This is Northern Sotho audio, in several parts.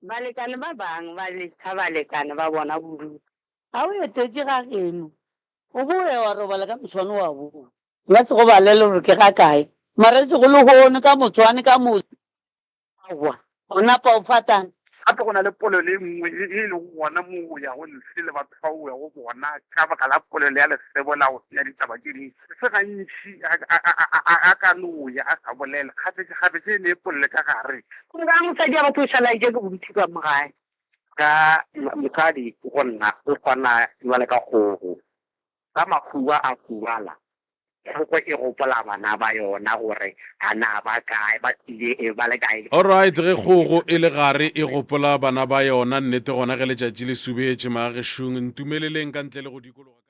Balekane ba bang ba lesa balekane ba bona bodutu. Ga o etetše ga geno, o boe wa robala ka moswane wa boa. Nka se go balele gore ke ga kae, mara e sego lehono, ka moswane, ka moso. Aowa, o napa o fatana. Gape go na le polelo e nngwe ye e lego gona mo o yago ntle le batho ba o yago bona ka baka la polelo ya lesebo la go senya ditaba tše dintši. Se gantši a ka no ya a sa bolela, kgafetšakgafetša e ne e polele ka gare. Gomme mosadi wa batho o šala a eja ke bodutu ka mo gae. Ka mosadi go nna o swana bjale ka kgogo. Ka makhuba a hubala, kgogo e gopola bana ba yona gore a na ba kae, ba tlile ba le kae. Alright, ge kgogo e le gare e gopola bana ba yona, nnete gona ge letšatši le subetše, magagešong, ntumeleleng ka ntle le go dikologa ka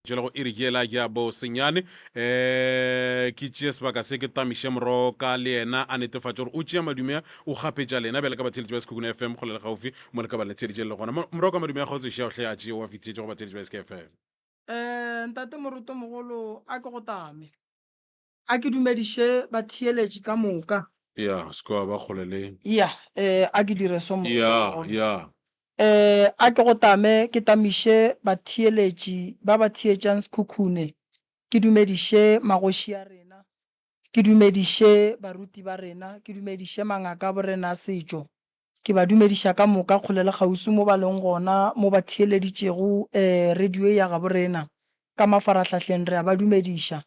tšwela go iri yela ya bo senyane um ke tšee sebaka se ke tamiše moroka le yena a netefatše gore o tšea madume o kgapetša lena bjale ka batheeletši ba Sekhukhune FM kgole le gaufi mo le ka ba le theeditše le gona. Moroka madume a kgotse šea hle a tšee o a fetišetše go batheeletši ba SKFM. Eh, Ntate Morutomogolo, a ke go tame. A ke dumediše batheeletši ka moka. Ya, se ke wa ba kgole le. Ya, eh, a ke dire so Ya, Morutomogolo. ya. Eh, a ke go tame ke tamiše batheeletši ba ba theetšang Sekhukhune, ke dumediše magoši a rena, Ke dumediše baruti ba rena, ke dumediše mangaka a borena a setšo. Ke ba dumediša ka moka kgole le kgauswi mo ba leng gona, mo ba theeleditšego radio ye ya gabo rena ka mafarahlahleng, re a ba dumediša.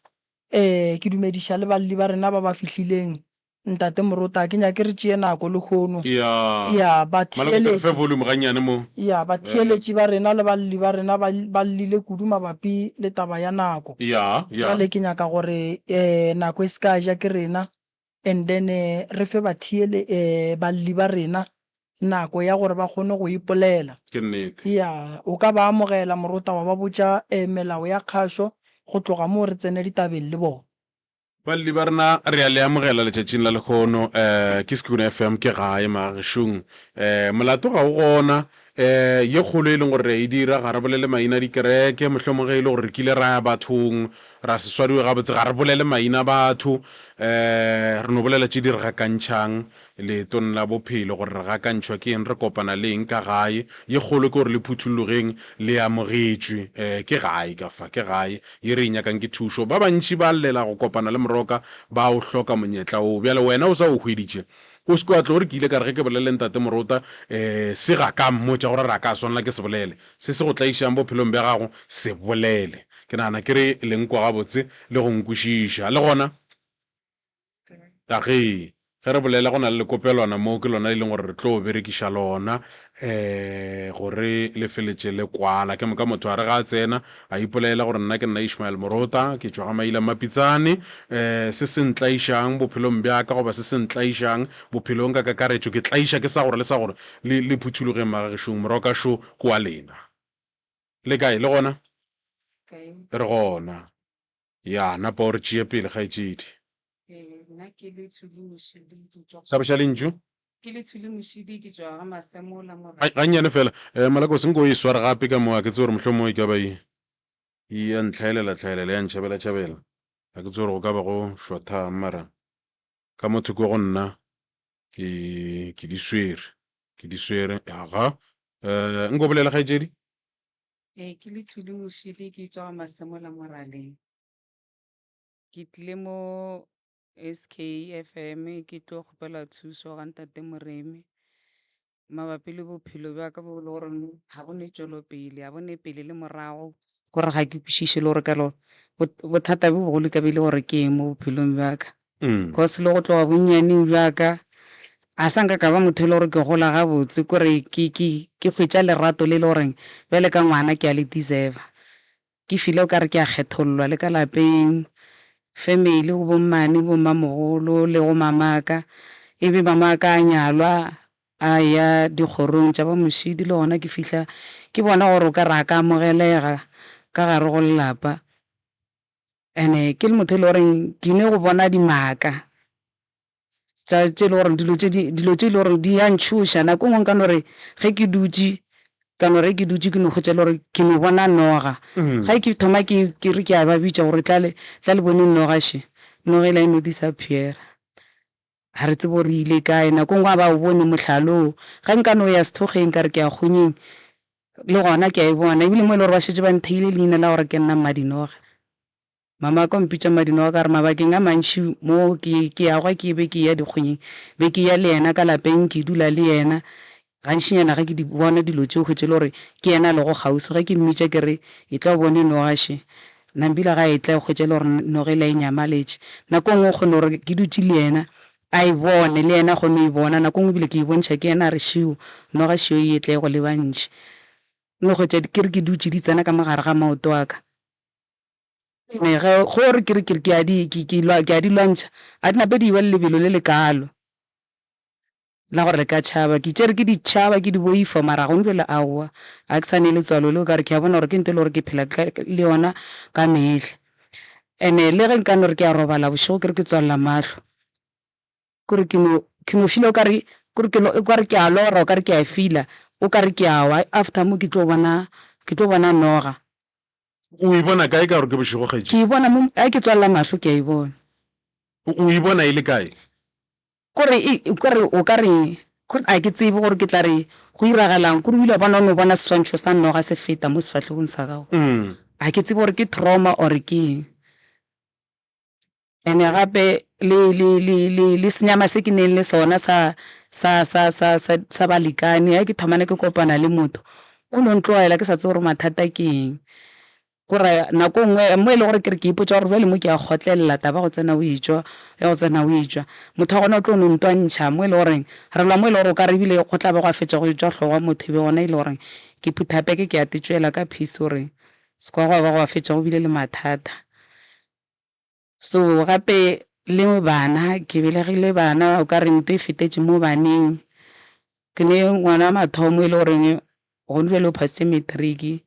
Ke dumediša le balli ba rena ba ba fihlileng. Ntate Morota, ga ke nyake re tšee nako lehono. Ya. Ya, Malome, se re fe batheeletši. volume gannyane mo. Ya, batheeletši ba rena le balli ba rena ba, ba llile kudu mabapi le taba ya nako. Ya, ya. Bjale ke nyaka gore eh, nako e se ka ja ke rena, and then re fe batheele, eh, balli ba rena nako ya gore ba kgone go ipolela. Ke nnete. Ya, o ka ba amogela Morota wa ba botša eh, melao ya kgašo, go tloga moo re tsene ditabeng le bona. Balli ba rena re a le amogela letšatšing la lehono. Um ke Sekhukhune FM, ke gae magagešong. Um molato ga o gona. Um ye kgolo e leng gore re a e dira, ga re bolele maina a dikereke, mohlomong ge e le gore re kile ra ya bathong ra se swariwe gabotse, ga re bolele maina a batho. Um re no bolela tše di re gakantšhang leetong la bophelo, gore re gakantšhwa ke eng, re kopana le eng ka gae. Ye kgolo ke gore le phuthullogeng, le amogetšwe. Um ke gae ka fa, ke gae. Ye re e nyakang ke thušo. Ba bantši ba llela go kopana le Moroka, ba o hloka monyetla woo. Bjale wena o sa o hweditše. O se ke wa tlo re ke ile ka re ge ke bolele le Ntate Morota, um se ga ka mmotša gore ra ka swanela ke se bolele. Se se go tlaišang bophelong bja gago, se bolele. Ke nagana ke re le nkwa gabotse le go nkwešiša. Le gona, A ge, ge re bolela go na le lekopelwana mo ke lona e leng gore re tlo berekiša lona um gore le feletše le kwala. Ke moka motho a re ga a tsena a ipolela gore nna ke nna Ishmael Morota, ke tšwa ga Maila Mmapitsane, um se se ntlaišang bophelong bja ka goba se se ntlaišang bophelong ka kakaretšo, ke tlaiša ke sa gore le sa gore le, le phuthulogeng magagešong, moroka šo ke wa lena. Le kae? Le gona? Re gona. Ya, napa o re tšee pele, kgaetšedi. Ee, nna ke le Thuli Mošidi, ke tšwa. Hlaboša lentšu. Ke le Thuli Mošidi, ke tšwa ga Masemola, Morena. Ga, gannyane feela. Eh, Malako, se nko o e sware gape ka mo, ga ke tsebe gore mohlomongwe e ka ba e, e ya ntlhaelela tlhaelela, ya ntšhabela tšhabela. Ga ke tsebe gore go ka ba go šothang, mara ka mo thoko go nna ke, ke di swere, ke di swere. Aga, eh, nko bolela, kgaetšedi. Ee, ke le Thuli Mošidi, ke tšwa ga Masemola Moraleng. Ke tlile mo SKFM ke tlo kgopela thuso ga Ntate Moremi mabapi le bophelo bja ka bo e le gore ga bo ne tšwelopele, ga bo ne pele le morago, kore ga ke kwešiše le gore ka lo bothata bo bogolo e ka be e le gore ke eng mo bophelong bja ka. Cause le go tloga bonnyaneng bja ka a sa nka ka ba motho e le gore ke gola gabotse, kore ke ke ke hwetša lerato le le goreng bjale ka ngwana ke a le deserve-a. Ke feel-a o kare ke a kgethollwa le ka lapeng, family go bo mmane, bo mmamogolo le go mamaka. E be mamaka a nyalwa a eya dikgorong tša ba Mošidi le gona ke fihla ke bona gore o ka re a ka amogelega ka gare go lelapa. And-e ke le motho e le goreng ke ne go bona dimaka tša tše e le gore dilo tše di dilo tše e le gore di ya ntšhoša. Nako e nngwe nka no re ge ke dutše ka no re ke dutše ke no hwetša e le gore ke no bona noga. Ge ke thoma ke ke re ke a ba bitša gore tla le tla le boneng noga še, noga e la e no disappear-a. Ga re tsebe gore e ile kae. Nako e nngwe ga ba o bone mohlala oo. Ge nka no ya sethokgweng ka re ke ya kgonyeng, le gona ke a e bona. Ebile mo e le gore ba šetše ba ntheile leina la gore ke nna Mmadinoga. Mama wa ka o mpitša Mmadinoga ka gore mabakeng a mantši mo ke ke yago ke be ke eya dikgonyeng, be ke eya le yena ka lapeng, ke dula le yena. Gantšinyana ge ke di bona dilo tše o hwetše e le gore ke yena a lego kgauswi. Ge ke mmitša ke re, Etla o bone noga še. Nambile ga a etla o hwetša e le gore noga ela e nyamaletše. Nako e nngwe o kgona gore ke dutše le yena a e bone, le yena a kgone go e bona. Nako e nngwe ebile ke e bontšha ke yena a re, Šeo, noga šeo e etla e go lebantšhe. No hwetša ke re ke dutše di tsena ka mo gare ga maoto a ka. Ene ge gore ke re ke re ke a di ke ke ke a di lwantšha, a di nape di eba le lebelo le lekaalo. La gore le ka tšhaba. Ke tšere ke di tšhaba, ke di boifa, mara gone bjale aowa, ga ke sa ne letswalo leo ka gore ke a bona gore ke ntho e le gore ke phela le yona ka mehla. And-e le ge nka no re ke a robala bošego ke re ke tswalela mahlo, kore ke no, ke no feel-a o kare, kore ke o kare ke a lora, o kare ke a feel-a, o kare ke a wa, after mo ke tlo bona, ke tlo bona noga. O e bona kae ka gore ke bošego kgaetšedi? Ke e bona mo, ge ke tswalela mahlo ke a e bona. O e bona e le kae? Kore e, kore o ka re, kore a ke tsebe gore ke tla re go iragalang, kore o ile wa bona o no bona seswantšho sa noga se feta mo sefahlegong sa gago. A ke tsebe gore ke trauma or ke eng. And-e gape le, le, le, le, le senyama se ke neng le sona sa, sa, sa, sa, sa, sa balekane, ge ke thomane ke kopana le motho, o no ntlogela ke sa tsebe gore mathata ke eng. Gore nako e nngwe mo e le gore ke re ke ipotša gore bjale mo ke a kgotlelela taba ya go tsena o etšwa, ya go tsena o etšwa. Motho wa gona o tlo no ntwantšha mo e le goreng re lwa mo e le gore o ka re ebile go tla ba gwa fetša go etšwa hlogo ya motho e be gona e le goreng ke phutha peke ke a te tšwela ka peace gore se kwa gwa ba gwa fetša go bile le mathata. So gape le bana, ke belegile bana o ka re ntho e fetetše mo baneng. Ke ne ngwana wa mathomo e le goreng gone bjale o phasitše matric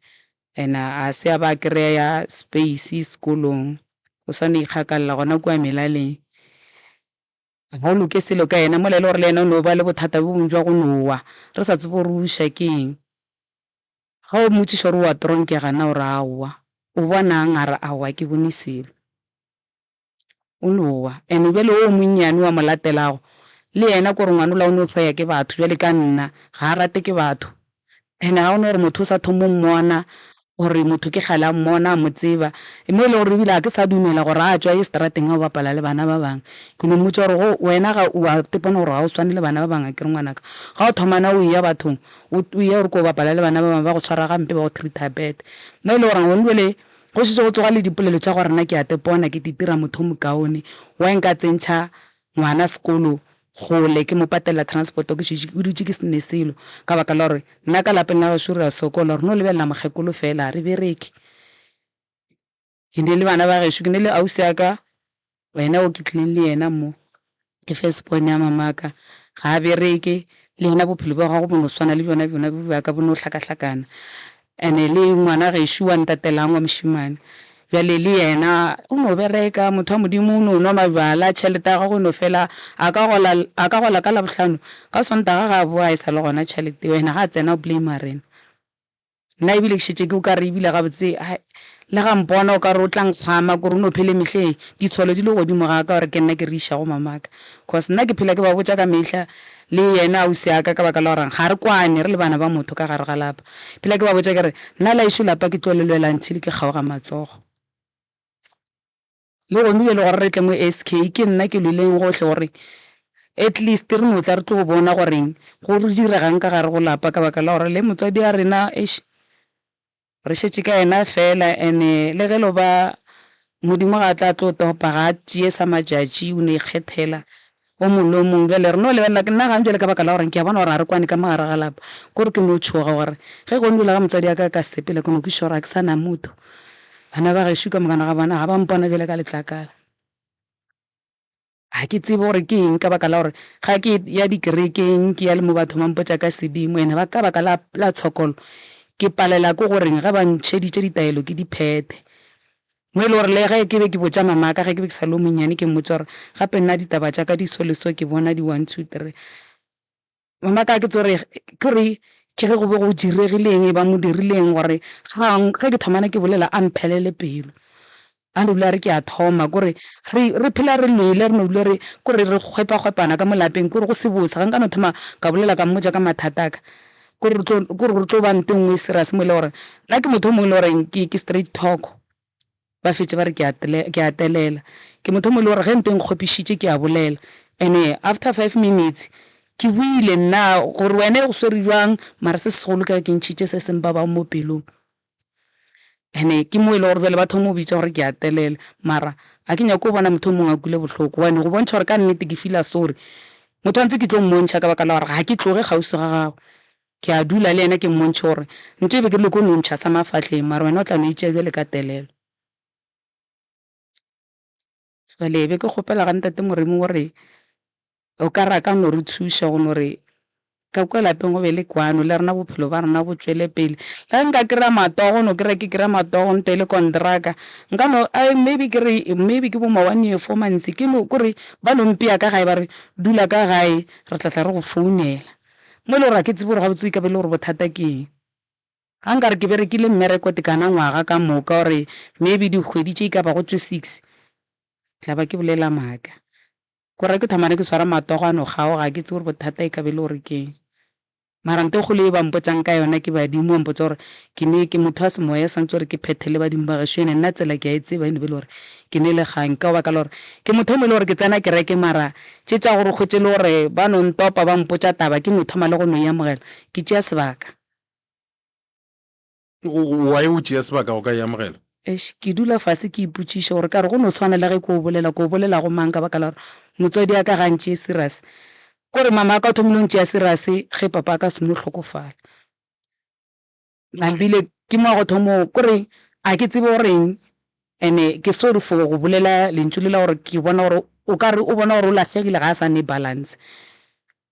and a se a ba a kry-a space sekolong, o sa no ikgakalla gona kua melaleng. Ga o loke selo ka yena mola e le gore le yena o no ba le bothata bjo bongwe bja go no wa, re sa tsebe gore o uša ke eng. Ga o mmotšiša gore o a tronkega na o re aowa. O bonang? A re aowa ke bone selo. O no wa. And bjale o monnyane wa mo latelago le yena kore ngwana ola o no hloya ke batho bjale ka nna, ga a rate ke batho. And ga go na gore motho o sa thoma o mmona gore motho ke kgale a mmona a mo tseba, mo e le gore ebile ga ke sa dumela gore a tšwe a ye seterateng a yo bapala le bana ba bangwe. Ke no mmotša gore go wena ga o a tepona gore ga o swane le bana ba bangwe akere ngwanaka. Ga o thomana o eya bathong o eya gore ko bapala le bana ba bangwe ba go swara gampe ba go treat-a bad. Mo e le gore gone bjale go šetše go tsoga le dipolelo tša gore nna ke a tepona ke itira motho o mokaone, why nka tsentšha ngwana sekolo kgole ke mo patella transport ke šetše ke dutše ke se ne selo ka baka la gore nna ka lapeng la gešo re a sokola re no lebelela mokgekolo fela ga re bereke. Ke ne le bana ba gešo ke ne le ausi ya ka wena o ke tlileng le yena mo ke first born ya mamaka ga a bereke le yena bophelo bja gagwe bo no swana le bjona bjona bja ka bo no hlakahlakana. And-e le ngwana gešo wa ntatelang wa mošemane, bjale le yena o no bereka, motho wa Modimo o no nwa mabjala, tšhelete ya gagwe e no fela, a ka gola, a ka gola ka Labohlano, ka Sontaga ga a boa e sa le gona tšhelete eo, and-e ga a tsena o blame-a rena. Nna ebile ke šetše ke o ka re ebile gabotse, hai, le ga mpona o ka re o tla nkgama, kore o no phele mehleng, ditsholo di le godimo ga ka gore ke nna ke re išago mamaka. Cause nna ke phela ke ba botša ka mehla, Le yena ausi ya ka, ka baka la gore ga re kwane re le bana ba motho ka gare ga lapa. Phela ke ba botša ke re, nna la ešo lapa ke tlo le lwela until ke kgaoga matsogo. Le gone bjale gore re tle mo SK, ke nna ke lwileng gohle gore at least re no tla re tlo bona goreng go diregang ka gare go lapa ka baka la gore le motswadi wa rena eish. Re šetše ka yena feela and-e le ge lo ba Modimo ga a tla tlo topa ga a tšee sa matšatši o no ikgethela o mong le o mong. Bjale re no lebelela nna gane bjale ka baka la gore ke a bona gore ga re kwane ka mo gare ga lapa kore ke no tšhoga gore ge go ndula ga motswadi wa ka a ka sepela ke no kwešiša gore ga ke sa na motho. Bana ba gešo ka mokana ga bona ga ba mpona bjale ka letlakala. Ga ke tsebe gore ke eng, ka baka la gore ga ke ya dikerekeng, ke ya le mo batho ba mpotša ka sedimo, ene ba ka baka la, la tshokolo, ke palela ke goreng ge ba ntšheditše ditaelo ke di phethe. Mo e le gore le ge ke be ke botša mamaka ge ke be ke sa le o monnyane, ke mmotša gore gape nna ditaba tša ka di so le so, ke bona di one two three. Mamaka ga ke tsebe gore ke gore ke ge go be go diregile eng, ba mo dirile eng gore ga, ge ke thomana ke bolela a mphelele pelo. A no dula a re ke a thoma, kore re, re phela re lwele, re no dula re, kore re kgwepakgwepana ka mo lapeng, kore go se bose. Ga nka no thoma ka bolela ka mmotša ka mathata a ka, kore re tlo, kore re tlo ba nto e nngwe e serious mo e le gore nna ke motho o mongwe e le goreng ke, ke straight talk. Ba fetše ba re ke a tele, ke a telela. Ke motho o mongwe e le gore ge nto e nkgopišitše ke a bolela. And-e after five minutes ke boile nna, gore wena e go swere bjang, mara se segolo ke ge ke ntšhitše se se mpabago mo pelong. And-e ke mo e le gore bjale ba thoma go bitša gore ke a telela, mara ga ke nyake go bona motho o mongwe a kwele bohloko, gobane go bontšha gore ka nnete ke feela sorry. Motho a ntse ke tlo mmontšha ka baka la gore ga ke tloge kgauswi ga gagwe, ke a dula le yena ke mmontšhe gore ntho e be ke rile ko no ntšha sa mafahleng mara wena o tla no e tšea bjale ka telelo. Jwale be ke kgopela ga Ntate Moremi gore o ka re a ka no re thuša go no re ka kua lapeng go be le kwano le rena bophelo ba rena bo tšwele pele. Le ge nka kry-a matsogo no kry-a ke kry-a matsogo nto e le kontraka nka no maybe ke re maybe ke bo ma one year four months ke no kore ba no mpea ka gae ba re dula ka gae re tla tla re go founela. Mo e le gore ga ke tsebe gore gabotse e ka be e le gore bothata ke eng. Ga nkare ke berekile mmereko tekana ngwaga ka moka or maybe dikgwedi tše e ka bago tše six, tla ba ke bolela maaka. Kore ke thomane ke swara matogo a no kgaoga, ga ke tsebe gore bothata e ka be e le gore ke eng. Mara nto e kgolo ye ba mpotšang ka yona ke badimo, ba mpotša gore ke ne ke motho wa semoya swantse gore ke phethe le badimo ba gešo ene nna tsela ke a e tseba e no be e le gore ke ne le kgang ka baka la gore ke motho o mongwe e le gore ke tsena kereke mara tše tša gore o hwetše e le gore ba no ntopa ba mpotša taba ke no thoma le go no e amogela ke tšea sebaka. Why o tšea sebaka go ka e amogela? Eish, ke dula fase ke ipotšiša gore ka re go no swana le ge ke o bolela, ke o bolela go mang ka baka la gore motswadi wa ka ga a ntšee serious. Kore mama wa ka o thomile go ntšea serious ge papa wa ka a seno hlokofala. Nambile ke mo a go thomo kore a ke tsebe goreng and-e ke sorry for go bolela lentšu le la gore ke bona gore o ka re o bona gore o lahlegile ga a sa ne balance.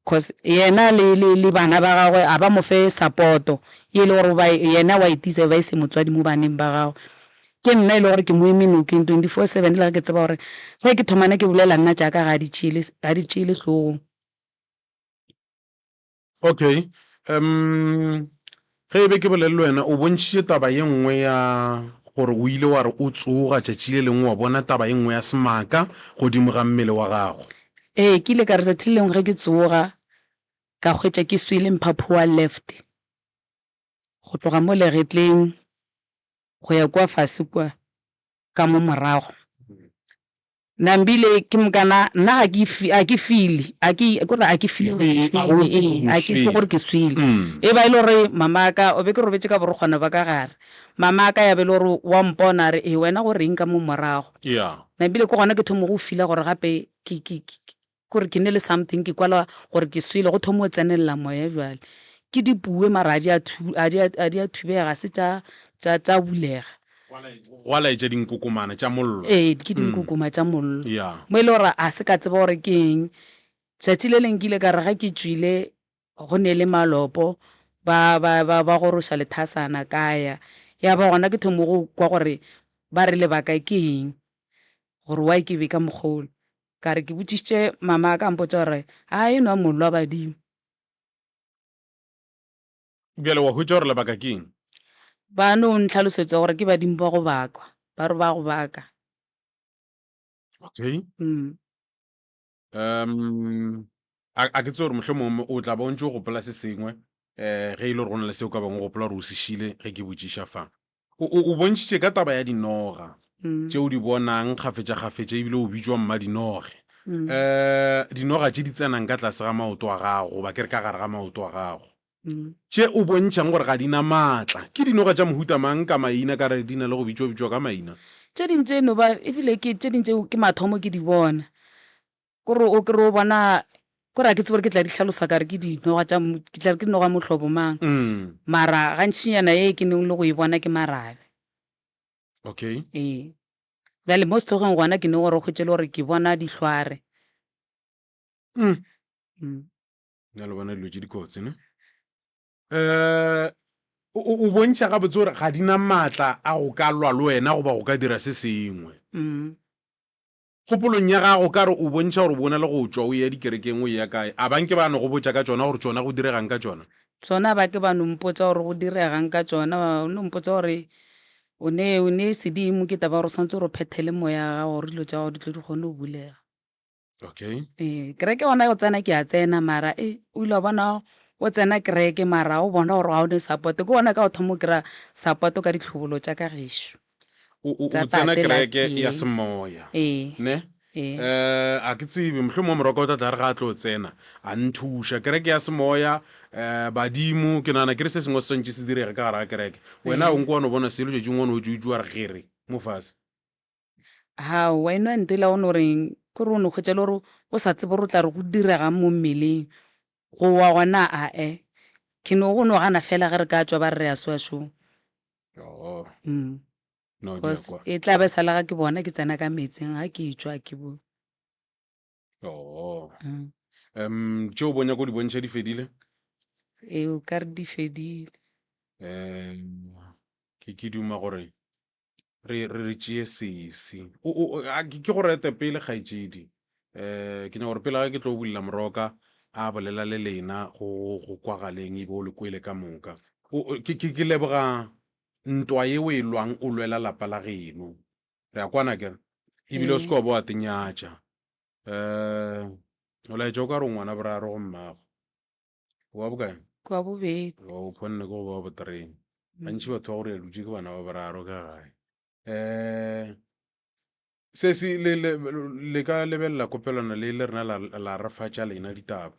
Cause yena le le le bana ba gagwe a ba mo fe support-o ye e le gore ba yena wa e deserve e se motswadi mo baneng ba gagwe. Ke nna e le gore ke mo eme nokeng 24/7 le ge ke tseba gore ge ke thomana ke bolela nna tša ka ga di tšeele ga di tšeele hlogong. Okay, um ge e be ke bolele le wena o bontšhitše taba ye nngwe ya gore o ile wa re o tsoga tšatši le lengwe wa bona taba ye nngwe ya semaka godimo ga mmele wa gago. Ee, ke ile ka re tšatši le lengwe ge ke tsoga ka hwetša ke swele mphaphu wa left go tloga mo legetleng go ya kua fase kua. ka mo morago. Nambile ke mokana nna ga ke ga ke feel a ke kore a ke feel gore ke swele ee a ke kwe gore ke swele. E ba e le gore mama ka o be ke robetše ka borokgwana ba ka gare mama ka ya be e le gore wa mpona a re ee wena go reng ka mo morago. Nambile ke gona ke thomo go feela gore gape ke ke Kore ke ne le something ke kwala gore ke swele go thoma go tsenelela moya bjale. Ke dipuwe mara a di a thu a di a a di a thubega ga se tša tša tša bulega. Gwa laetša dinkokomana tša mollo. Ee, ke dinkokoma tša mollo. Ya. Mo e le gore a se ka tseba gore ke eng. Tšatši le leng ke ile ka re ge ke tšwile go ne le malopo ba ba ba ba goroša lethasana ka ya. Ya ba gona ke thomo go kwa gore ba re lebaka ke eng gore why ke be ka mokgwa wola. Ka re ke botšišitše mama ka mpotša gore a e nwa mollo wa badimo. Bjale wa hwetša gore lebaka ke eng? Ba no ntlhalosetša gore ke badimo ba go bakwa, ba re ba go baka. Okay. Mm. Um, a, a ke tsebe gore mohlomongwe o tla ba o ntše o gopola se sengwe um ge e le gore go na le seo ka bangwe o gopola gore o se šile ge ke botšiša fa. O, o, o bontšhitše ka taba ya dinoga Mm. tše o di bonang kgafetšakgafetša ebile o bitšwa mmadinoge. Mm. Um dinoga tše di tsenang ka tlase ga maoto a gago goba ke re ka gare ga maoto a gago. Mm. Tše o bontšhang gore ga di na maatla. Ke dinoga tša mohuta mang ka maina ka re di na le go bitšwabitšwa ka maina? Tše ding tše no ba ebile ke tše ding tšeo ke mathomo ke di bona. Kore o kry-e o bona kore ga ke tsebe gore ke tla di hlalosa ka re ke dinoga tša ke tla re ke noga mohlobo mang. Mara gantšinyana ye ke neng le go e bona ke marabe. Okay. Ee. Bjale mo sehlogeng gona ke ne gore o hwetše le gore ke bona dihlware. Na le bona dilo tše dikotsi ne? Um o, o bontšha gabotse gore ga di na maatla a go ka lwa le wena goba go ka dira se sengwe. Kgopolong ya gago o ka re o bontšha gore o bo o na le go tšwa o eya dikerekeng o eya kae. A ba nke ba no go botša ka tšona gore tšona go diregang ka tšona? Tšona ba ke ba no mpotša gore go diregang ka tšona, ba no mpotša gore. O ne, o ne sedimo ke taba ya gore o swanetše gore o phethele moya wa gago gore dilo tša gago di tlo di kgone go bulega. Okay. Ee, kereke gona go tsena ke a tsena mara e o ile wa bona o tsena kereke mara o bona gore ga o ne support ke gona ka o thoma o kry-a support ka ditlhobolo tša ka gešo. O, o, Tša o tsena tate last kereke ya year. semoya. Ee. Ne? Ee. Eh, a ke tsebe, mohlomongwe moroka o tla tla re ga a tlo tsena, a nthuša. Kereke ya semoya, eh, badimo, ke nagana ke re se sengwe se swantše se direge ka gare ga kereke. Wena Ee. o nko wa no bona selo tšatši ngwe o no tšutšu wa re gere mo fase. Haowa, eno ya ntela o no reng, ke gore o no hwetša le gore o sa tsebe gore o tla re go diregang mo mmeleng. Go wa gona ae, ke no go no gana fela ge re ka tšwa ba re re ya soa šoo. Oh. Mm. No, di a Cause kwa. e tla be sa le ga ke bona ke tsena ka meetseng ga ke tšwa ke bo. Oh. Mm. Um, tšeo bo nyako di bontšha di fedile? Ee, o ka re di fedile. Um, ke ke duma gore re re re tšee sesi. O o a ke ke go rete pele kgaetšedi. Um, ke nyaka gore pele ga ke tlo bulela moroka a bolela le lena go go kwagaleng e be o le kwele ka moka. O o ke ke ke leboga ntwa ye o e lwang o lwela lapa la geno. Re a kwana akere? Ebile o se ke wa ba wa tenyatša. Um, o laetša o ka re o ngwana boraro go mmago. O wa bokae? Ke wa bobedi. O phonne ke go ba wa botereng. Gantši batho ba go re dutše ke bana ba boraro ka gae. Um sesi le, le, le ka lebelela kopelwana le le rena la, la re fa tša lena ditaba.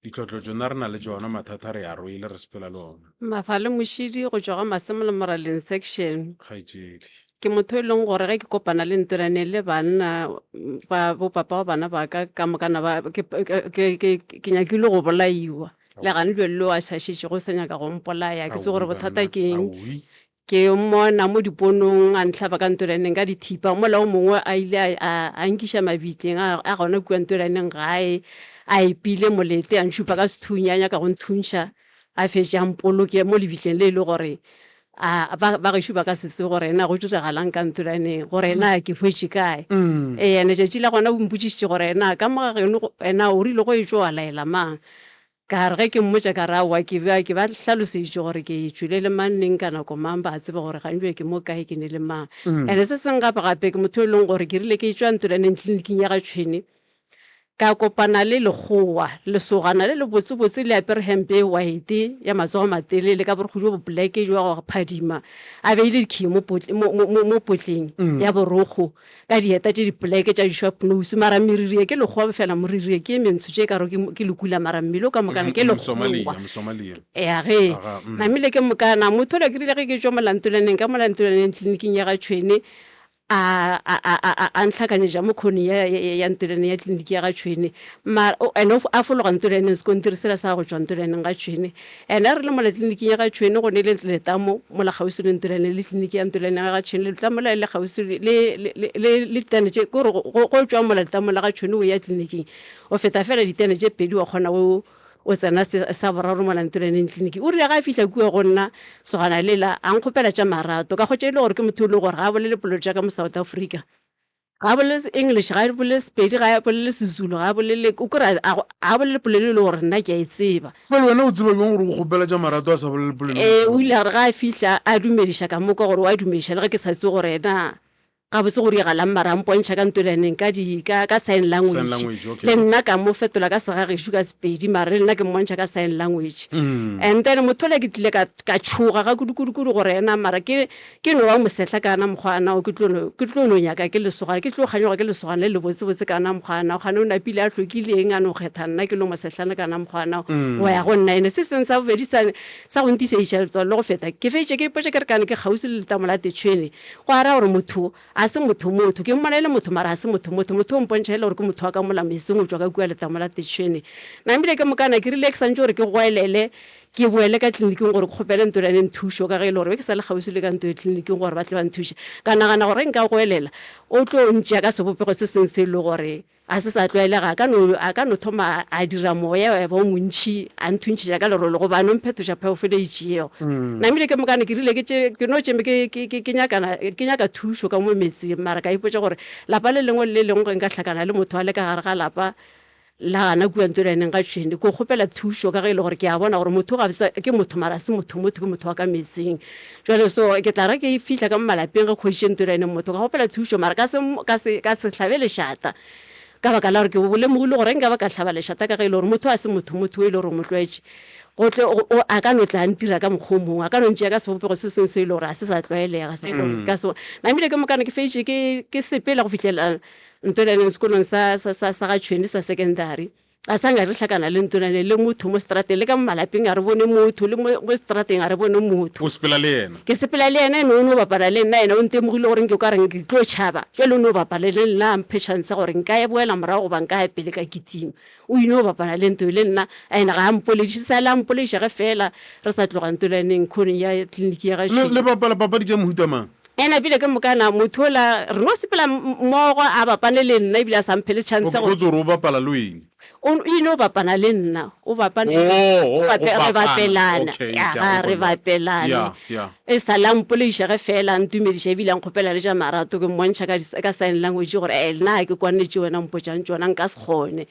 Ditlhotlo tšona re na le tšona, mathata re a rwele re sepela le ona. Mafale Mošidi go tšwa ga Masemola Moraleng Section. Kgaetšedi. Ke motho e leng gore ge ke kopana le ntolaneng le banna ba bo papa wa bana ba ka ka mokana ba ke, ke, ke, ke nyakile go bolaiwa. Le gane bjalo le a sa šetšego o sa nyaka go mpolaya. Ke tse gore bothata ke eng. Ke mmona mo diponong a ntlhaba ka ntolaneng ka dithipa, mola o mongwe a ile a, a, a nkiša mabitleng a, a gona kua ntolaneng gae, a epile molete, a ntšhupa ka sethunya, a nyaka go nthunša, a fetše a mpoloke mo lebitleng le e le gore a, ba, ba gešo ba ka se tsebe gore na go diragalang ka ntolaneng, gore na ke hwetše kae. Ee, letšatši la gona o mpotšišitše gore na ka mo ga geno, na o rile go etšwa wa laela mang. Ka re ge ke mmotša ka re, Aowa, ke be ke ba hlaloseditše gore ke tšwile le mang neng ka nako mang, ba tseba gore gantši ke mo kae ke ne le mang. And-e se sengwe gape gape ke motho yo e leng gore ke rile ke tšwa Ntolaneng tleliniking ya ga Tšhwene, ka kopana le lekgowa, lesogana le lebotsebotse le apere hempe e white ya matsogo a matelele ka borokgo bjo bo black bja go phadima, a beile dikhii mo mo, mo, mo, mo potleng ya borokgo. ka dieta tše dipoleke tša di-shop nose mara meriri e ke lekgowa fela moriri e ke e mentsho tše karo ke, ke lekula mara mmele o ka mokana ke lekgowa ya ge namile ke mokana motho ola ke rile ge ke tšwa molantolaneng ka molantolaneng tleliniking ya ga tšhwene a a a a a ntlhakanyetša mo khoneng ya ya ya ntolaneng ya tleliniki ya ga tšhwene mara ene a fologa ntolaneng sekontiri sela sa go tšwa ntolaneng ga tšhwene Ene a re le mola tleliniking ya ga Tšhwene go ne le letamo mola kgauswi le Ntolaneng le tleliniki ya Ntolaneng ya ga Tšhwene letamo la le kgauswi le le le le ditene tše ke gore go go tšwa mola letamong la ga Tšhwene o ya tleliniking o feta fela ditene tše pedi wa kgona o o tsena se sa boraro mola Ntolaneng tleliniki. O rile ga a fihla kua go nna sogana lela a nkgopela tša marato ka hwetša e le gore ke motho e le gore ga a bolele polelo tša ka mo South Africa. Ga a bolele English, ga a bolele Sepedi, ga a bolele Sezulu, ga a bolele, o kore a a bolele polelo e le gore nna ke a e tseba. Bjale wena o tseba bjang gore o kgopela tša marato a sa bolele polelo e o Ee, o ile a re ga a fihla a dumediša ka mo kwa gore o a dumediša le ge ke sa tsebe gore yena gabotse go diragalang mara a mpontšha ka ntolaneng ka di, ka, ka sign Sign language. language, okay. Le nna ka mo fetola ka segagešo ka Sepedi mara le nna ke mmontšha ka sign language. And then motho ola ke tlile ka, ka tšhoga ga kudu-kudu-kudu gore yena mara ke, Ke no ba mosehla ka na mokgwa ana o, ke tlo no, ke tlo no nyaka ke lesogana, ke tlo kganyoga ke lesogana le lebotsebotse ka na mokgwa ana o, kgane o napile a hlokile eng a no kgetha nna ke lo mosehlana ka na mokgwa ana o, go ya go nna. Ene se seng sa bobedi sa, sa go ntišeiša letswalo le go feta, ke fetše ke ipotša ke re kane ke kgauswi le letamo la Tetšhwene, go a ra gore motho a se motho motho, ke mmona e le motho mara a se motho motho, motho o mpontšha e le gore ke motho wa ka mola mesong o tšwa ka kua letamo la Tetšhwene. Namile ke mokana ke rile ke santše gore ke goelele Ke boele ka tleliniking gore ke kgopele Ntolaneng thušo ka ge e le gore be ke sa le kgauswi le ka nto ya tleliniking gore ba tle ba nthuše. Ka nagana gore ge nka goelela o tlo ntšea ka sebopego se sengwe se e le gore ga se sa tlwaelega, a ka no, a ka no thoma a dira moya wa ba o montši a nthuntšhetša ka lerole goba a no mphetoša phoofolo e itšego. Namile ke mokane ke rile ke tše, ke no tšeme ke, ke, ke, ke nyakana, ke nyaka thušo ka mo metseng mara ka ipotša gore lapa le lengwe le le lengwe ge nka hlakana le motho a le ka gare ga lapa. La gana kua Ntolaneng ga Tšhwene, ke kgopela thušo ka ge e le gore ke a bona gore motho ga se ke motho mara se motho motho ke motho wa ka metseng. Jwale so ke tla re ke fihla ka mo malapeng ge kgweditše Ntolaneng motho ka kgopela thušo mara ka se ka se ka se hlabe lešata ka baka la gore ke lemogile gore nka ba ka hlaba lešata ka ge e le gore motho a se motho motho o e le gore o mo tlwaetše go tle a ka no tla ntira ka mokgwa o mongwe a ka no ntšea ka sebopego se sengwe se e le gore ga se sa tlwaelega se e le gore ka se namile ke mokana ke feditše ke ke sepela go fihlela Ntolaneng sekolong sa, sa, sa, sa ga Tšhwene sa secondary. A sa nka re hlakana le Ntolaneng le motho mo strateng, le ka mo malapeng a re bone motho, le mo, mo strateng a re bone motho. O sepela le yena? Ke sepela le yena, ene o no bapala le nna, yena o ntemogile gore nke o ka reng ke tlo tšhaba. Bjale o no bapala le nna, a mphe chance ya gore nka boela morago goba nka ya pele ka kitima. O ino bapala le nto le nna, ene ga a mpolediše, sa le a mpolediša ge feela re sa tloga Ntolaneng khoneng ya tleliniki ya ga Le, le Tšhwene. bapala papadi tša mohuta mang? Ena ebile ke mokana motho ola re no sepela mmogo a bapane le nna ebile a sa mphe le chance ya gore. Botse gore o bapala le wena. O ino bapana le nna o bapane Oh, oh, re go bapana. bapelana Okay, ya ke a ga go re kwa. bapelane Yeah, yeah. e sa la mpolediša ge fela a ntumediša ebile a nkgopela le tša marato ke mmontšha ka ka sign language gore eh nna ga ke kwane le tše wena mpotšang tšona nka se kgone.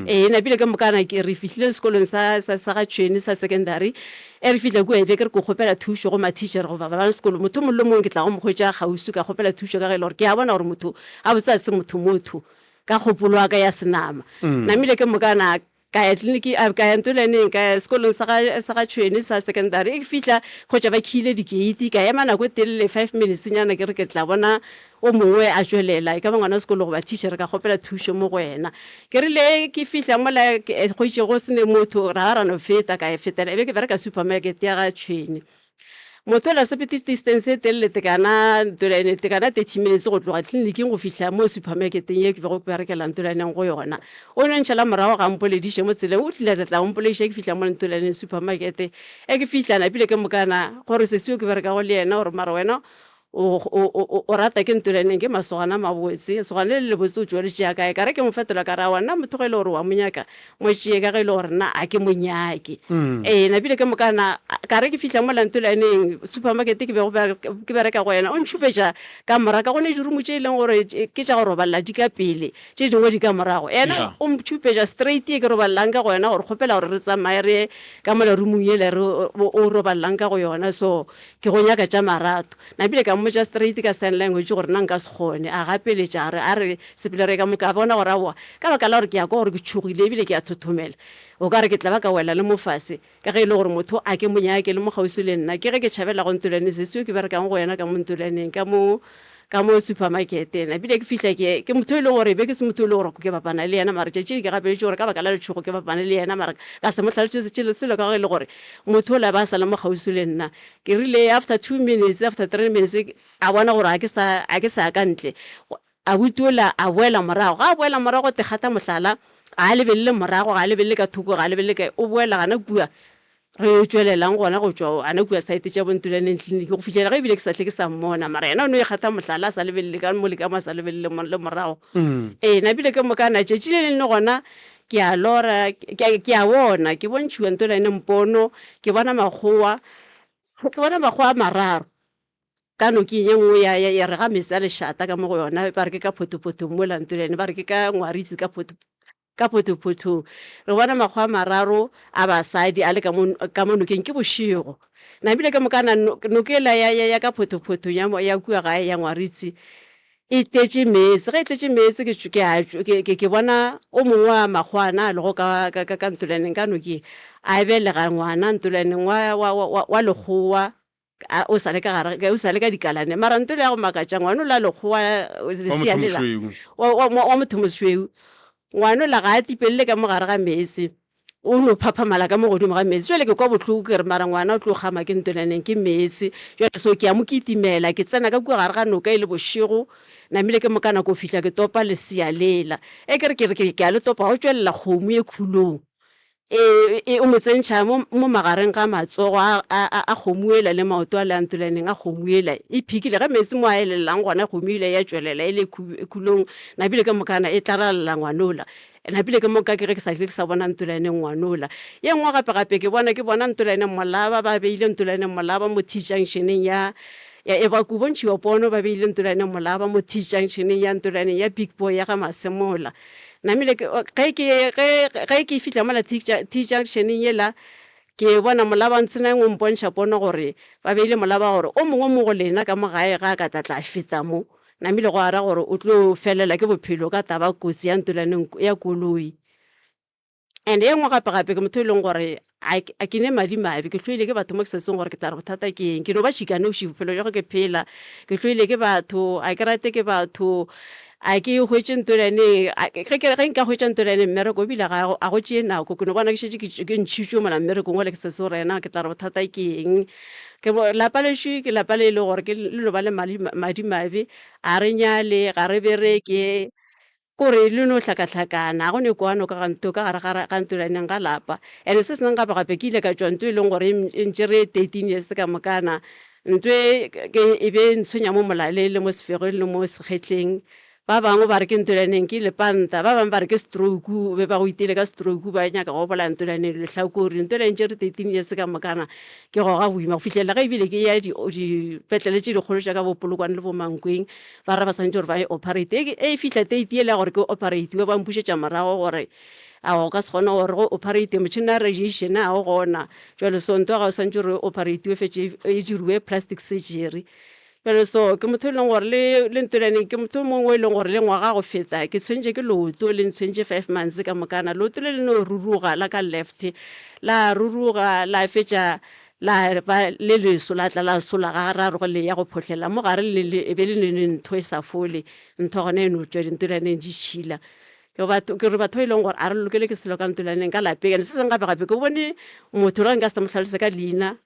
Ee, napile ka mokana ke re fihlile sekolong sa, sa, sa ga Tšhwene sa secondary. E re fihla kua e be ke re ke kgopela thušo go mathišere goba ba ba sekolo. Motho o mongwe le mongwe ke tla go mo hwetša kgauswi ka kgopela thušo ka ge e le gore ke a bona gore motho gabotse ga se motho motho ka kgopolo ya ka ya senama. Namile ke mokana ka ya tleliniki, a, ka ya Ntolaneng, ka ya sekolong sa ga, sa ga Tšhwene sa secondary. E ke fihla hwetša ba khile dikeiti, ka ema nako e telele five minutes nyana ke re ke tla bona O mongwe a tšwelela, e ka ba ngwana wa sekolo goba thišere, ka kgopela thušo mo go yena. Ke rile ke fihla mola go itše go se ne motho, ra ba ra no feta, ka e fetela. E be ke bereka supermarket ya ga Tšhwene. Motho ola sepete distance e telele tekana ntolane tekana 30 minutes go tloga tleliniking go fihla mo supermarketeng ye ke bego ke berekela ntolaneng go yona. O no ntšhala morago ga mpolediše mo tseleng, o tlile a tla go mpolediša ke fihla mo ntolaneng supermarket. E ke fihla napile ke mokana gore sesi yo ke berekago le yena gore mara wena O, o, o, o rata ke ntolaneng ke masogana a mabotse. Sogana le le lebotse o tšo le tšea kae? Ka re ke mo fetola ka re, Aowa, nna motho ge e le gore wa mo nyaka, mo tšee, ka ge e le gore nna ga ke mo nyake. Ee, napile ke mokana, ka re ke fihla mola ntolaneng, supermarket ke bego ke bereka go yona, o ntšhupetša ka mora ka, go ne dirumo tše e leng gore ke tša go robalela di ka pele, tše dingwe di ka morago. Yena o ntšhupetša straight ye ke robalelang ka go yona gore kgopela gore re tsamaye re ye ka mola rumong yela re o robalelang ka go yona. So Ke go nyaka tša marato. Napile ka mmotša straight ka sign language gore nna nka se kgone. A gapeletša a re, a re sepele re ye ka mo. Ka bona gore aowa, ka baka la gore ke a kwa gore ke tšhogile ebile ke a thothomela, o ka re ke tla ba ka wela le mo fase, ka ge e le gore motho a ke mo nyake le mo kgauswi le nna. Ke ge ke tšhabela go Ntolaneng, sesi yo ke berekang go yena ka mo Ntolaneng, ka mo, ka mo supermarket. Napile ke fihla ke, ke motho e leng gore be ke se motho e leng gore ke bapana le yena, mara tšatši le ke gapeletše gore ka baka la letšhogo ke bapane le yena, mara ka se mo hlalošetše selo ka ge e le gore Motho ola ba sa le mo kgauswi le nna. Ke rile after 2 minutes, after 3 minutes, a bona gore ga ke sa, ga ke sa ya ka ntle. Abuti ola a boela morago. Ga a boela morago te kgatha mohlala, ga a lebelele morago, ga a lebelele ka thoko, ga a lebelele kae, o boela gana kua re yo tšwelelang gona go tšwa gana kua side tša bo Ntolaneng clinic go fihlela ge ebile ke sa hle ke sa mmona. Mara yena o no ikgatha mohlala a sa lebelele ka mo le ka mo, a sa lebelele le morago. Ee, napile ke mokana tšatši le leng le gona Ke a lora, ke, ke a bona, ke bontšhiwa ntola ene mpono, ke bona makgowa, ke bona makgowa a mararo ka nokeng ye nngwe ya, ya, ya re ga meetse a lešata ka mo go yona, ba re ke ka photophothong mola ntola ene, ba re ke ka Ngwaritsi ka photo, ka photophothong. Re bona makgowa a mararo a basadi a le ka mo, ka mo nokeng, ke bošego. Namile ke mokana noka ela ya, ya, ya ka photophothong ya, ya kua gae ya Ngwaritsi, E tletše meetse. Ge e tletše meetse ke ke a ke ke ke bona o mongwe wa makgowana a lego ka ka ka ka ntolaneng ka nokeng a belega ngwana ntolaneng wa wa wa wa lekgowa a o sa le ka gare o sa le ka dikalaneng mara ntolo ya go makatša ngwana o la lekgowa Wa lesea motho lela mošweu. wa wa wa motho mošweu Ngwanola ga a tipelele ka mo gare ga meetse, o no phaphamala ka mo godimo ga meetse. Jwale ke kwa bohloko ke re mara ngwana o tlo kgama ke ntolaneng ke meetse. Jwale so ke a mo kitimela, ke tsena ka kua gare ga noka e le bošego, namile ke moka nako fihla ke topa lesea lela. E ke re ke re ke a le topa, gwa tšwelela kgomo ye khulong. E, e, o mo tsentšha mo, mo magareng ga matsogo a, a, a, a kgomo ela le maoto a le a ntolaneng a kgomo ela. E phikile ge meetse mo a elelelang gona, kgomo ela ya tšwelela e le khu, khulong, napile ke mokana e tlaralela ngwanola. Napile ke moka ke ge ke sa tle ke sa bona ntolaneng ngwanola. Ye nngwe gape gape ke bona, ke bona ntolaneng molaba, ba beile ntolaneng molaba mo T-junctioneng ya. Ya e ba ku bontšhiwa pono ba beile Ntolane molaba mo T-junctioneng ya Ntolane ya Big Boy ya ga Masemola. Namile ke ge ke ge ge ke fihla mola T-junctioneng yela ke bona molaba Ntsenang o mpontšha pono gore ba beile molaba gore o mongwe mo go lena ka mo gae ga a ka tla tla feta mo. Namile go ara gore o tlo felela ke bophelo ka taba kotsi ya Ntolaneng ya koloi. And e nngwe gape-gape ke motho e leng gore a ke ne madi mabe, ke hloile ke batho mo ke sa tsebeng gore ke tla re bothata ke eng. Ke no ba tšhikanoši bophelo bja go ke phela, ke hloile ke batho, a ke rate ke batho, a ke hwetše ntolane, ge ke ge nka hwetša ntolane mmereko ebile ga a go tšee nako, ke no bona ke šetše ke ntšhitšwe mola mmerekong ole ke sa tsebe gore yena ke tla re bothata ke eng. Ke lapa lešo ke lapa le e le gore ke le no ba le madi mabe, ga re nyale, ga re bereke. Kore le no hlakahlakana, ga go ne kwano ka ga nto ka gare ga ga ntolaneng ga lapa. And se sengwe gape gape ke ile ka tšwa nto e leng gore e ntšere 13 years ka mokana. Nto e ke e be e ntshwenya mo molaleng le mo sefegong le mo segetleng. Ba bangwe ba re ke ntolaneng ke lepanta, ba bangwe ba re ke stroke, be ba go iteile ka stroke ba nyaka go bolaya ntolaneng lehlakore. Ntola e ntšere 13 years ka mokana ke goga boima go fihlelela ge ebile ke ya dipetlele tše dikgolo tša ka bo Polokwane le bo Mankweng. Ba re ba swanetše gore ba e operate. E, e fihla date yela ya gore ke operatiwe, ba mpušetša morago gore a o ka se kgone gore go operate motšhene wa radiation ga o gona. Jwale so ntho ya gago e swanetše gore e operatiwe fetše e diriwe plastic surgery. Jwale so ke motho e leng gore le le ntolaneng ke motho o mongwe o e leng gore le ngwaga go feta ke tshwentše ke leoto le ntshwentše five months ka mokana. Leoto le le no ruruga la ka left la ruruga la fetša La ba le leso la tla la sola ga ra rogo le ya go phohlela mo gare le le e be le ne ntho e sa fole ntho gona e no tšwa dintolaneng di tšhila. Ke batho ke re batho e leng gore a re lokele ke selo ka ntolaneng ka lapeng and se sengwe gape gape ke bone motho le nka se mo hlalose ka leina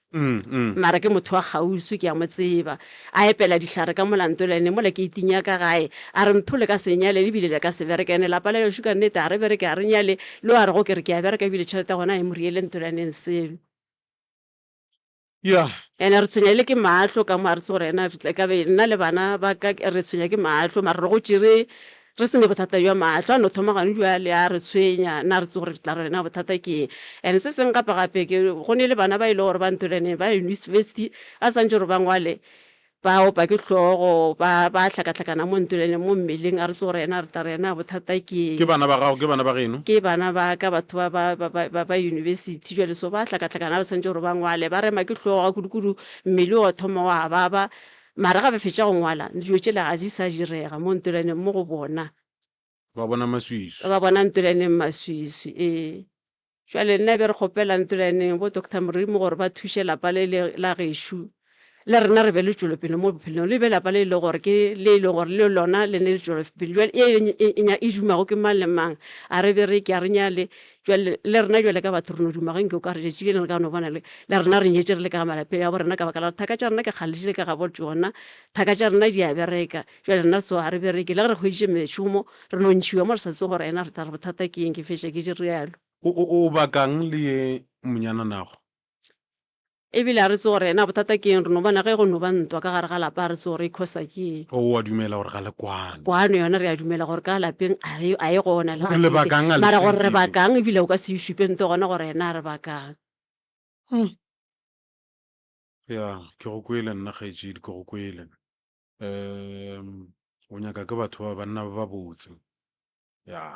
mara ke motho wa kgauswi ke a mo tseba a epela dihlare ka mola ntolaneng mola ke itinya ka gae a re ntho le ka se nyale ebile le ka se bereke ene lapa la gešo ka nnete a re bereke a re nyale le a re go ke re ke a bereka ebile tšhelete ya gona a e mo riele ntolaneng selo. Ya. Ene re tshwenya le ke mahlo ka mo a re tse gore ena re ka be nna le bana ba ka re tshwenya ke mahlo mara re gotše re re se ne bothata bja mahlo a no thoma gane bjale a re tshwenya nna re tse gore re tla re ena bothata ke eng. And se sengwe gape gape ke go ne le bana ba e le gore ba ntoleneng ba university ba santse gore ba ngwale Ba opa ke hlogo, ba, ba hlakahlakana mo ntweleng, mo mmeleng, a re tse gore yena re tla re yena bothata ke eng. Ke bana ba gago, ke bana ba geno? Ke bana ba ka, batho ba, ba, ba, ba, ba, ba yunibesithi. Bjale so ba hlakahlakana, ba swanetše gore ba ngwale. Ba rema ke hlogo ga kudu-kudu, mmele wa thoma wa baba. Mara ga ba fetša go ngwala, dilo tšela ga di sa direga mo ntwelaneng mo go bona. Ba bona maswiswi. Ba bona ntwelaneng maswiswi, ee. Bjale nna be re kgopela Ntolaneng bo Doctor Morimo gore ba thuše lapa le le la gešo le rena re be le tšwelopele mo bophelong le be lapa le e le gore ke le e leng gore le lona le ne le tšwelopele jwale e, e, e, e dumago ke mang le mang a re bereke a re nyale jwale le rena jwale ka batho re no duma ge nke o ka re tšatši le le ka no bona le le rena re nyetše re le ka malapeng a bo rena ka baka la gore thaka tša rena ke kgale di le ka gabo tšona thaka tša rena di a bereka jwale rena so ga re bereke le ge re hweditše mešomo Re no ntšhiwa mo re sa tsebe gore ena re tla re bothata ke eng, ke fetša ke di realo. O, o, o bakang le ye monyana nago? Ebile ga re tsebe gore ena bothata ke eng, re no bona ge go no ba ntwa ka gare ga lapa, ga re tsebe gore e khosa ke eng. O, o a dumela gore ga le kwane? Kwano yona re a dumela gore ka lapeng a re, a e gona le Gore le gatee. bakang a le Mara gore re tsebe. bakang ebile o ka se e šupe nto gona gore ena re bakang. Ya, ke go kwele nna kgaetšedi, ke go kwele. Um o nyaka ke batho ba banna ba babotse. Ya.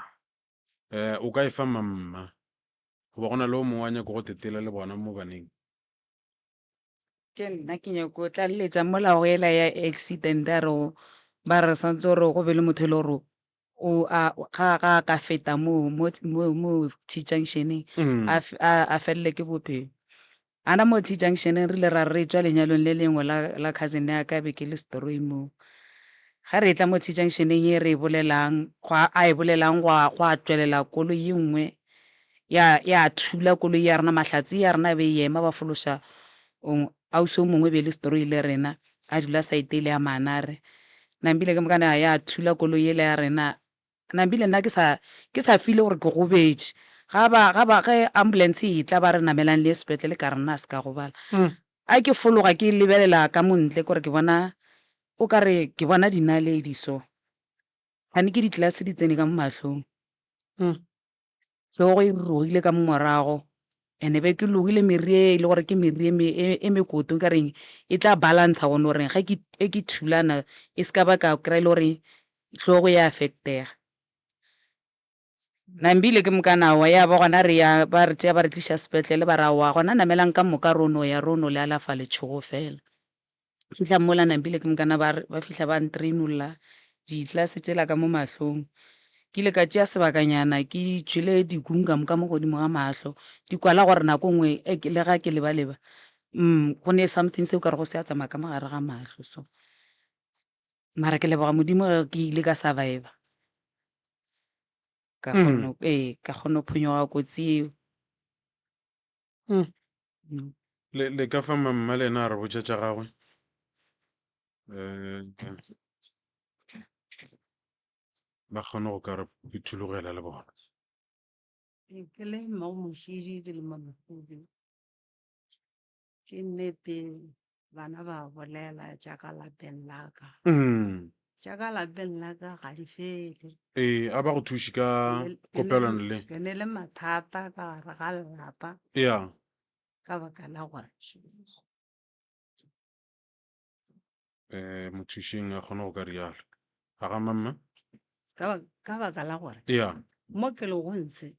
Eh, o ka e fa mang mma? Goba go na le o mongwe a nyako go tetela le bona mo baneng? Ke nna ke nyako tlaleletša mola go ela ya accident a re ba re santse gore go be le motho e le gore o a ga ga a ka feta mo mo mo mo T junction-eng a a felele ke bophelo. Gana mo T junction-eng re ile ra re re tšwa lenyalong le lengwe la la cousin ya ka be ke le setoroi moo. Ge re etla mo T junction-eng ye re e bolelang gwa a e bolelang gwa gwa tšwelela koloi ye nngwe ya ya thula koloi ya rena mahlatse ya rena e be e ema ba fološa ausi o mongwe e be e le setoroi le rena a dula side ele ya Manare. Nambile ke mokana ya thula koloi yela ya rena. Nambile nna ke sa ke sa feel-e gore ke gobetše. Ga ba ga ba ge ambulance e tla ba re namelang le ye sepetlele ka re nna se ka gobala. A ke fologa ke lebelela ka mo ntle kore ke bona o ka re ke bona dinaledi so. Kgane ke di-glass di tsene ka mo mahlong. Hlogo e rurugile ka mo morago. And be ke logile meriri e le gore ke meriri e me e mekoto nka reng e tla balantsha go no reng ge ke e ke thulana e se ka ba ka kry-a e le gore hlogo ya affect-ega. Nambile ke mokana aowa ya ba gona re ya ba re tšea ba re tliša sepetlele ba re aowa gona namelang ka moka ro no ya ro no le alafa letšhogo fela. Fihla mola Nambile ke mokana ba re ba fihla ba ntrainolla di-glass tšela ka mo mahlong. Ke ile ka tšea sebakanyana ke tšwele dikung ka moka mo godimo ga mahlo di kwala gore nako nngwe le ga ke leba-leba go ne something se o ka rego se a tsamaya ka mo gare ga mahlo so. Mara ke leboga Modimo ge ke ile ka survivor ka kgona ee ka kgona go phonyoga kotsi eo. Le, le ka fa mamma le ena a re botša tša gagwe. Eh, ba kgone go ka re phuthologela le bona. Ee, Ke le mmago-Mošidi, ke le Mamokhudu. Ke nnete bana ba bolela tša ka lapeng la ka. Mm. Tša ka lapeng la ka ga di fele. Ee, a ba go thuše ka Ke ne- ke ne kopelano le. Ke ne le mathata ka gare ga lelapa Ya. ka baka la gore Eh, mothušeng a kgone go ka rialo. A ga mamma? ka ba- ka baka la gore Ya. mo ke lego ntshe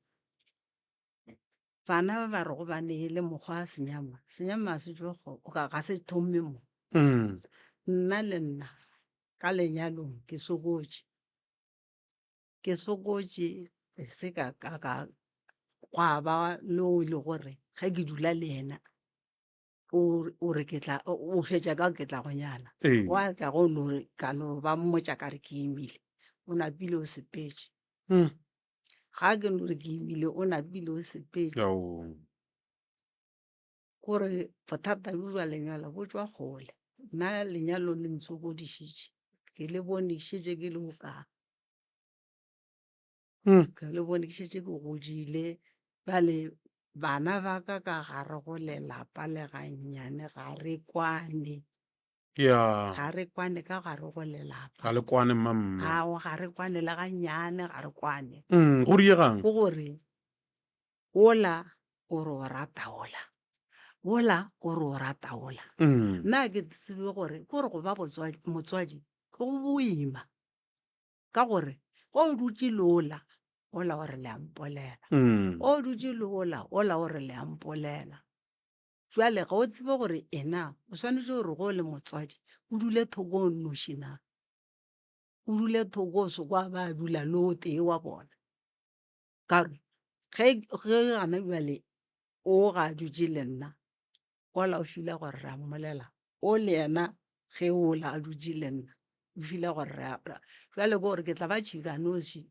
Bana ba ba rego ba neele mokgwa wa senyama, senyama ga se tšwe o ka ga se thome mo. Nna le nna ka lenyalong ke sokotše, ke sokotše e se ka ka ka gwa ba le o le gore ge ke dula le yena o re ke tla o fetša ka ke tla go nyala. Gwa tla go no re ka no ba mmotša ka re ke imile, o napile o sepetše. Ga ke no re ke imile o napile o sepetše. Kore bothata bjo bja lenyalo bo tšwa kgole. Nna lenyalo le ntshokodišitše, ke le bone ke šetše ke le o kaa. Ke le bone ke šetše ke godile, bjale bana ba ka ka gare go lelapa le gannyane ga re kwane. Ya. Ga re kwane ka gare go lelapa. Ga le kwane mma mma. Ao, ga re kwane le gannyane, ga re kwane. Go diegang? Ke gore wola o re o rata wola, wola o re o rata wola. Nna ga ke tsebe gore, ke gore go ba botswadi, motswadi ke go boima. Ka gore ge o dutše le wola, wola o re le a mpolela. Ge o dutše le wola, wola o re le a mpolela. Bjale ga o tsebe gore ena o swanetše gore ge o le motswadi o dule thoko o nnoši na? O dule thoko o se kwa ba dula le o tee wa bona. Ka gore ge ge gana bjale o ga a dutše le nna ola o feel-a gore re a mmolela, o le yena ge ola a dutše le nna o feel-a gore re a, bjale ke gore ke tla ba tšhikanoši.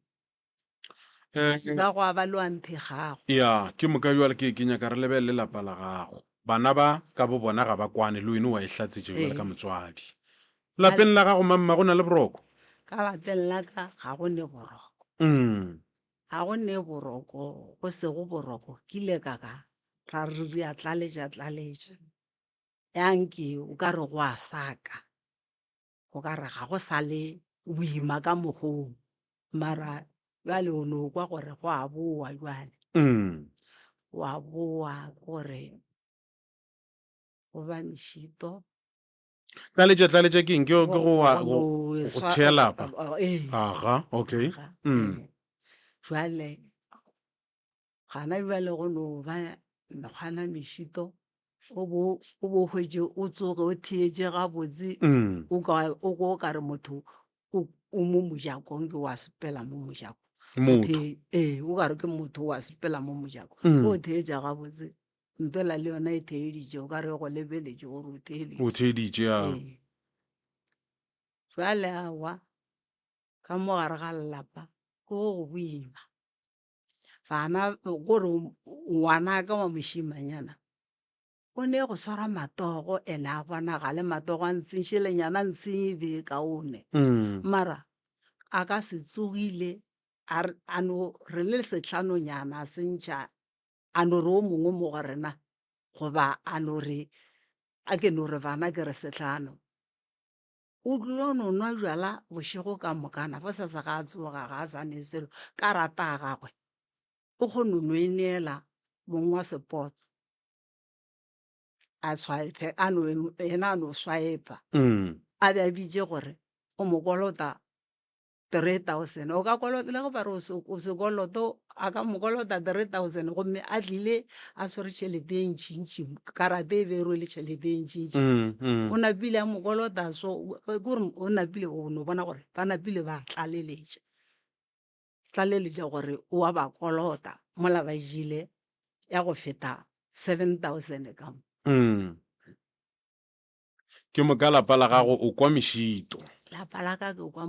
Eh, Sa gwa ba le wa nthekgago. Ya, ke moka bjale ke, ke nyaka re lebelele lapa la gago. Bana ba ka bo bona ga ba kwane, le wene wa e hlatsetša bjale ka Ee. motswadi. Lapeng la gago mamma go na le boroko? Ka lapeng la ka ga go ne boroko. Mm. Ga go ne boroko, go sego boroko. Ke ile ka ka ra re re a tlaletša tlaletša. Ya nke o ka re go a saka. O ka re ga go sa le boima ka mokgoo, mara bjale o no kwa gore go a boa bjale. Go a boa ke gore go ba mešito. Tlaletša, tlaletša ke eng? Ke go go wa go go thea lapa. Ee. Aga, okay. Jwale Gana bjale go no ba mekgwana mešito, o bo o bo hwetše o tsoge o theetše gabotse, o ka o kwa o ka re motho o o mo mojakong ke wa sepela mo mojako. Motho. Ee, o ka re ke motho wa sepela mo mojako. O theetša gabotse, ntwela le yona e theeditše, o ka re e go lebeletše gore o theeditše. O theeditše, ya. Ee. Bjale aowa, ka mo gare ga lelapa ke go go boima. Bana gore ngwanaka wa mošemanyana o ne go swara matogo ene a bonagale matogo a ntshešelenyana a ntshe be kaone mara a ka se tsogile a re a no re le sehlanonyana a se ntšha a no re o mongwe mo go rena goba a no re a ke no re bana ke re sehlano. O tlo no nwa bjala bošego ka mokana, bosasa ga a tsoga ga a sa ne selo, karata ya gagwe o kgono no e neela. Mong wa sepoto a swipe, a no, yena a no swipa. A be a bitše gore o mo kolota 3000. O ka kolota, le ge ba re o sekoloto, a ka mo kolota 3000 gomme a tlile a swere tšhelete e ntšintši, karata e be e rwele tšhelete e ntšintši. O napile a mo kolota so, ke gore o napile o no bona gore ba napile ba tlaleletša. Tlaleletša gore o a ba kolota mola ba jele ya go feta 7000 ka mo. Ke moka lapa la gago o kwa mešito. Lapa la ka ke kwa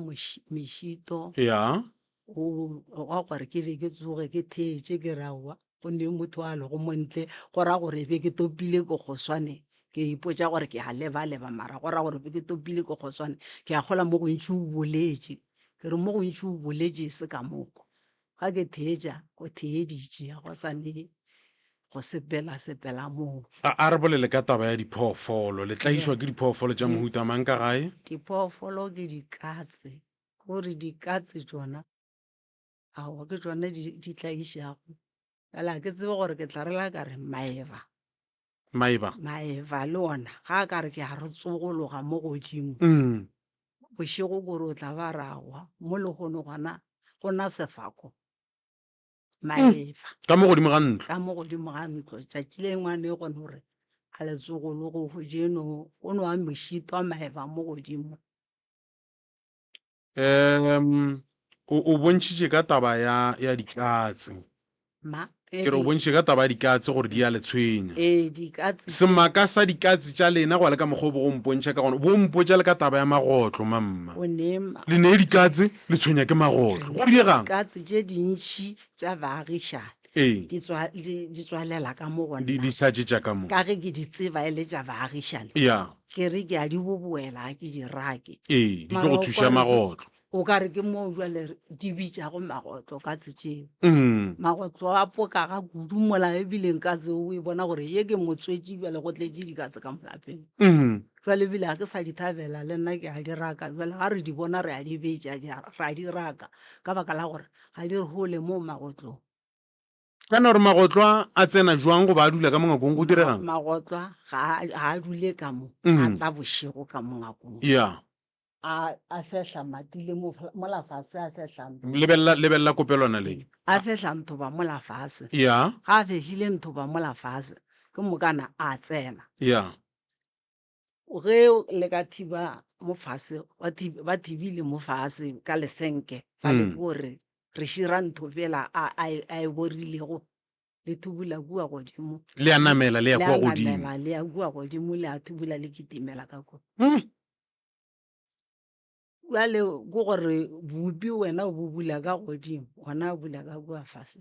mešito. Ya. O wa gore ke be ke tsoge ke theetše ke re aowa go ne motho a lego mo ntle go ra gore be ke topile ke kgoswane ke ipotša gore ke a lebaleba mara go ra gore be ke topile ke kgoswane ke a kgola mo gontši o boletše ke re mo gontši o boletše se ka moko ga ke theetša go theeditše ga go sa ne go sepela sepela moo. A a re bolele ka taba ya diphoofolo. Le tlaišwa ke diphoofolo tša mohuta mang ka gae? Diphoofolo ke dikatse, ke gore dikatse tšona aowa ke tšona di di tlaišago. Bjale ga ke tsebe gore ke tla rela ka re maeba. Maeba? Maeba le ona ga a ka re ke a re tsogologa mo godimo. Bošego ke gore o tla ba ra wa, mo lehono gona go na sefako. Maeba. Ka mo godimo ga ntlo? Ka mo godimo ga ntlo. Tšatši le lengwe a ne gone gore a le tsogologo hwetše no go no wa mešito a maeba mo godimo. Um o o bontšhitše ka taba ya ya dikatse. Ma, Ke re o bontšhitše ka taba ya dikatse gore di a le tshwenya. Ee, dikatse. Semaka sa dikatse tša lena go ya le ka mokgwa o bo go mpontšha ka gona, bo mpotša le ka taba ya magotlo, mamma. O ne ma. Le ne dikatse, le tshwenya ke magotlo. Go diegang? Dikatse tše dintši tša baagišani. Ee. Di tswa, di, di tswalela ka mo go Di, nna. di hlatšetša ka mo. Ka ge ke di tseba e le tša baagišani. Ya. Ke re ke a di boboela, ga ke di rake. Ee, di tlo Mara go o thuša ka re ke, magotlo. o ka re ke moo bjale di bitšago magotlo ka tsetšeo. Mm. Magotlo a poka ga kudu mola ebile nka se o e bona gore ye ke motswetši bjale go tletše dikatse ka mo lapeng. Mm. Bjale ebile ga ke sa di thabela le nna ke a di raka. Bjale ga re di bona re a di betša, di a, re a di raka ka baka la gore ga di re hole mo magotlong. Kana gore magotlwa a tsena jwang goba a dula ka mo ngakong go diregang? Magotlwa ga a, ga a dule ka mo, a Mm. tla bošego ka mo ngakong. Ya. A, a fehla matile mo, mola fase a fehla ntho. Lebelela, lebelela kopelwana le. A fehla nthoba mola fase. Ya. Ga a fehlile nthoba mola fase, ke mokana a tsena. Ya. Ge le ka thiba mo fase, ba thi-, ba thibile mo fase ka lesenke, ba le Mm. gore re šira ntho fela a, a e, a e borilego, le thubula kua godimo. Le a namela, le ya Le a kua godimo. namela, le ya kua godimo, le a thubula, le kitimela ka kua. Mm. Bjale ke gore bupi wena o bo bula ka godimo, ona a bula ka kua fase.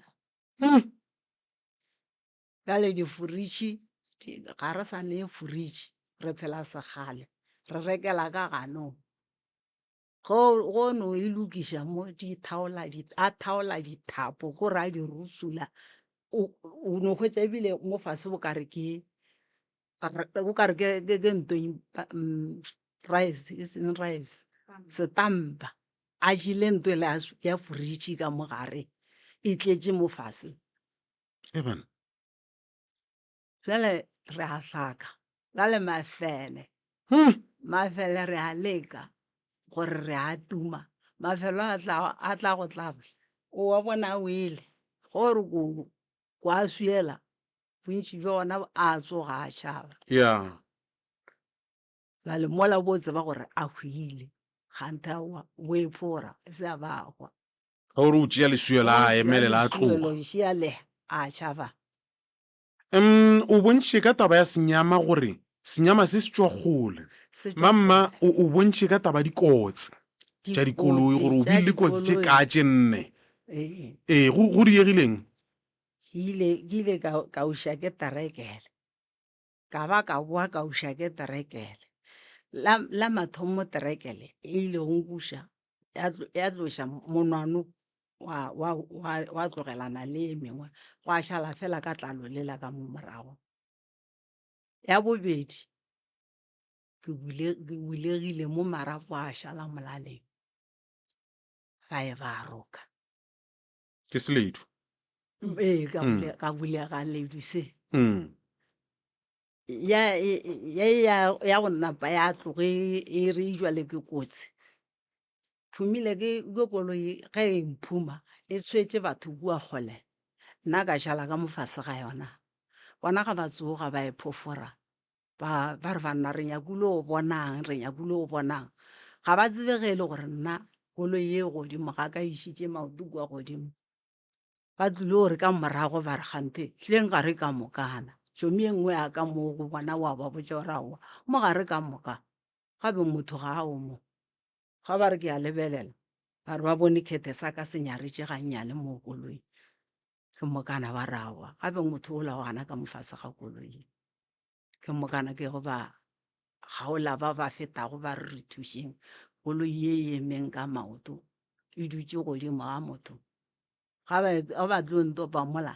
Mm. Bjale diforitšhi, ga re sa ne foritšhi, re phela sekgale, re rekela ka ganong. Ge o no e lokiša mo, di thaola, a thaola dithapo, ko re a di rusula, o no hwetša ebile mo fase o ka re ke, o ka re ke ntho rice, e seng rice, setampa. A jele ntho ela ya foritšhi ka mo gare, e tletše mo fase. Eben. Bjale re a hlaka. Bjale mafele. Hmm. Mafele re a leka gore re a tuma. Mafelo a tla a tla go tlaba. O wa bona a wele. Gore ko ko a swiela bontši bja ona a tsoga a tšhaba. Yeah. Bjale mola bo tseba gore a hwile. Kganthe aowa bo e phora e se a ba hwa. Ge o re o tšea leswio la a emelela a tloga. Lešia le a tšhaba. Umm o bontšhitše ka taba ya senyama gore senyama se se tšwa kgole. Mamma o o bontšhitše ka taba ya dikotsi tša dikoloi gore o bile le kotsi tše kaa tše nne. Ee, go go diegileng? Ke ile ke ile ka ka uša ke terekele. Ka ba ka boa ka uša ke terekele. La la mathomo terekele e ile go nkuša ya tloša monwano wa, wa, wa, wa tlogelana le e mengwe, gwa šala fela ka tlalo lela ka mo morago. Ya bobedi, ke bule, ke bulegile mo marapo a šala molaleng, ba e ba roka. Ke seledu. Ee, ka Mm. bule- ka bulega ledu se. Mm. Ya ya ya ya go napa ya tloge e re jwale ke kotsi. Phumile ke ke koloi ge e mphuma e tshwetše batho kua kgole. Nna ka šala ka mo fase ga yona. Bona ga ba tsoga ba e phofora ba ba re banna re nyakile go bonang, re nyakile go bonang. Ga ba tsebe ge e le gore nna koloi ye godimo ga ka e išitše maoto kua godimo. Ba tlile gore ka morago ba re kganthe hleng ga re ka mokana. Tšhomi ye nngwe ya ka mo go bona wa ba botša gore aowa mo ga re ka moka, gape motho ga a o mo. Ga ba re ke a lebelela ba re ba bone khethe sa ka se nyaretše gannyane mo koloing. Ke mokana ba re aowa gape motho ola o gana ka mo fase ga koloi. Ke mokana ke go ba kgaola ba ba fetago ba re re thušeng, koloi ye e emeng ka maoto e dutše godimo ga motho. Ga ba ga ba tlo ntopa mola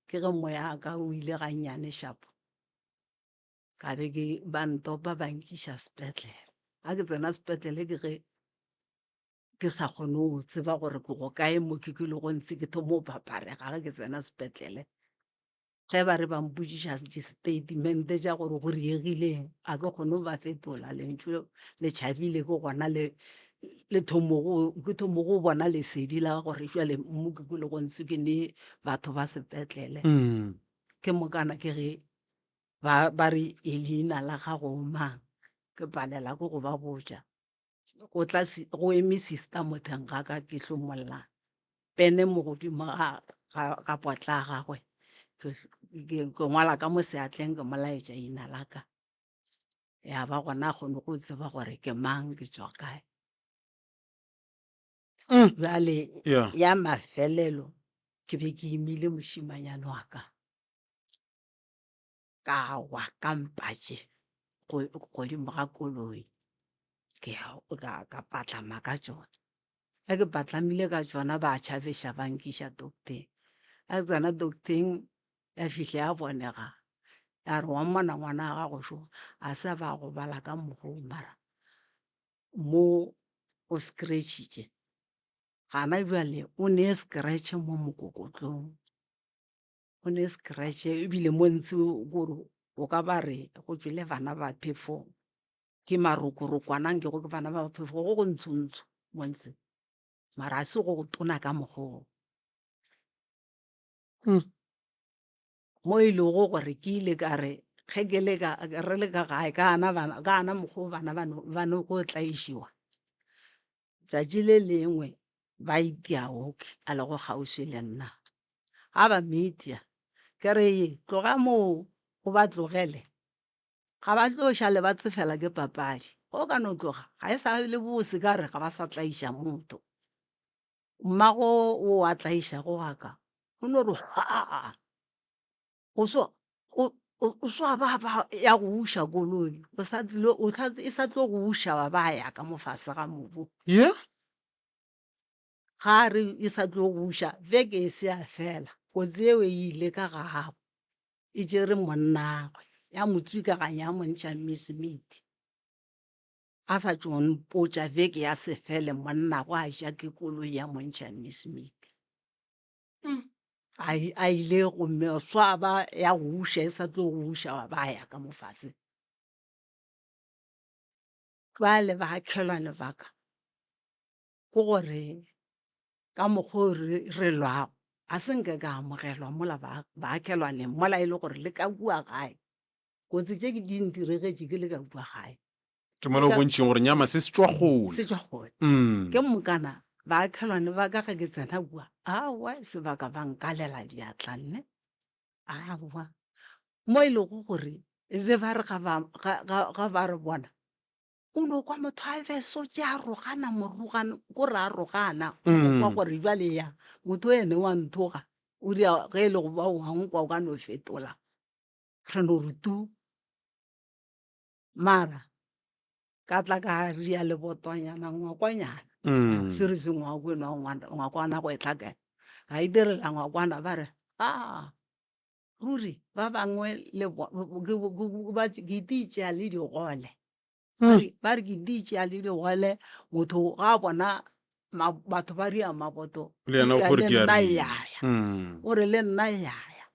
ke ge moya wa ka o ile gannyane shapo. Ka be ke ba ntopa ba nkiša sepetlele. Ga ke tsena sepetlele ke ge ke sa kgone go tseba gore ke go kae mo ke kilego ntse ke thoma go phaparega ge ke tsena sepetlele. Ge ba re ba mpotšiša di-statement tša gore go diregileng, ga ke kgone go ba fetola, lentšu le tšhabile ke gona le le thomo go ke thomo go bona lesedi la gore jwale mo ke kwele go ntsho ke ne batho ba sepetlele. Ke mokana ke ge ba ba re leina la gago o mang, ke palela ke go ba botša. Go tla go eme sister mo teng ga ka ke hlomolla pene mo godimo ga ga ga potla ya gagwe ke ke ke ngwala ka mo seatleng ke mo laetša ina la ka. Ya ba gona a kgone go tseba gore ke mang ke tšwa kae. Bjale Yeah. ya mafelelo ke be ke imile mošimanyana wa ka. Ka wa ka mpatše godimo ga koloi ke ya ka patlama ka tšona. Ge ke patlamile ka tšona ba tšhabeša ba nkiša docteng. Ge ke tsena docteng ya fihla ya bonega ya re wa mmona ngwana wa gago šo a se a ba a gobala ka mokgwa wo mara mo o scratch-itše gana bjale o ne scratch mo mokokotlong. O ne scratch ebile mo ntse kore o ka ba re go tšwele bana ba phefong ke marokorokwana nkego ke bana ba phefo go go ntsho-ntsho mo ntse mara a se go go tona ka mokgwa oo. Mo e lego gore ke ile ka re ge ke le ka re le ka gae ka ana bana ka ana mokgwa o bana ba no go tlaišiwa. Tšatši le lengwe ba itia Oki a lego kgauswi le nna. Ga ba mo itia, ke re, Tloga moo o ba tlogele. Ga ba tlo šale ba tsefela ke papadi. Ge o ka no tloga, ga e sa le bose ka re ga ba sa tlaiša motho. Mmago wo a tlaišago wa ka o no re hwaa! O so o o swa ba ba ya go uša koloi o sa tlilo o sa e sa tlo go uša wa ba ya ka mo fase ga mobu. Yeah. Ga a re e sa tlo go uša beke e se ya fela kotsi eo e ile ka gabo e tšere monnagwe ya mo tswikaganya ya mo ntšha Miss Meat. A sa tšo mpotša beke ya se fele monnagwe a ja ke koloi ya mo ntšha Miss Meat. A, a ile gomme swa ba ya go uša e sa tlo go uša wa ba ya ka mo fase. Bjale baakelwane ba ka ke gore ka mokgwa o re, re lwago ga se nke ka amogelwa mola baakelwaneng mola e le gore le ka kua gae. Kotsi tše di ntiregetše ke le ka kua gae. Ke mola o bontšheng gore nyama se se tšwa kgole. Se tšwa kgole. Mm. Ke mokana baakelwane ba ka ge ke tsena kua, aowa sebaka ba nkalela diatla nne. Aowa. Mo e lego gore be ba re ga ba, ga, ga, ga ba re bona, o no kwa motho a besotše a rogana morogano, ko re a rogana, o kwa Mm. gore bjale ya motho ene wa nthoga, o ria ge e le go ba wa nkwa o ka no fetola. Re no re tu. Mara ka tla ka ria lebotonyana ngwakwanyana Mm. se re se ngwako eno ngwakwana go e tlhakela ka e direla ngwakwana ba re a ruri ba bangwe le ke itiitšea le digole Mm. ba re ke itiitšea le digole motho ga a bona. Ma, batho ba ria maboto. Le yena o gore Le ke a nna ria. ya ya. Mm. O re le nna ya ya.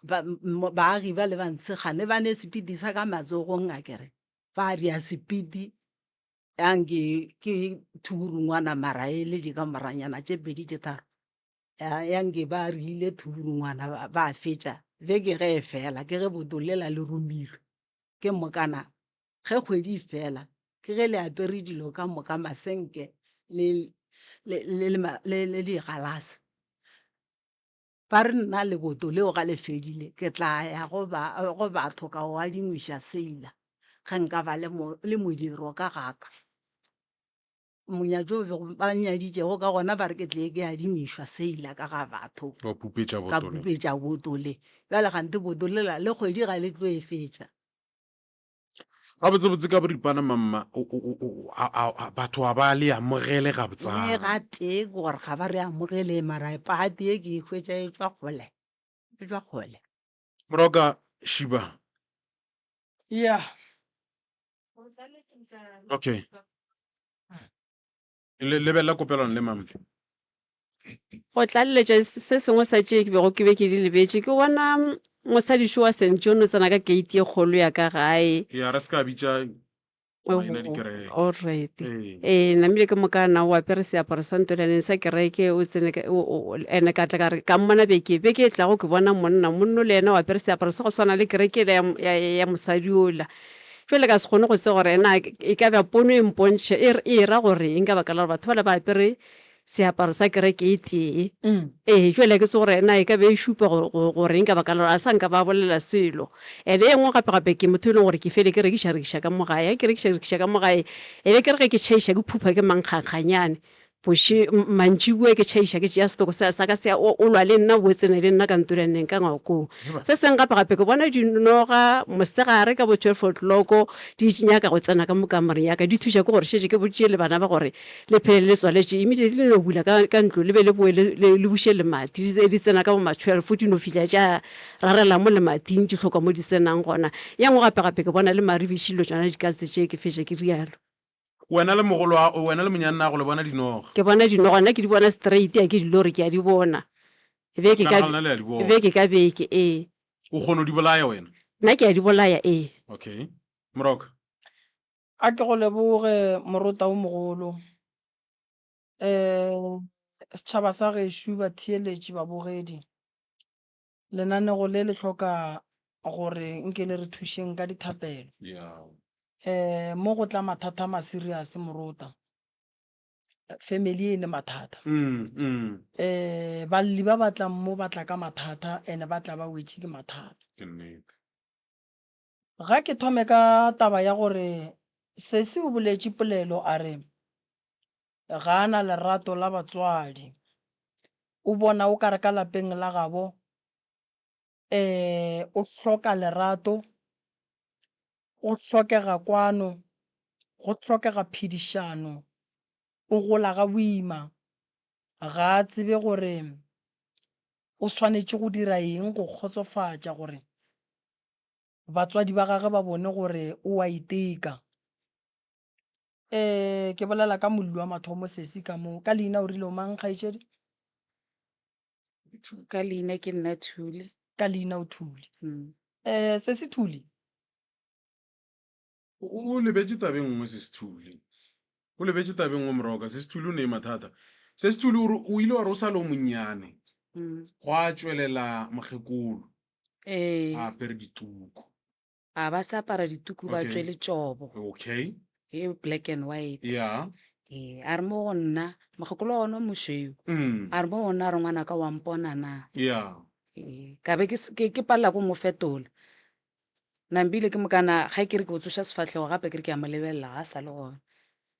Ba, m- baagi ba le ba ntshegane ba ne sepiti sa ka matsogong a kere. Ba ria sepiti anke ke thurungwana mara e le dikamoranyana tše pedi tše tharo. Ya, ya nke ba rile thurungwana ba, ba fetša. Beke ge e fela ke ge boto lela le romilwe. Ke mokana Ge kgwedi e fela, ke ge le apere dilo ka moka, masenke le, le, le, le, le, le digalase. Ba re nna leboto leo ga le fedile, ke tla ya go ba, go batho ka o adimiša seila ge nka ba le, mo, le modiro ka ga ka. Monyatšo o bego ba nnyaditšego ka gona ba re ke tle ke adimišwa seila ka ga batho. Wa pupetša Ka boto le. pupetša boto le. Bjale kganthe boto lela le kgwedi ga le tlo e fetša. Gabotsebotse ka boripana mamma batho a ba le amogele Le gabotsana. gatee ke gore ga ba re amogele mara pati e ke e hwetša e tšwa kgole, e tšwa kgole. Moroka Shiba. Ya. Okay. Le lebelela kopelwana le mama. Go tlaleletša se sengwe sa tše ke bego ke be ke di lebetše, ke bona mosadi šo wa St. John o tsena ka keiti e kgolo ya ka gae. Ya, re se ka bitša maina a dikereke. Alright. Ee. Ee, namile ke mokana o apere seaparo sa ntolaneng sa kereke, o tsene ka, o, o, ene ka tla ka re, ka mmona beke, beke e tlago ke bona monna, monno le yena o apere seaparo sa go swana le kereke yela ya, ya, ya mosadi yola. Bjale ka se kgone go tseba gore na e ka ba pono e mpontšha e, e ra gore eng ka baka la gore batho bale ba apere seaparo sa kereke e tee. Ee, bjale ga ke tsebe gore na e ka be e šupa go, go, gore eng ka baka la gore a sa nka ba bolela selo. And-e e nngwe gape-gape ke motho e leng gore ke fele ke rekiša-rekiša ka mo gae. Ge ke rekiša-rekiša ka mo gae, e be ke re ge ke tšhaiša ke phupha ke mankgankganyane. Boše, mantšiboa ke tšhaiša ke tšea setoko sa, sa ka se o, o lwa le nna o bo tsene le nna ka ntolaneng ka ngwakong. Se sengwe gape gape ke bona dinoga mosegare ka bo 12 o'clock di nyaka go tsena ka mo kamoreng ya ka, di thuša ke gore šetše ke botšie le bana ba gore le phele le tswaletše immediately le no bula ka, ka ntlo le be le boe le, le, le buše lemati. Di, di tsena ka bo ma 12 di no fihla tša rarela mo lemating di hloka mo di tsenang gona. Ye nngwe gape gape ke bona le maribiši dilo tšona dikatse tše ke fetša ke rialo. Wena le mogolo wa, wena le monyannago le bona dinoga. Ke bona dinoga, nna ke di bona straight, a ke di lore, ke a di bona. Beke ka, Ka lena le a di bona. beke ka beke, ee. O kgona go di bolaya wena? Nna ke a di bolaya, ee. Okay. Moroka. A ke go leboge morota o mogolo. Um setšhaba sa gešo, batheeletši, babogedi. Lenanego le le hloka gore nke le re thušeng ka dithapelo. Um mo go tla mathata a ma serious morota. Family e ne mathata. Um balli ba ba tlang mo ba tla ka mathata and ba tla ba wetše ke mathata. Ga ke thome ka taba ya gore sesi o boletše polelo a re Ga a na lerato la batswadi. O bona o ka re ka lapeng la gabo o hloka lerato, o hlokega kwano, go hlokega phedišano, o gola ga boima, ga a tsebe gore o swanetše go dira eng go kgotsofatša gore batswadi ba gagwe ba bone gore o a iteka. Ee, ke bolela ka molli wa mathomo sesi ka mo. Ka leina o rile o mang, kgaetšedi? Ka leina ke nna Thuli. Ka leina o Thuli. Mm. Eh, sesi Thuli. O, o lebetše taba e nngwe, Sesi Thuli. O lebetše taba e nngwe, Moroka. Sesi Thuli o ne mathata. Sesi Thuli o re o ile wa re o sa le o monnyane, Mm. gwa tšwelela mokgekolo Ee. a apere dituku. A ba sa apara dituku ba Okay. tšwe letšobo. Okay. E black and white. Yeah. Ee, a re mo go nna, mokgekolo wa gona o mošweu. Mm. A re mo go nna a re ngwanaka wa mpona na? Yeah. Ee, ka be ke s- ke ke palela ko mo fetola. Nambile ke mokana ga ke re ke o tsoša sefahlego gape ke re ke a mo lebelela ga a sa le gona.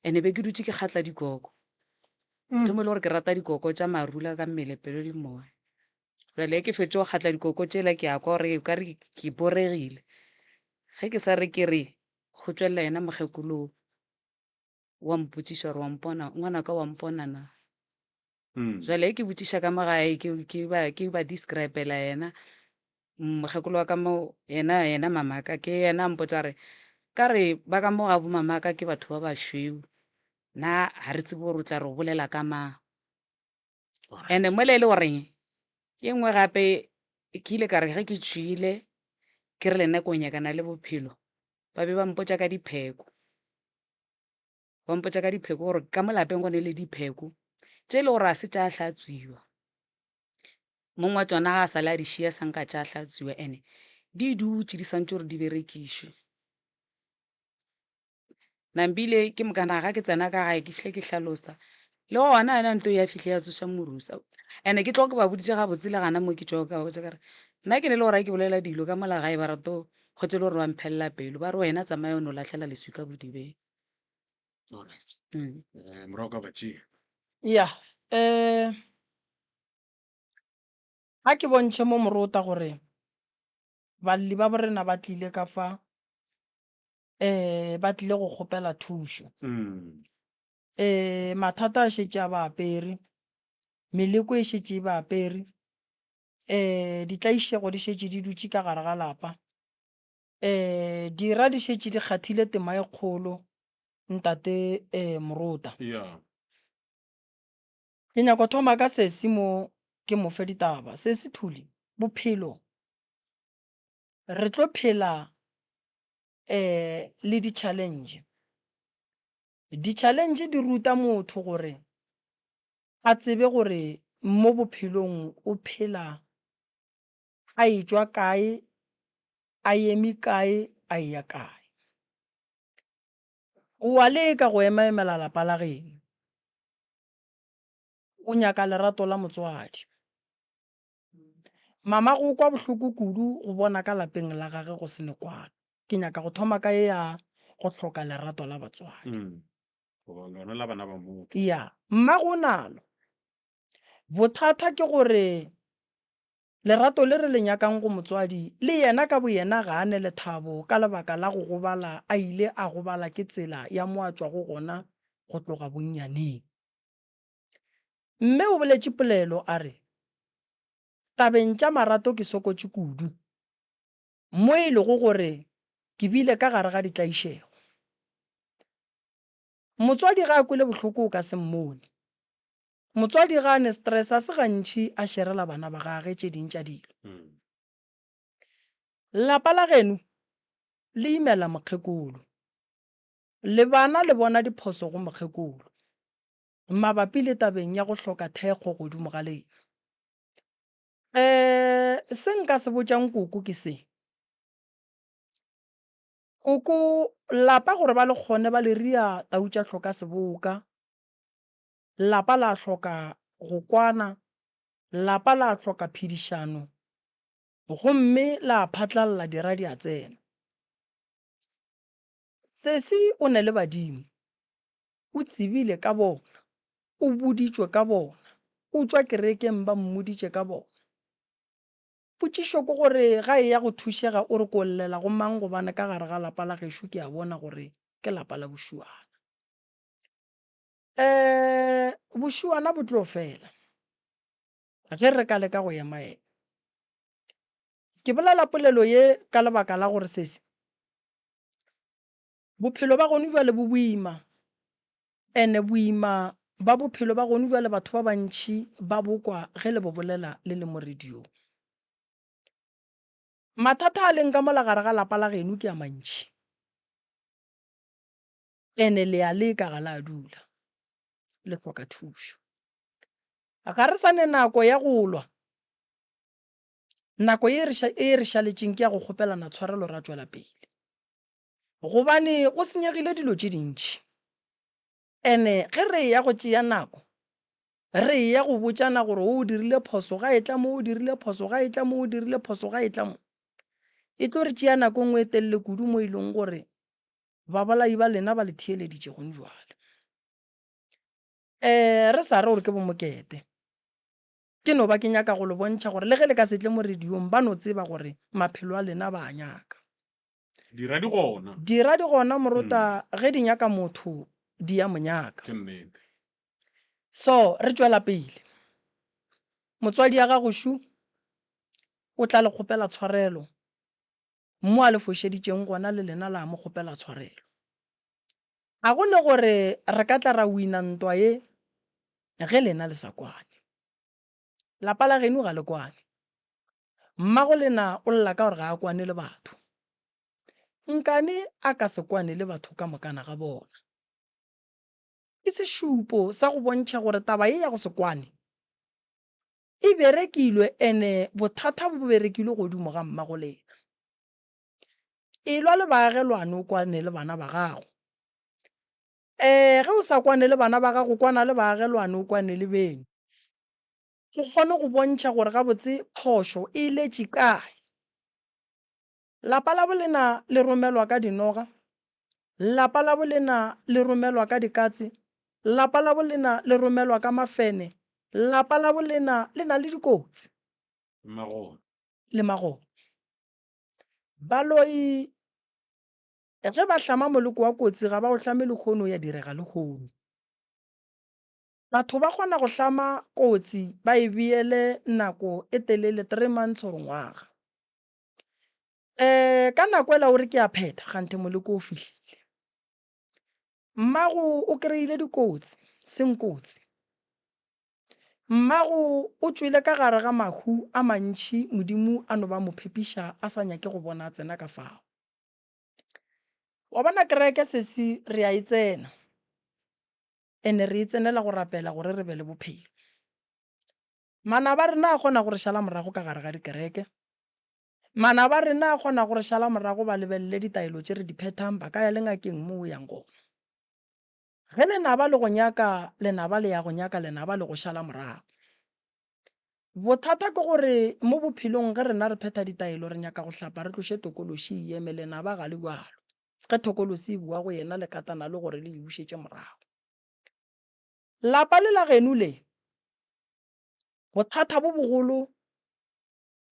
Ene be ke dutše ke kgatla dikoko. Thoma e le gore ke rata dikoko tša marula ka mmele pelo le moya. Bjale ge ke fetše go kgatla dikoko tšela ke a kwa gore o ka re ke boregile. Ge ke sa re ke re go tšwelela yena mokgekolo wa mpotšiša gore wa mpona, ngwanaka wa mpona na? Bjale ge ke botšiša ka mo gae ke ke ba ke ba describe-ela yena mokgekolo wa ka mo yena yena mamaka ke yena a mpotša a re ka re ba ka mo ga bo mamaka ke batho ba bašweu. Nna ga re tsebe gore o tla re o bolela ka mang. And-e mola e le goreng ye nngwe gape ke ile ka re ge ke tšwile ke re le nna ko nyakana le bophelo, ba be ba mpotša ka dipheko. Ba mpotša ka dipheko gore ka mo lapeng go ne le dipheko tše e le gore ga se tša hlatswiwa. Mong wa tšona ga a sa le a di šia sa nka tša hlatswiwa and-e di dutše di santše gore di berekišwe. Nambile ke mokana ga ke tsena ka gae ke fihle ke hlalosa le gona yona nto ya fihle ya tsoša morusa and-e ke tloga ke ba boditše gabotse le gana mo ke tšwago ka ba botša ka re nna ke ne le gore ga ke bolela dilo ka mola gae ba rato kgotse le gore ba mphelela pelo ba re wena tsamaya o no lahlela leswika bodibeng. Alright. Eh, morago ka ba tšea. Ya, eh, a ke bontšhe mo morota gore balli ba borena ba tlile ka fa eh ba tlile go kgopela thušo. Eh mathata a šetše a ba apere, meleko e šetše e ba apere, eh ditlaišego di šetše di dutše ka gare ga lapa. Eh dira di šetše di kgathile tema e kgolo ntate eh Morota. Yeah. Ke nyako thoma ka sesi mo ke mo fe ditaba. Sesi Thuli, bophelo re tlo phela um le di-challenge. Di-challenge di ruta motho gore a tsebe gore mo bophelong o phela a etšwa kae, a eme kae, a eya kae. O a leka go emaemela lapa la geno, o nyaka lerato la motswadi. Mamago o kwa bohloko kudu go bona ka lapeng la gage go se ne kwano. Ke nyaka go thoma ka ye ya go hloka lerato la batswadi. Goba lona la bana ba motho. Ya, mmago o nalo. Bothata ke gore lerato le re le nyakang go motswadi, le yena ka boyena ga a ne lethabo ka lebaka la go gobala a ile a gobala ke tsela ya mo a tšwago gona go tloga bonnyaneng. Mme o boletše polelo a re, Tabeng tša marato ke sokotše kudu, mo e lego gore ke bile ka gare ga ditlaišego. Motswadi ge a kwele bohloko o ka se mmone. Motswadi ge a ne stress a se gantši a šerela bana ba gage tše ding tša dilo. Lapa la geno le imela mokgekolo. Le bana le bona diphoso go mokgekolo. Mabapi le tabeng ya go hloka thekgo godimo ga lena. Um se nka se botšang koko ke se, Koko, lapa gore ba le kgone ba le ria tau tša hloka seboka, lapa la hloka go kwana, lapa la hloka phedišano, gomme la phatlalla dira di a tsena. Sesi o ne le badimo. O tsebile ka bona. O boditšwe ka bona. O tšwa kerekeng ba mmoditše ka bona. Potšišo ke gore ga eya go thušega o re ko llela go mang gobane ka gare ga lapa la gešo ke a bona gore ke lapa la bošuana. Um bošuana bo tlo fela ge re ka leka go emaema. Ke bolela polelo ye ka lebaka la gore sesi Bophelo ba gonu bjale bo boima, ene boima ba bophelo ba gonu bjale batho ba bantši ba bo kwa ge le bo bolela le le mo radiong. Mathata a leng ka mola gare ga lapa la geno ke a mantši, ene le a leka ga la dula, le hloka thušo. Ga re sa ne nako ya go lwa, nako ye e re šaletšeng ke ya go kgopelana tshwarelo ra tšwela pele. Gobane go senyegile dilo tše dintši. Ene ge re eya go tšea nako, re eya go botšana gore o dirile phoso ga etla mo, o dirile phoso ga etla mo, o dirile phoso ga etla mo. E tlo re tšea nako e nngwe e telele kudu mo e leng gore babolai ba lena ba le theeleditše gone jwale. Um re sa re gore ke bomokete. Ke no ba ke nyaka go le bontšha gore le ge le ka se tle mo radiong ba no tseba gore maphelo a lena ba a nyaka. Dira di gona. Dira di gona morota ge di nyaka motho di ya mo nyaka. Ke nnete. So re tšwela pele. Motswadi ya gago šu o tla le kgopela tshwarelo mo a le fošeditšeng gona le lena la mo kgopela tshwarelo. Ga go ne gore re ka tla ra wina ntwa ye ge lena le sa kwane. Lapa la geno ga le kwane. Mmago lena o lla ka gore ga a kwane le batho. Nkane a ka se kwane le batho ka mokana ga bona. Ke sešupo sa go bontšha gore taba ye ya go se kwane e berekilwe ene bothata bo berekilwe godimo ga mmago lena. Elwa le baagelwane o kwane le bana ba gago. Ee, ge o sa kwane le bana ba gago, kwana le baagelwane o kwane le beno. Go kgone go bontšha gore gabotse phošo e letše kae. Lapa la bolena le romelwa ka dinoga, lapa la bolena le romelwa ka dikatse, lapa la bolena le romelwa ka mafene, lapa la bolena le na le dikotsi. Magona. Le magona. Baloi ge ba hlama moleko wa kotsi ga ba o hlame lehono ya direga lehono. Batho ba kgona go hlama kotsi ba e beele nako e telele three months or ngwaga. Um ka nako ela o re ke a phetha kganthe moleko o fihlile. Mmago o kry-ile dikotsi seng kotsi. Mmago o tšwele ka gare ga mahu a mantši Modimo a no ba mo phepiša a sa nyake go bona a tsena ka fao. Wa bona kereke sesi re a e tsena ene re e tsenela go rapela gore re be le bophelo. Manaba a rena a kgona go re šala morago ka gare ga dikereke. Manaba a rena a kgona go re šala morago ba lebelele ditaelo tše re di phethang ba ka ya le ngakeng mo o yang gona. Ge lenaba le go nyaka, lenaba le ya go nyaka, lenaba le go šala morago. Bothata ke gore mo bophelong ge rena re phetha ditaelo re nyaka go hlapa re tloše tokološi e eme, lenaba ga le bjalo. Ge thokolosi e boa go yena le katana le gore le e bušetše morago. Lapa le la geno le, bothata bo bogolo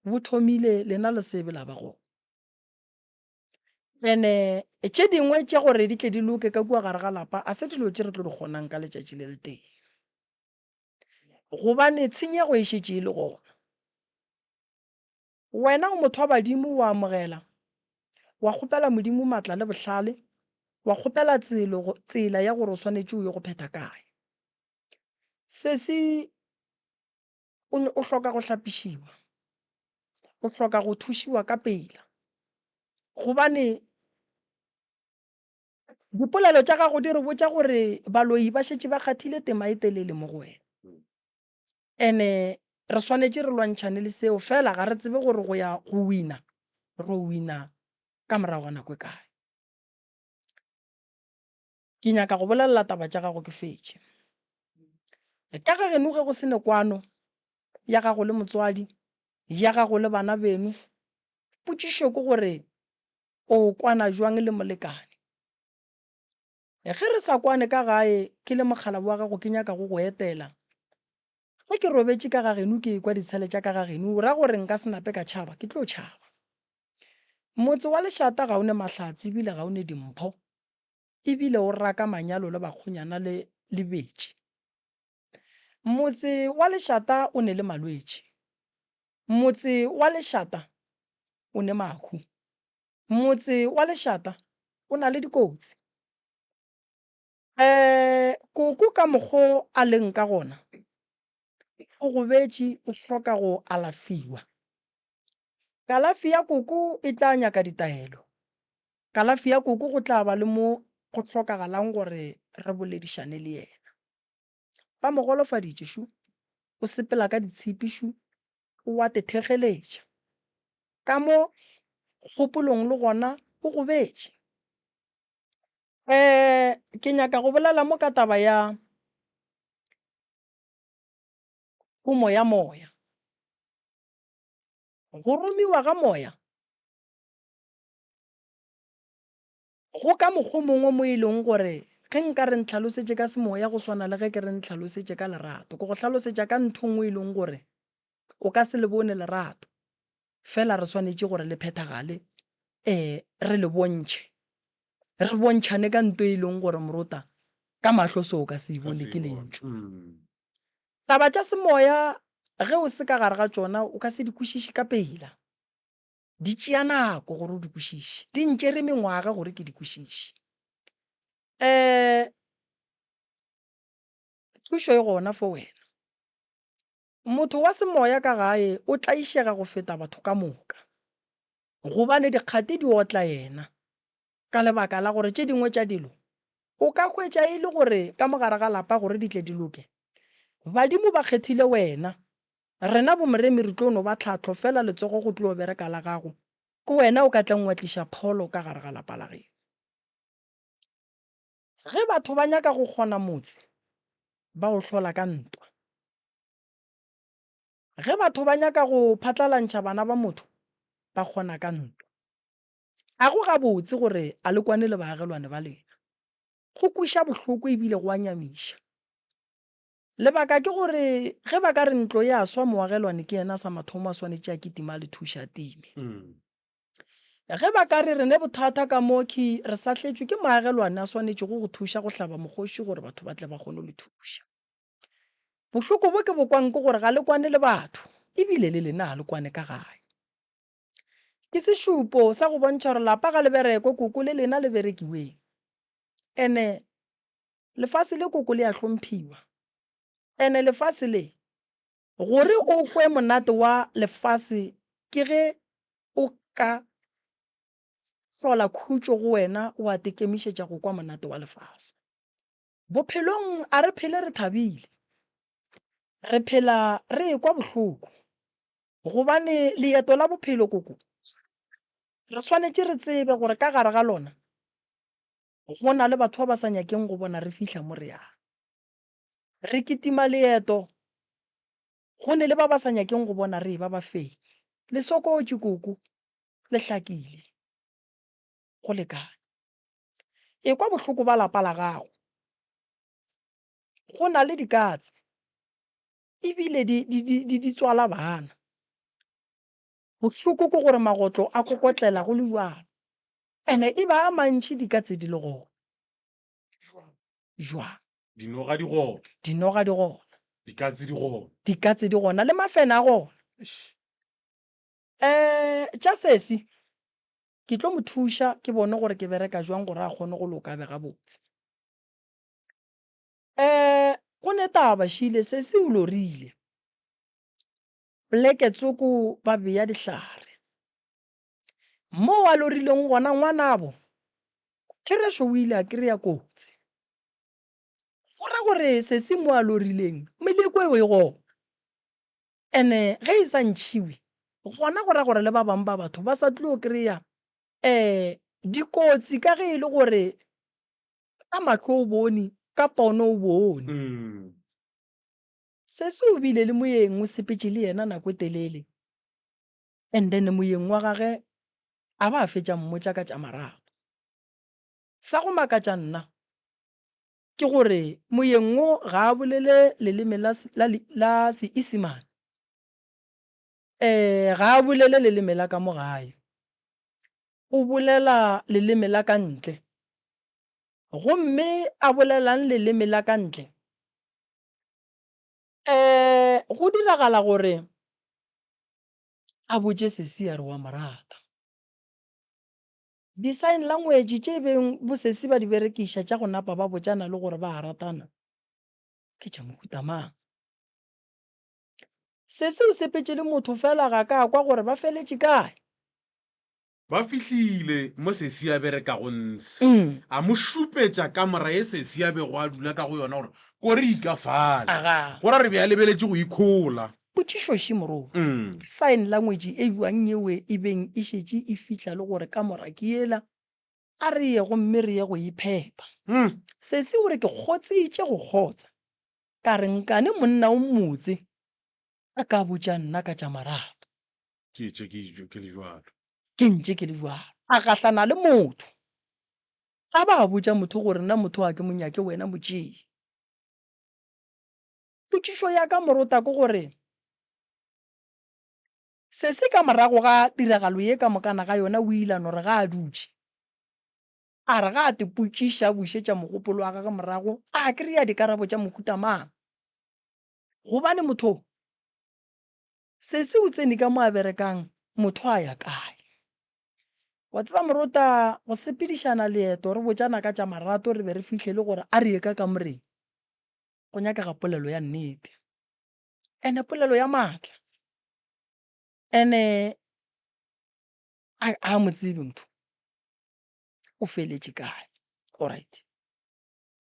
bo thomile lena le se be la ba gona. Ene tše dingwe tše gore di tle di loke ka kua gare ga lapa a se dilo tše re tlo di kgonang ka letšatši le letee. Gobane tshenyego e šetše e le gona. Wena o motho wa badimo wa amogela, wa kgopela Modimo matla le bohlale, wa kgopela tselo, tsela ya gore o swanetše o ye go phetha kae. Sesi O, o hloka go hlapišiwa. O hloka go thušiwa ka pela. Gobane dipolelo tša gago di re botša gore baloi ba šetše ba kgathile tema e telele mo go wena. Ene re swanetše re lwantšhane le seo, fela ga re tsebe gore go ya go wina, ro wina ka morago ga nako e kae. Ke nyaka go bolelela taba tša gago ke fetše. Ka ga geno ge go se ne kwano ya gago le motswadi, ya gago le bana beno, potšišo ke gore o kwana jwang le molekane? Ge re sa kwane ka gae ke le mokgalabje wa gago ke nyaka go go etela, ge ke robetše ka ga geno ke ekwa ditshele tša ka ga geno, o ra gore nka se nape ka tšhaba? Ke tlo tšhaba. Motse wa lešata ga o ne mahlatse ebile ga o ne dimpho. E bile o raka manyalo le bakgonyana le le betši. Motse wa lešata o ne le malwetši. Motse wa lešata o ne mahu. Motse wa lešata o na le dikotsi. Um koko ka mokgo a leng ka gona, o gobetše o hloka go alafiwa. Kalafi ya koko e tla nyaka ditaelo. Kalafi ya koko go tla ba le mo go hlokagalang gore re boledišane le yena. Ba mo golofaditše šu, o sepela ka ditshipi šu, o a tethegeletša. Ka mo kgopolong le gona o gobetše. Um ke nyaka go bolela mo ka taba ya humo ya moya. Go romiwa ga moya go ka mokgwa o mongwe mo e leng gore ge nka re ntlhalosetše ka semoya go swana le ge ke re ntlhalosetše ka lerato. Ke go hlalosetša ka ntho nngwe e leng gore o ka se le bone lerato, fela re swanetše gore le phethagale, um re le bontšhe. Re bontšhane ka nto e leng gore morota ka mahlo so o ka se e bone ke lentšu. Taba tša semoya ge o se ka gare ga tšona o ka se di kwešiše ka pela. Di tšea nako gore o di kwešiše. Di ntšere mengwaga gore ke di kwešiše. Um thušo e gona for wena. Motho wa semoya ka gae o tlaišega go feta batho ka moka, gobane dikgati di otla yena ka lebaka la gore tše dingwe tša dilo o ka hwetša e le gore ka mo gare ga lapa gore di tle di loke, badimo ba kgethile wena. Rena boMoremi re tlo no ba tlhahlo fela letsogo go tlo bereka la gago, ke wena o ka tlang wa tliša pholo ka gare ga lapa la geno. Ge batho ba nyaka go kgona motse, ba o hlola ka ntwa. Ge batho ba nyaka go phatlalantšha bana ba motho, ba kgona ka ntwa. A go gabotse gore a le kwane le baagelwane ba lena. Go kweša bohloko e bile go a nyamiša. Lebaka ke gore ge ba ka re ntlo e a swa moagelwane ke yena sa mathomo a swanetše a kitima a le thuše a time. Ge ba ka re re ne bothata ka mo khi re sahletšwe ke moagelwane a swanetšego go thuša go hlaba mokgoši gore batho ba tle ba kgone go le thuša. Bohloko bo ke bo kwang ke gore ga le kwane le batho e bile le lena ga le kwane ka gae. Ke sešupo sa go bontšha gore lapa ga le berekwe koko le lena le berekiweng. Ene lefase le koko le a hlomphiwa. Ene lefase le gore o kwe monate wa lefase ke ge o ka hlola khutšo go wena wa tekemišetša go kwa monate wa lefase. Bophelong a re phele re thabile, re phela re ekwa bohloko gobane leeto la bophelo koko re swanetše re tsebe gore ka gare ga lona go na le batho ba ba sa nyakeng go bona re fihla mo re yang. Re kitima leeto go ne le ba ba sa nyakeng go bona re eba bafenyi. Le sokotše koko, le hlakile. Go lekane. Ekwa bohloko ba lapa la gago. Go na le dikatse, ebile di, di, di, di, di tswala bana. Bohloko ke gore magotlo a kokotlela go le bjalo. Ene e ba a mantši dikatse di le gona. Jwang? Dinoga di gona. Dinoga di gona. Dikatse di gona. Dikatse di gona le mafene a gona. Um tša sesi ke tlo mo thuša ke bone gore ke bereka jwang gore a kgone go loka a be gabotse. Um go ne taba šile sesi o lorile poleke tsoko ba bea dihlare. Moo a lorileng gona ngwanabo therešo o ile a kry-a kotsi. Go ra gore sesi mo a lorileng meleko eo e gona. Ene ge e sa ntšhiwe gona go ra gore le ba bangwe ba batho ba sa tlo kry-a um dikotsi ka ge e le gore ka mahlo o bone, ka pono o bone. Sesi o bile le moyeng o sepetše le yena nako e telele and then moyeng wa gage a ba a fetša mmotša ka tša marato. Sa go makatša nna ke gore moyeng wo ga a bolele leleme la, la, la Seisemane. Eh, ga a bolele leleme la ka mo gae. O bolela leleme la ka ntle. Gomme a bolelang leleme la ka ntle? Eh, go diragala gore a botše sesi a re wa mo rata. Di-sign language tše beng bosesi ba di berekiša tša go napa ba botšana le gore ba a ratana ke tša mohuta mang? Sesi o sepetše le motho fela ga ka kwa gore ba feletše kae. Ba fihlile mo sesi a berekago ntshe. A mo šupetša kamora ye sesi a bego a dula ka go yona gore kore e ka fale. Go ra re be a lebeletše go ikhola. Potšišo še morongwa, Ke sign language e bjang yeo e beng e šetše e fihla le gore kamora ke yela, a re ye gomme re ye go iphepa. Sesi o re ke kgotsitše go kgotsa, ka re nkane monna o mmotse a ka botša nna ka tša marato. Ke ntše ke le bjalo. Ke ntše ke le bjalo. A gahlana le motho, a ba a botša motho gore nna motho ga ke mo nyake wena mo tšee. Potšišo ya ka morota ke gore, Sesi ka morago ga tiragalo ye ka mokana ga yona o ile a no re ga a dutše, a re ga a tepotšiša a bušetša mogopolo wa gagwe morago a kry-a dikarabo tša mohuta mang? Gobane motho Sesi o tsene ka mo a berekang, motho a ya kae? Wa tseba morota, go sepedišana leeto re botšana ka tša marato re be re fihlele gore a re ye ka kamoreng. Go nyakega polelo ya nnete. Ene polelo ya maatla. Ene a a mo tsebe motho. O feletše kae. Alright.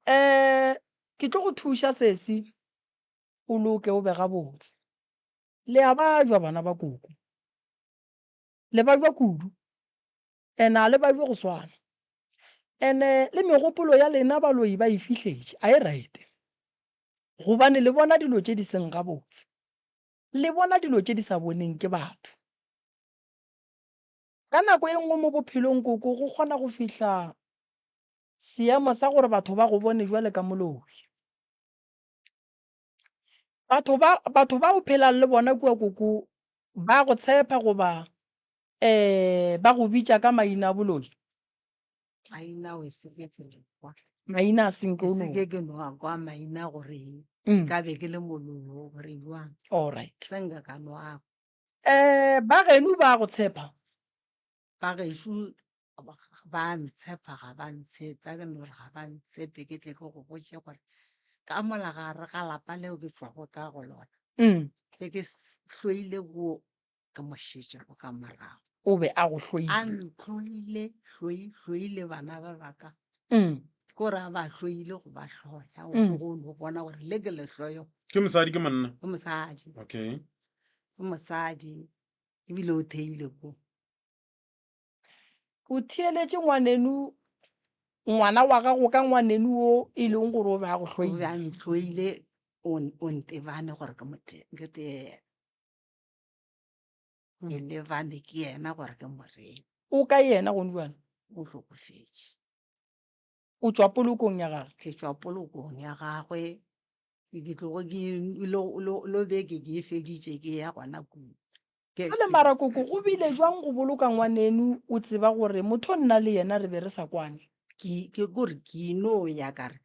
Eh ke tlo go thuša sesi o loke o be gabotse. Le a bajwa bana ba koko. Le bajwa kudu. Ene a le bajwe go swana. Ene le megopolo ya lena baloi ba e fihletše, a e right. Gobane le bona dilo tše di seng gabotse. Le bona dilo tše di sa boneng ke batho. Ka nako e nngwe mo bophelong koko go kgona go fihla seemo sa gore batho ba go bone jwale ka moloi. Batho ba batho ba o phelang le bona kua koko ba go tshepa goba eh ba go bitša ka maina a boloi? Maina o se ke ke no kwa. Maina a seng ke o se no. ke ke no a kwa maina gore Mm. ka be ke le moloi o gore jwang. All right. Se nka ka no a Eh ba geno ba go tshepa? Ba gešo ba ntshepa ga ba ntshepe a ke no re ga ba ntshepe ke tle ke go botše gore ka mola gare ga lapa leo ke tšwago ka go lona Mm. ke ke hloile ko ke mo šetšego ka morago. O be a go hloile. A ntlhoile, hloi, hloile bana ba baka. Mm. Ke gore a ba hloile go ba hloya, o Mm. go no bona gore le ke lehloyo. Ke mosadi ke monna? Ke mosadi. Okay. Ke mosadi, ebile o theile ko. O theeletše ngwaneno, ngwana wa gago ka ngwaneno wo e leng gore o be a go O be hloile. a ntlhoile, o, o ntebane gore ke mo te, ke tee yena. Ke lebane ke yena gore ke mo reng. O kae yena gone bjale? O hlokofetše. O tšwa polokong ya gagwe? Ke tšwa polokong ya gagwe. Ke tlogo ke lo, lo, lo beke ke e feditše ke ya gona kua. Ke, Jwale mara koko, go bile jwang go boloka ngwaneno o tseba gore motho nna le yena re be re sa kwane? Ke, ke kore ke ino ya ka re,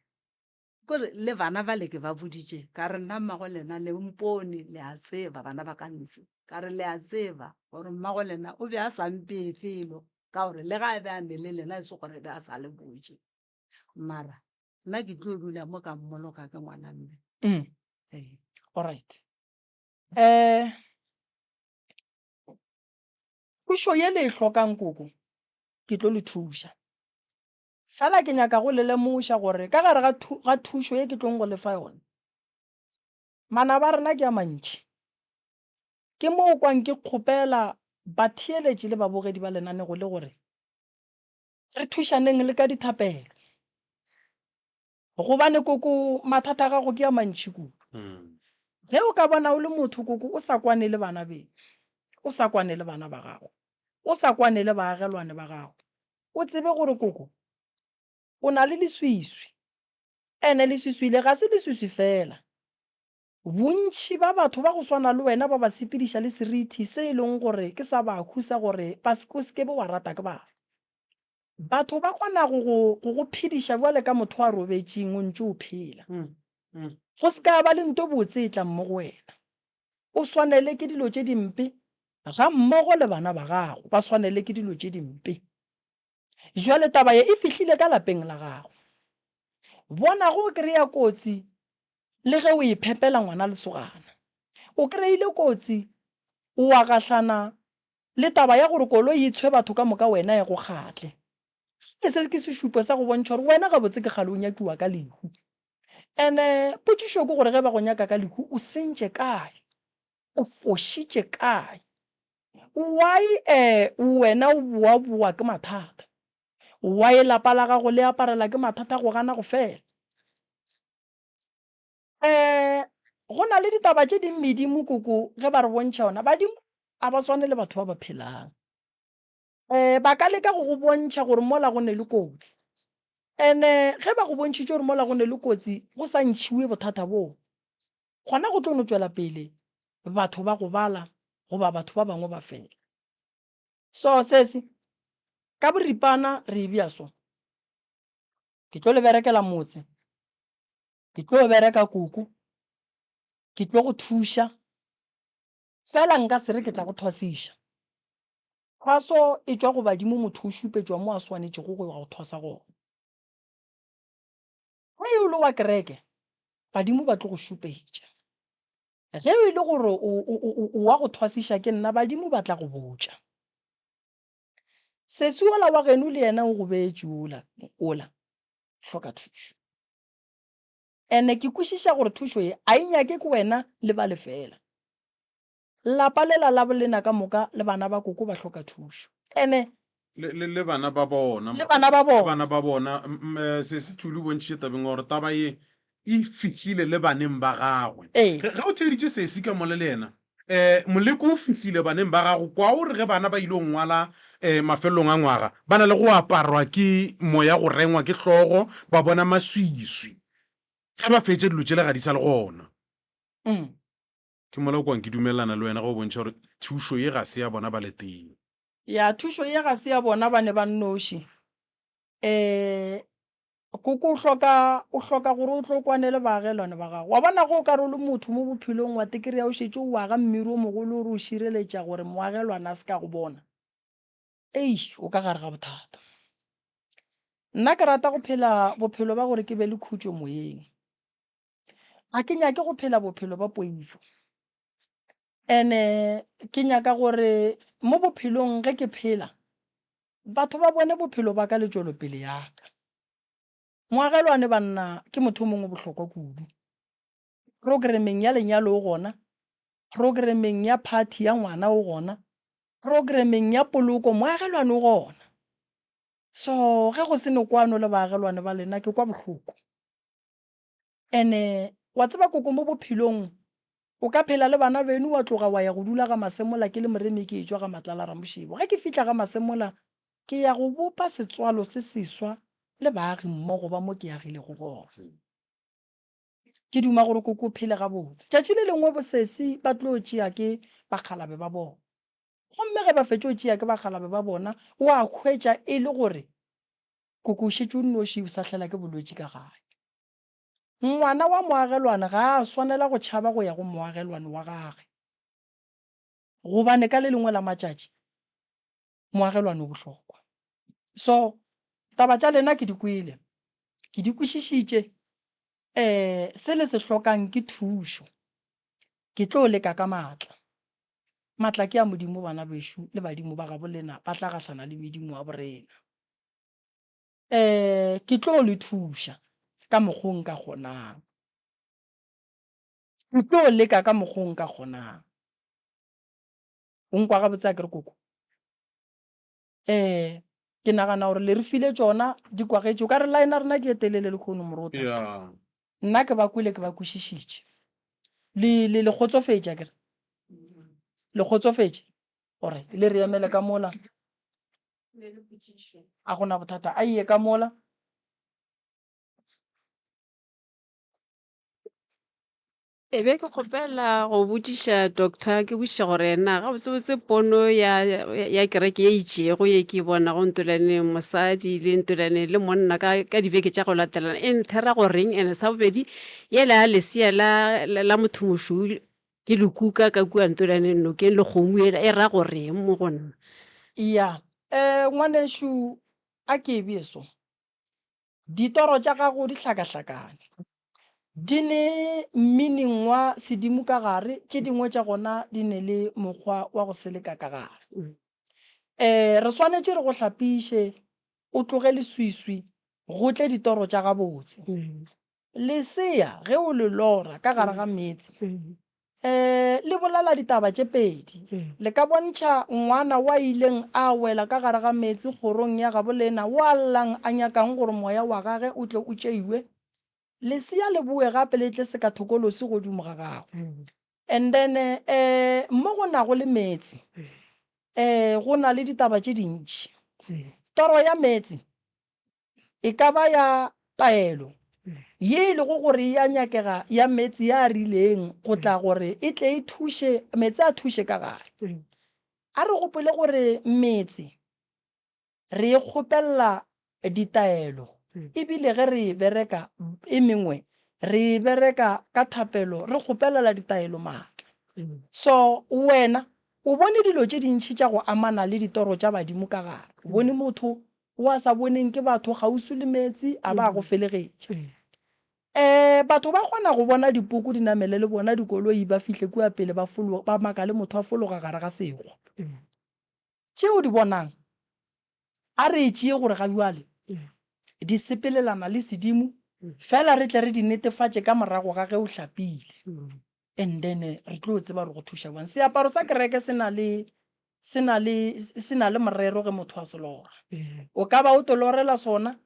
kore le bana bale ke ba boditše ka re nna mmago lena le mpone le a tseba bana ba ka ntshe ka re le a tseba gore mmago lena o be a sa mpee felo ka gore le ga a be a ne le lena e se gore be a sa le botše mara nna ke tlo dula mo ka mmoloka ke ngwana mme Mm. ee Alright. Eh thušo ye le e hlokang koko ke tlo le thuša. Fela ke nyaka go le lemoša gore ka gare ga, thu, ga thušo ye ke tlong go le fa yona, manaba a rena ke a mantši. Ke moo kwang ke kgopela batheeletši le babogedi ba lenanego le gore re thušaneng le ka dithapelo. Gobane koko mathata a gago ke a mantši kudu. Ge o ka bona o le motho koko o sa kwane le bana beno, o sa kwane le bana ba gago, o sa kwane le baagelwane ba gago, o tsebe gore koko o na le leswiswi. Ene leswiswi le ga se leswiswi fela. Bontši ba batho ba go swana le wena ba ba sepediša le seriti se e leng gore ke sa bahu sa gore ba o se ke be wa rata ke batho. Batho ba kgona go go go go phediša bjale ka motho a robetšeng o ntše o phela. Go se ka ba le nto botse e tlang mo go wena. O swanele ke dilo tše dimpe gammogo le bana ba gago ba swanele ke dilo tše dimpe. Jwale taba ye e fihlile ka lapeng la gago. Bona go kry-a kotsi le ge o e phepela ngwana lesogana. O kry-ile kotsi wa gahlana le taba ya gore koloi e tshwe batho ka moka wena e go kgatle. Gape se ke sešupo sa go bontšha gore wena gabotse ke kgale o nyakiwa ka lehu. Ene potšišo ke gore ge ba go nyaka ka lehu o sentše kae? O fošitše kae? Why eh wena o boaboa ke mathata? Why lapa la gago le aparela ke mathata go gana go fela? Eh go na le ditaba tše ding medimo koko ge ba re bontšha yona, badimo a ba swane le batho ba ba phelang. Eh ba ka leka go go bontšha gore mola go ne le kotsi. Ene ge ba go bontšhitše gore mola go ne le kotsi go sa ntšhiwe bothata boo, gona go tlo no tšwela pele batho ba gobala goba batho ba bangwe ba fela. So sesi, ka boripana re e bea so. Ke tlo le berekela motse, ke tlo bereka koko, ke tlo go thuša, fela nka se re ke tla go thwasiša. Thwaso e tšwa go badimo motho o šupetšwa mo a swanetšego go ya go thwasa gona. Ge e le wa kereke, badimo ba tlo go šupetša. Ge e le gore o, o, o, o wa go thwasiša ke nna, badimo ba tla go botša. Sesi wola wa geno le yena o go beetše wola, wola, hloka thušo. Ene ke kwešiša gore thušo ye a e nyake ke wena le bale fela. Lapa lela la bolena ka moka le bana ba koko ba hloka thušo. Ene. Le, le, le bana ba bona. Le bana ba bona. Le bana ba bona. M, m, Sesi Thuli o bontšhitše tabeng ya gore taba ye e fihlile le baneng ba gagwe. Ee. Ge, ge o theeditše Sesi ka mola le yena, um moleko o fihlile baneng ba gago. Kwa o re ge bana ba ile go ngwala um mafelelong a ngwaga, ba na le go aparwa ke moya go rengwa ke hlogo, ba bona maswiswi. Ge ba fetša dilo tšela ga di sa le gona. Mm. Ke mola o kwang ke dumelelana le wena ge o bontšha gore thušo ye ga se ya bona ba le tee. Ya, thušo ye ga se ya bona ba ne ba nnoši. Um koko o hloka, o hloka gore o tlo kwane le baagelwane ba gago. Wa bona ge o ka re o le motho mo bophelong wa tekreya o šetše o aga mmiri o mogolo o re o šireletša gore moagelwane a se ka go bona, eish, o ka gare ga bothata. Nna ke rata go phela bophelo ba gore ke be le khutšo moyeng. Ga ke nyake go phela bophelo ba poifo. Ene ke nyaka gore mo bophelong ge ke phela, batho ba bone bophelo ba ka le tšwelopele ya ka. Moagelwane banna ke motho o mongwe bohlokwa kudu. Programmeng ya lenyalo o gona, programmeng ya party ya ngwana o gona, programmeng ya poloko moagelwane o gona. So ge go se ne kwano le baagelwane ba lena ke kwa bohloko. Ene wa tseba koko mo bophelong o ka phela le bana beno wa tloga wa ya go dula ga Masemola ke le moremi ke etšwa ga Matlala Ramošebo. Ge ke fihla ga Masemola ke ya go bopa setswalo se seswa le baagi mmogo ba mo ke agilego gona. Ke duma gore koko o phele gabotse. Tšatši le lengwe bosesi ba tlo tšea ke bakgalabe ba bona. Gomme ge ba fetšo tšea ke bakgalabe ba bona wa hwetša e le gore Koko o šetše o nnoši o sahlela ke bolwetši ka gae. Ngwana wa moagelwane ga a swanela go tšhaba go ya go moagelwane wa gage, gobane ka le lengwe la matšatši moagelwane o bohlokwa. So, taba tša lena ke di kwele, ke di kwešišitše. Um se le se hlokang ke thušo. Ke tlo leka ka maatla. Maatla ke a Modimo bana bešo le badimo ba gabo lena ba tla gahlana le medimo wa borena. Um ke tlo le thuša ka mokgo nka kgonang. Ke tlo leka ka mokgo nka kgonang. O nkwa gabotse akere koko? Um ke nagana gore le re file tšona di kwagetše. O ka re line ya rena ke e telele lehono morota. Yeah. Nna ke ba kwele ke ba kwešišitše. Le le le kgotsofetše akere? Le kgotsofetše? Alright, le re emele ka mola. A go na bothata, a ye ka mola. E be ke kgopela go botšiša doctor, ke botšiša gore na gabotsebotse pono ya, ya kereke ye itšego ye ke e bonago ntolaneng mosadi le ntolaneng le monna ka, ka dibeke tša go latelana e nthera goreng? And sa bobedi, yela ya lesea la, la, la mothomošweu ke le kuka ka kua ntolaneng nokeng le kgomo yela e ra goreng mo go nna? Ya, um ngwanešu a ke e bee so. Ditoro tša gago di hlakahlakane. Di ne meaning wa sedimo ka gare, tše dingwe tša gona di ne le mokgwa wa go seleka ka gare. Um re swanetše re go hlapiše, o tloge leswiswi, go tle ditoro tša gabotse. Lesea ge o le lora ka gare ga meetse, um le bolela ditaba tše pedi. Le ka bontšha ngwana wa ileng a wela ka gare ga meetse kgorong ya gabo lena wo a llang a nyakang gore moya wa gage o tle o tšeiwe. Lesea le boe gape le tle sekathokolosi godimo ga gagwe. And then um mo go nago le meetse, um go na le ditaba tše dintši. Toro ya meetse E ka ba ya taelo ye e lego gore e a nyakega ya meetse ya a rileng go tla gore e tle e thuše, meetse a thuše ka gare. A re gopole gore metse re e kgopelela ditaelo e bile ge re e bereka e mengwe re e bereka ka thapelo re kgopelela ditaelo maatla. So wena. O bone dilo tše dintši tša go amana le ditoro tša badimo ka gare. O bone motho o a sa boneng ke batho kgauswi le meetse a ba a go felegetša. Ee, batho ba kgona go bona dipoko di namele le bona dikoloi ba fihle kua pele ba fologa, ba makale motho a fologa gare ga sekgwa. Tše o di bonang, a re e tšee gore ga bjale di sepelelana le sedimo, fela re tle re di netefatše ka morago ga ge o hlapile. And then re tlo tseba gore go thuša bjang. Seaparo sa kereke se na le, se na le, se na le morero ge motho a se lora. O ka ba o to lorela sona,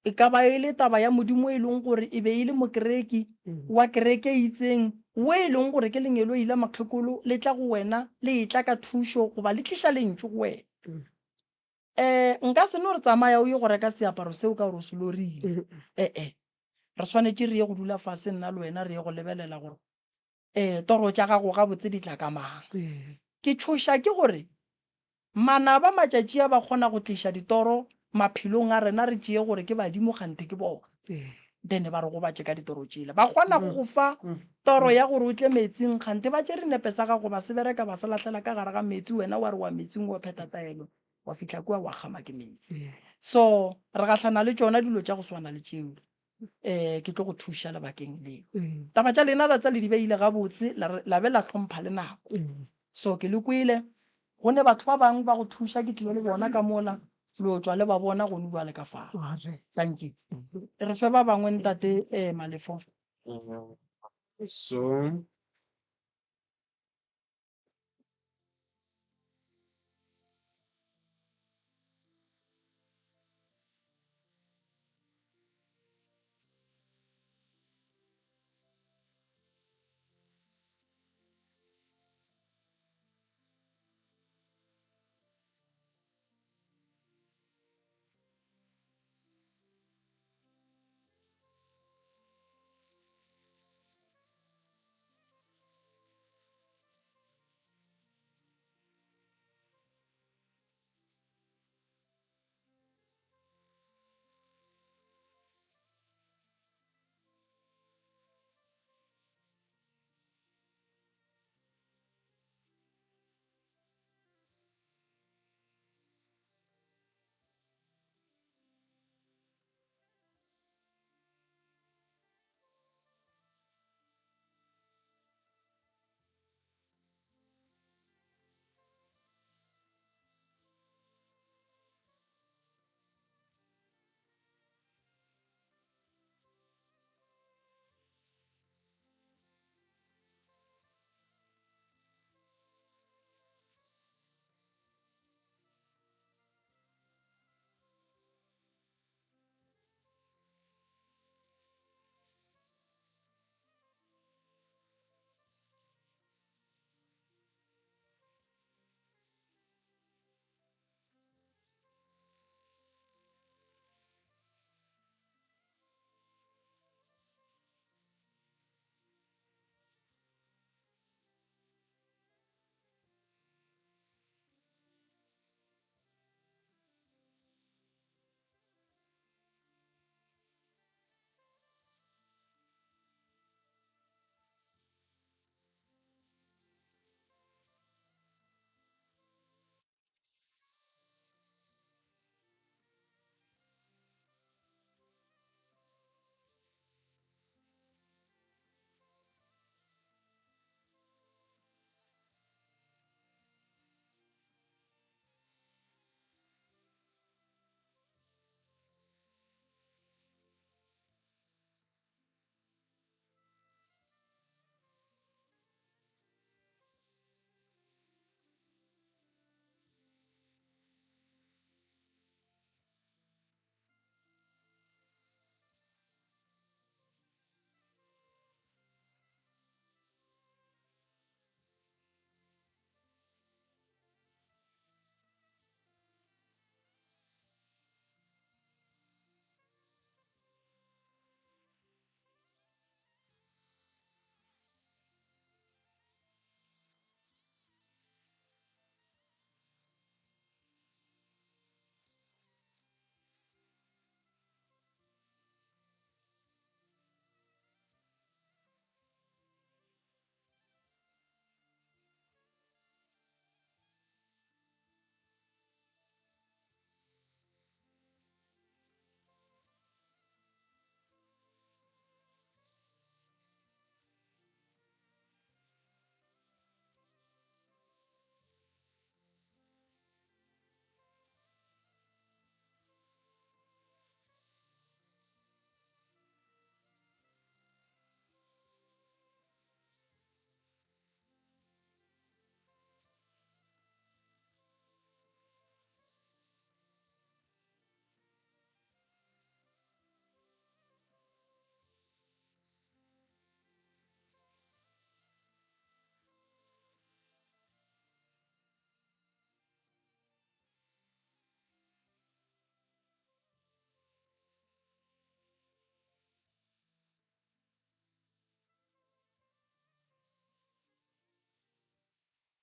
E ka ba e le taba ya Modimo e leng gore e be e le mokereki wa kereke e itseng, wo e leng gore ke lengeloi la mokgekolo le tla go wena le etla ka thušo goba le tliša lentšu go wena. Um nka se no re tsamaya o ye go reka seaparo seo ka gore o se lorile. E-e. Re swanetše re ye go dula fase nna le wena re ye go lebelela gore um toro tša gago gabotse di tla ka mang. Ke tšhoša ke gore manaba matšatši a ba kgona go tliša ditoro maphelong a rena re tšee gore ke badimo kganthe ke bona. Then ba re gobatše ka ditoro tšela. Ba kgona go go fa toro ya gore o tle meetsing kganthe ba tšere nepe sa gago ba se bereka ba se lahlela ka gare ga meetse wena wa re wa meetsing wa phetha taelo wa fihla kua wa kgama ke meetse. So re gahlana le tšona dilo tša go swana le tšeo. um ke tlo go thuša lebakeng leo. Taba tša lena la tsa le di beile gabotse, la be la hlompha le nako. So ke le kwele, go ne batho ba bangwe ba go thuša, ke tlile le bona ka mola, le yo tšwa le ba bona gonu bjale ka fao. Thank you. Re fe ba bangwe ntate um Malefo. So.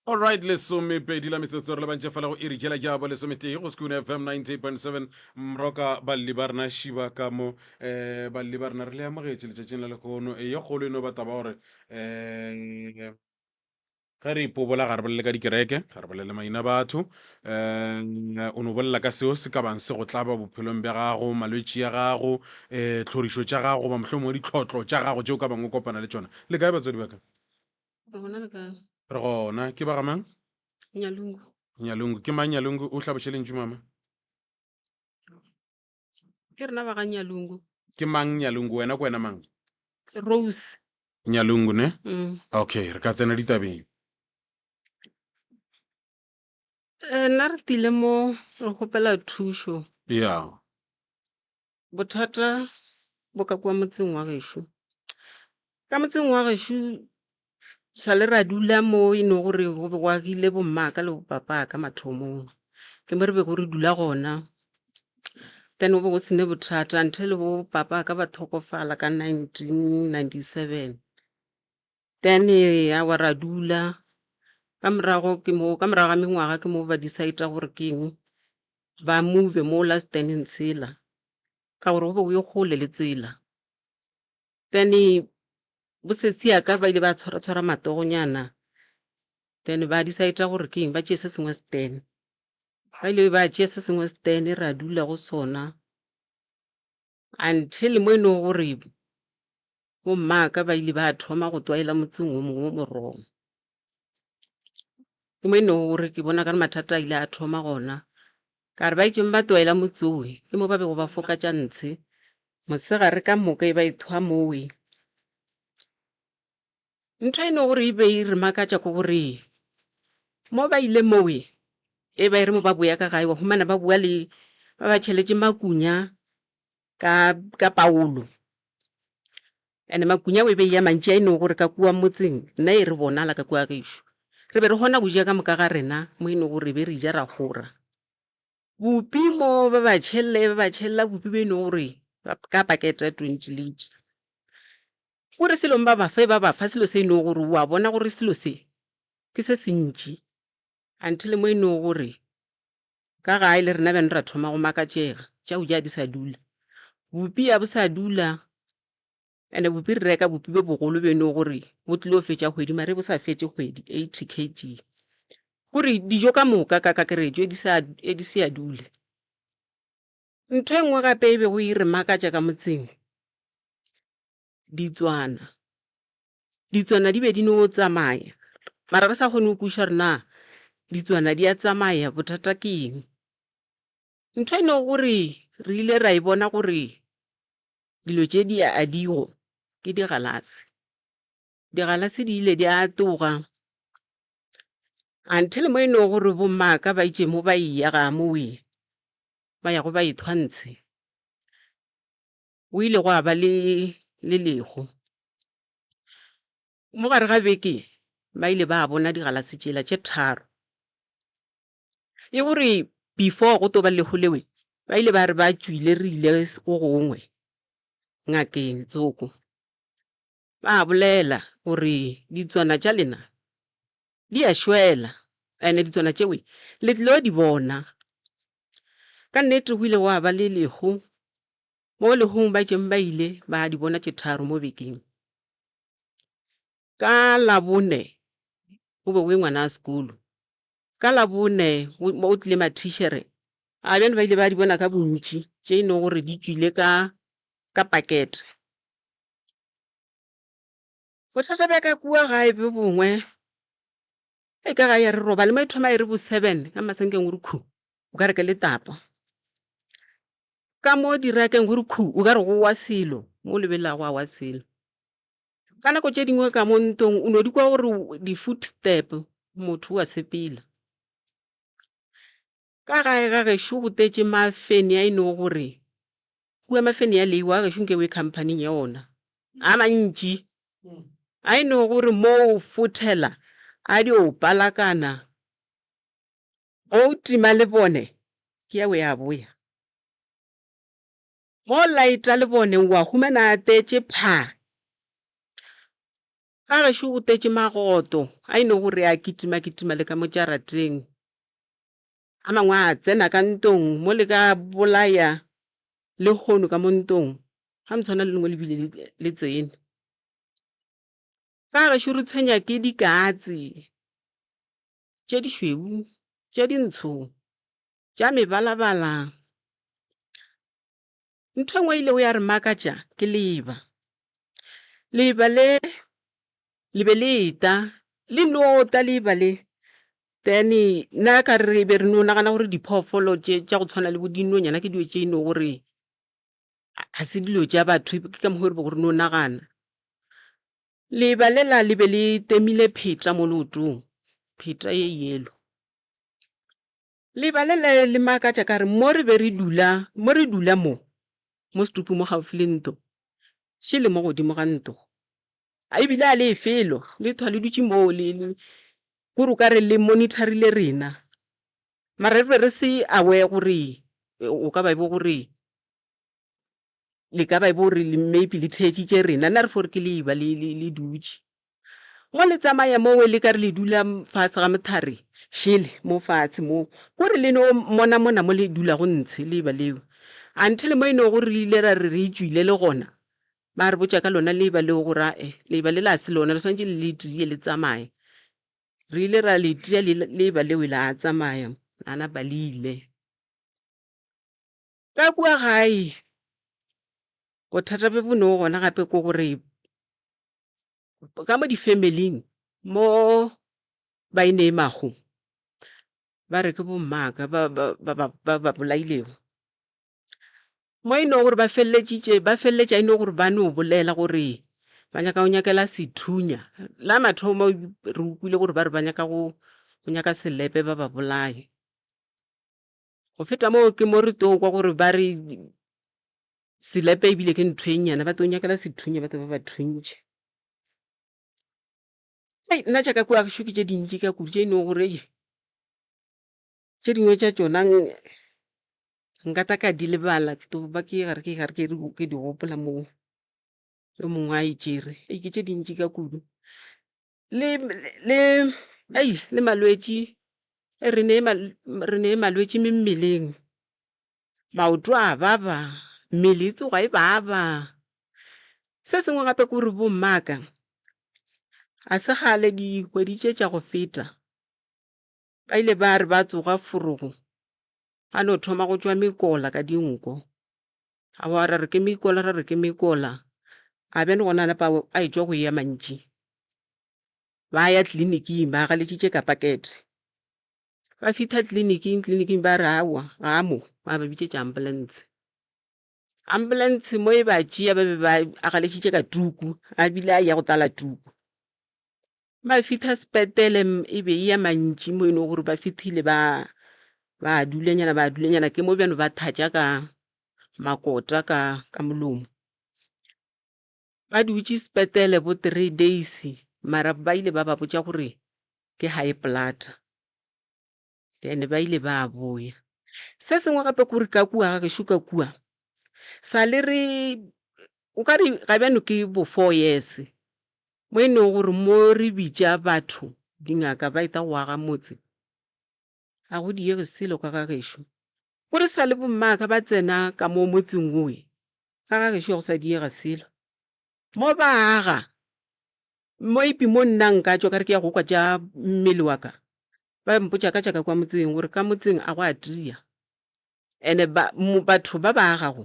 Alright, lesomepedi la metsotso re lebantše fela go iri jela ja bo lesometee go Sekhukhune FM 98.7 mroka balli ba rena šiba ka mo um balli ba rena re le amogetše letšatšing la lehono e ye kgolo e no ba taba gore um ge re ipobola ga re bolele ka dikereke ga re bolele maina batho um o no bolela ka seo se ka bang se go tlaba bophelong bja gago malwetši ya gago um tlhorišo tša gago goba mohlomongwe ditlhotlo tša gago tše o ka bang o kopana le tšona le kae batswadi ba ka Re gona le kae? Re gona. Ke ba ga mang? Nyalungu. Nyalungu. Ke mang Nyalungu? O hlaboše lentšu mama. Ke rena ba ga Nyalungu. Ke mang Nyalungu? Wena ke wena mang? Rose. Nyalungu ne? Mm. Okay, re ka tsena ditabeng. Eh, nna re tile mo re kgopela thušo. Yeah. Bothata bo ka kua motseng wa gešo. Ka motseng wa gešo sa le ra dula mo e no gore go be go agile bo mmaka le bo papaka mathomong, ke mo re bego re dula gona. Then go be go sene bothata until bo papaka ba hlokofala ka 1997. Then aowa ra dula, ka morago ke mo ka morago ga mengwaga ke mo ba decide-a gore ke eng ba move mola stand-eng sela ka gore go be go ye kgole le tsela. Then bo sesi ya ka ba ile ba tshwara-tshwara matogonyana then ba decide-a gore ke eng ba tšee se sengwe stand. Ba ile ba tšea se sengwe stand ra dula go sona until mo e lego gore bo mmaka ba ile ba thoma go tlwaela motseng o mongwe o morong. Ke mo e lego gore ke bona ka re mathata a ile a thoma gona, ka re ba itšeng ba tlwaela motse owe, ke mo ba bego ba foka tša ntshe mosegare ka moka e ba e thwa mowe. Ntho e no gore e be e re makatša ke gore mo ba ile mowe e ba e re mo ba boya ka gae wa humana ba boa le ba ba tšheletše makunya ka ka paolo. And makunya o e be e ya mantši a e no gore ka kua motseng nna e re bonala ka kua gešo. Re be re kgona go ja ka moka ga rena mo e no gore be re ja ra kgora. Bupi mo ba ba tšhelle ba ba tšhella bupi bo e no gore ka pakete ya 20 litre. Kore selong ba ba fe ba ba fa selo se e no gore wa bona gore selo se ke se sentši until mo e no gore ka gae le rena bjang ra thoma go makatšega tša go ja di sa dula. Bupi a bo sa dula and-e bupi re reka bupi bo bogolo bo e no gore bo tlilo fetša kgwedi mare bo sa fetše kgwedi 80 kg. Kore dijo ka moka ka kakaretšo di sa di se ya dule. Ntho e nngwe gape e bego e re makatša ka motseng, ditswana. Ditswana di be di no tsamaya mara re sa kgone go kwešiša gore na ditswana di a tsamaya bothata ke eng. Ntho e no gore re ile ra e bona gore dilo tše di a digo ke digalase. Digalase di ile di a tloga until mo e no gore bo mmaka ba itše mo ba eya ga mowe ba yago ba ethwa ntshe. Go ile gwa ba le le lehu. Mo gare ga beke ba ile ba bona digalase tšela tše tharo. E gore before go tlo ba lehu lewe ba ile ba re ba tšwile re ile go gongwe ngakeng tsoko. Ba bolela gore ditswana tša lena di a šwela and ditswana tšewe le tlilo di bona. Ka nnete go ile gwa ba le lehu mo lehung ba tšeng ba ile ba di bona tše tharo mo bekeng. Ka Labone go be go ye ngwana wa sekolo, ka Labone go tlile mathišere a bjale ba ile ba di bona ka bontši tše e lego gore di tšwile ka ka pakete. Bothata bja ka kua gae bjo bongwe e ka gae ya re robale mo e thoma e re bo seven ka masenkeng gore khu o ka re ke letapa ka mo dirakeng gore khu o ka re go wa selo mo o lebelelago gwa wa selo. Ka nako tše dingwe ka mo ntlong o no di kwa gore di-footstep motho o a sepela. Ka gae ga gešo go tletše mafene a e no gore kua mafene ya leiwa ga gešo nke o ye company-ing ya ona a mantši a e no gore mo o fothela a dio palakana ge o tima lebone ke ya o ya boya. Mo o laeta lebone o a humana a tletše phaa. Ga gešo go tletše magoto a e no gore a kitima-kitima le ka mo jarateng. A mangwe a tsena ka ntong mo le ka bolaya lehono ka mo ntong, ga motshwana le lengwe le bile le tsene. Ka gešo re tshwenya ke dikatse tše dišweu, tše dintsho, tša mebalabala. Ntho e nngwe e ilego ya re makatša ke leeba. Leeba le le be le eta, le no ta leeba le. Then nna ka re be re no nagana gore diphoofolo tše tša go tshwana le bo dinonyana ke dilo tše e no gore ga se dilo tša batho, ke ka mokgwa o re bego re no nagana. Leeba lela le be le temile pheta mo leotong, pheta ye yellow. Leba le le le makatša ka re mo re be re dula, mo re dula mo, mo setupung mo gaufi le ntlo, še le mo godimo ga ntlo. A ebile a le ye felo, le thwa le dutše moo le, le, kore o ka re le monitorile rena. Mara re be re se aware gore o ka ba e bo gore le ka ba e bo gore maybe le theetšitše rena, nna re fo re ke leeba le, le, le dutše. Mo le tsamaya mowe le ka re le dula fase ga mothare šele mo fatshe mo, ko re le no mona mona mo le dulago ntshe leeba leo. Until mo e no gore re ile ra re re tšwile le gona, ba re botša ka lona leeba leo gore ae leeba lela ga se lona le swanetše le le tie le tsamaye. Re ile ra le tia leeba leo la tsamaya, la napa le ile. Ka kua gae bothata bjo bo no gona gape ke gore ka mo di-family-ing mo ba e name-ago ba re ke bo mmaka ba ba ba bolailego. Mo e no gore ba feleletšitše ba feleletša e no gore ba no bolela gore ba nyaka go nyakela sethunya. La mathomo re kwile gore ba re ba nyaka go nyaka selepe ba ba bolaye. Go feta moo ke mo re tlo kwa gore ba re selepe ebile ke ntho e nnyane ba tlo nyakela sethunya ba tlo ba ba thuntšhe. Hei nna tša ka kua gešo ke tše dintši ka kudu tše e lego gore tše dingwe tša tšona nka tla ka di lebala ke tlo ba ke gare ke gare ke di gopola mo yo mongwe a e tšere. Hei ke tše dintši ka kudu. Le le hei le malwetši re ne re ne malwetši mmeleng. Maoto a baba, mmele e tsoga e baba. Se sengwe gape ke gore bommaka ga se kgale dikgwedi tše tša go feta ba ile ba re ba tsoga forogo ba no thoma go tšwa mekola ka dinko. Aowa ra re ke mekola, ra re ke mekola, a bjane gona a napa a etšwa go ya mantši. Ba ya tleliniking ba galetšitše ka pakete. Ba fihla tleliniking, tleliniking ba re aowa ga a mo, ba ba bitšetša ambulance. Ambulance mo e ba tšea ba be ba agalešitše ka tuku, a bile a ya go tlala tuku. Ba fihla sepetlele e be e ya mantši mo e lego gore ba fihlile ba ba dulanyana ba dulanyana ke mo bjalo ba thatša ka makota ka ka molomo. Ba dutše sepetlele bo three days mara ba ile ba ba botša gore ke high blood, then ba ile ba boya. Se sengwe gape ke gore ka kua ga gešo ka kua sa le re o ka re ga bjano ke bo four years mo e leng gore mo re bitša batho dingaka ba etla go aga motse ga go diege selo ka ga gešo. Ko re sa le bommaka ba tsena ka mo motseng owe, ka ga gešo ga go sa diega selo. Mo ba aga, maybe mo nna nka tšwa ka re ke ya go kwa tša mmele wa ka, ba mpotša ka tša ka kwa motseng gore ka motseng a go a tia. And-e ba, batho ba ba agago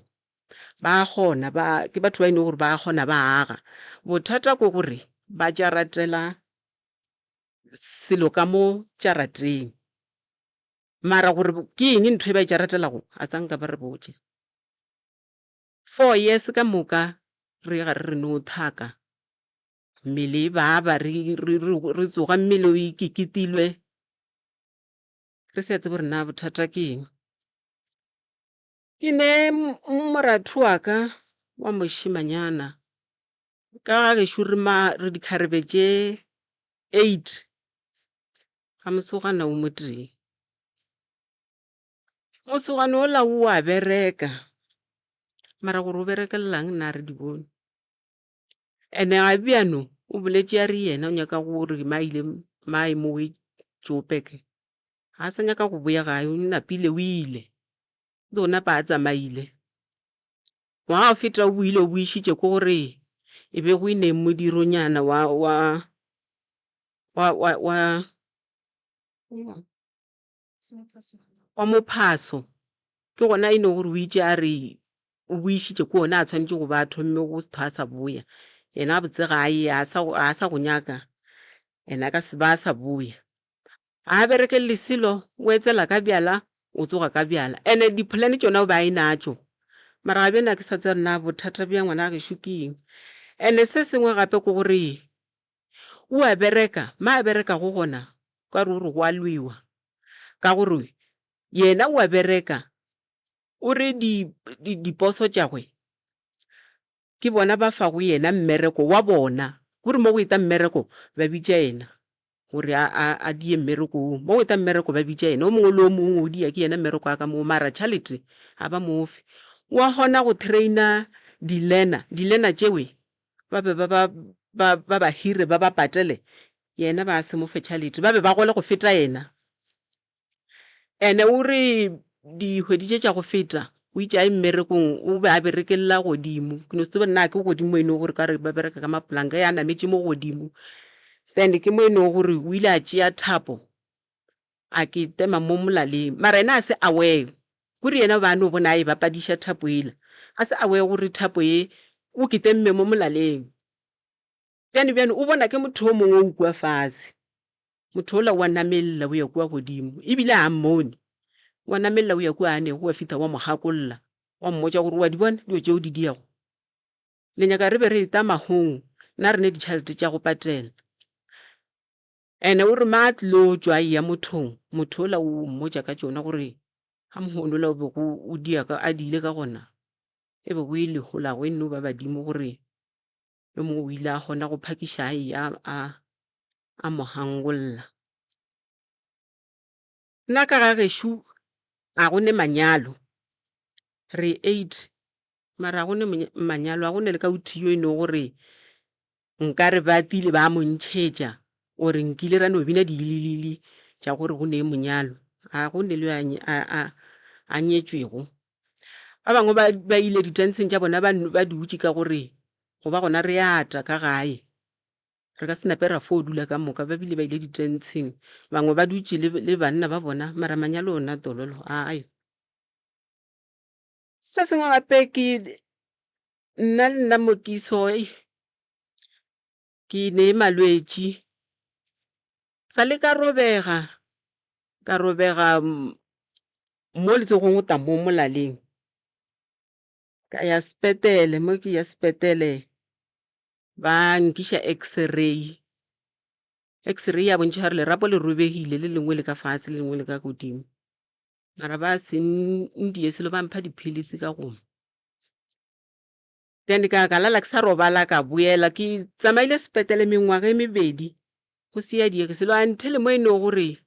ba kgona, ba, ke batho ba e lego gore ba kgona ba aga. Bothata ke gore ba tšaratela selo ka mo tšarateng. Mara gore ke eng ntho e ba e tšaratelago a sa nka ba re botše. Four years ka moka re gare re no thaka, mmele e baba, re, re, re, re tsoga mmele o ikikitilwe, re sa tsebe gore na bothata ke eng. Ke ne moratho wa ka wa mošemanyana, ka ga gešo re ma, re dikgarebe tše eight. Ga mosogana o motee. Mosogana ola o a bereka, mara gore o berekelelang nna ga re di bone. And-e ga bjano O boletše a re yena o nyaka gore ma ile ma ye mowe Joburg, ga a sa nyaka go boya gae, o napile o ile. O tlo napa a tsamaile. Ngwaga wa go feta o boile o boišitše ke gore e be go e ne modironyana wa wa wa wa wa wa mophaso. Ke gona e no gore o itše a re o boišitše ke ona a tshwanetše go ba a thomme go se thwe a sa boya. Yena gabotse ga a ye, ga sa ga sa go nyaka and a ka se ba a sa boya. Ga a berekele le selo, o etsela ka bjala, o tsoga ka bjala. And-e di-plan tšona o be a e natšo. Mara ga bjale ga ke sa tseba na bothata bja ngwana gešo ke eng. And-e se sengwe gape ke gore o a bereka, mo a berekago gona o ka re o re go a lwewa. Ka gore yena o a bereka, o re diposo tša gwe Ke bona ba fago yena mmereko wa bona. Kore mo go eta mmereko, ba bitša yena gore a, a, a die mmereko woo. Mo go eta mmereko, ba bitša yena. O mongwe le o mongwe o dia ke yena mmereko wa ka moo, mara tšhalete ga ba mo fe. Wa kgona go trainer di-learner, di-learner tšewe ba be ba ba, ba, ba ba hire, ba ba patele, yena ba se mo fe tšhalete. Ba be ba gole go feta yena. Ene o re dikgwedi tše tša go feta o itše a ye mmerekong o be a berekela godimo, ke no se tsebe na ke godimo mo e lego gore okare ba bereka ka mapolanka ge a nametše mo godimo. Then ke mo e lego gore o ile a tšea thapo a ke tema mo molaleng mara yena a se aware kore yena o be a no bona a e bapadiša thapo yela, a se aware gore thapo ye o ke temme mo molaleng. Then bjale o bona ke motho o mongwe o kua fase. Motho ola o a namelela o ya kua godimo, e bile ga a mmone. O a namelela o ya kua a nego, wa fihla wa mo gakolla, wa mmotša gore wa di bona dilo tše o di diago? Le nyaka re be re eta mahong, na re ne ditšhelete tša go patela? Ene o re ma a tlilo tšwa a eya mothong, motho ola o mmotša ka tšona gore ga mohono ola o bego o dia ka, a diile ka gona, e be o e leho la go e nno ba badimo gore yo mongwe o ile a kgona go phakiša a eya a a mo hangolla. Nna ka ga gešo ga go ne manyalo, re eight mara ga go ne manyalo, ga go ne le ka o tee yo e no gore nkare ba tlile ba mo ntšhetša or nkile ra no bina diililili tša gore go ne monyalo, ga go ne le yo a nyetšwego. Ba bangwe ba ba ile ditantsheng tša bona ba ba dutše ka gore go ba gona re ata ka gae. Re ka se nape ra fo dula ka moka, ba bile ba ile ditantsheng. Bangwe ba dutše le le banna ba bona, mara manyalo ona dololo a ayo. Se sengwe gape ke nna le nna mo ke iso ke ne malwetši. Sa le ka robega, ka robega mo letsogong go tla mo molaleng. Ka ya sepetele, mo ke ya sepetele ba nkiša x-ray. X-ray ya bontšha gore lerapo le robegile, le lengwe le ka fase, le lengwe le ka godimo. Mara ba se ndie selo, ba mpha diphilisi ka gongwe. Then ka ka lala ke sa robala ka boela ke tsamaile sepetlele mengwaga e mebedi go se ya diege selo until mo e no gore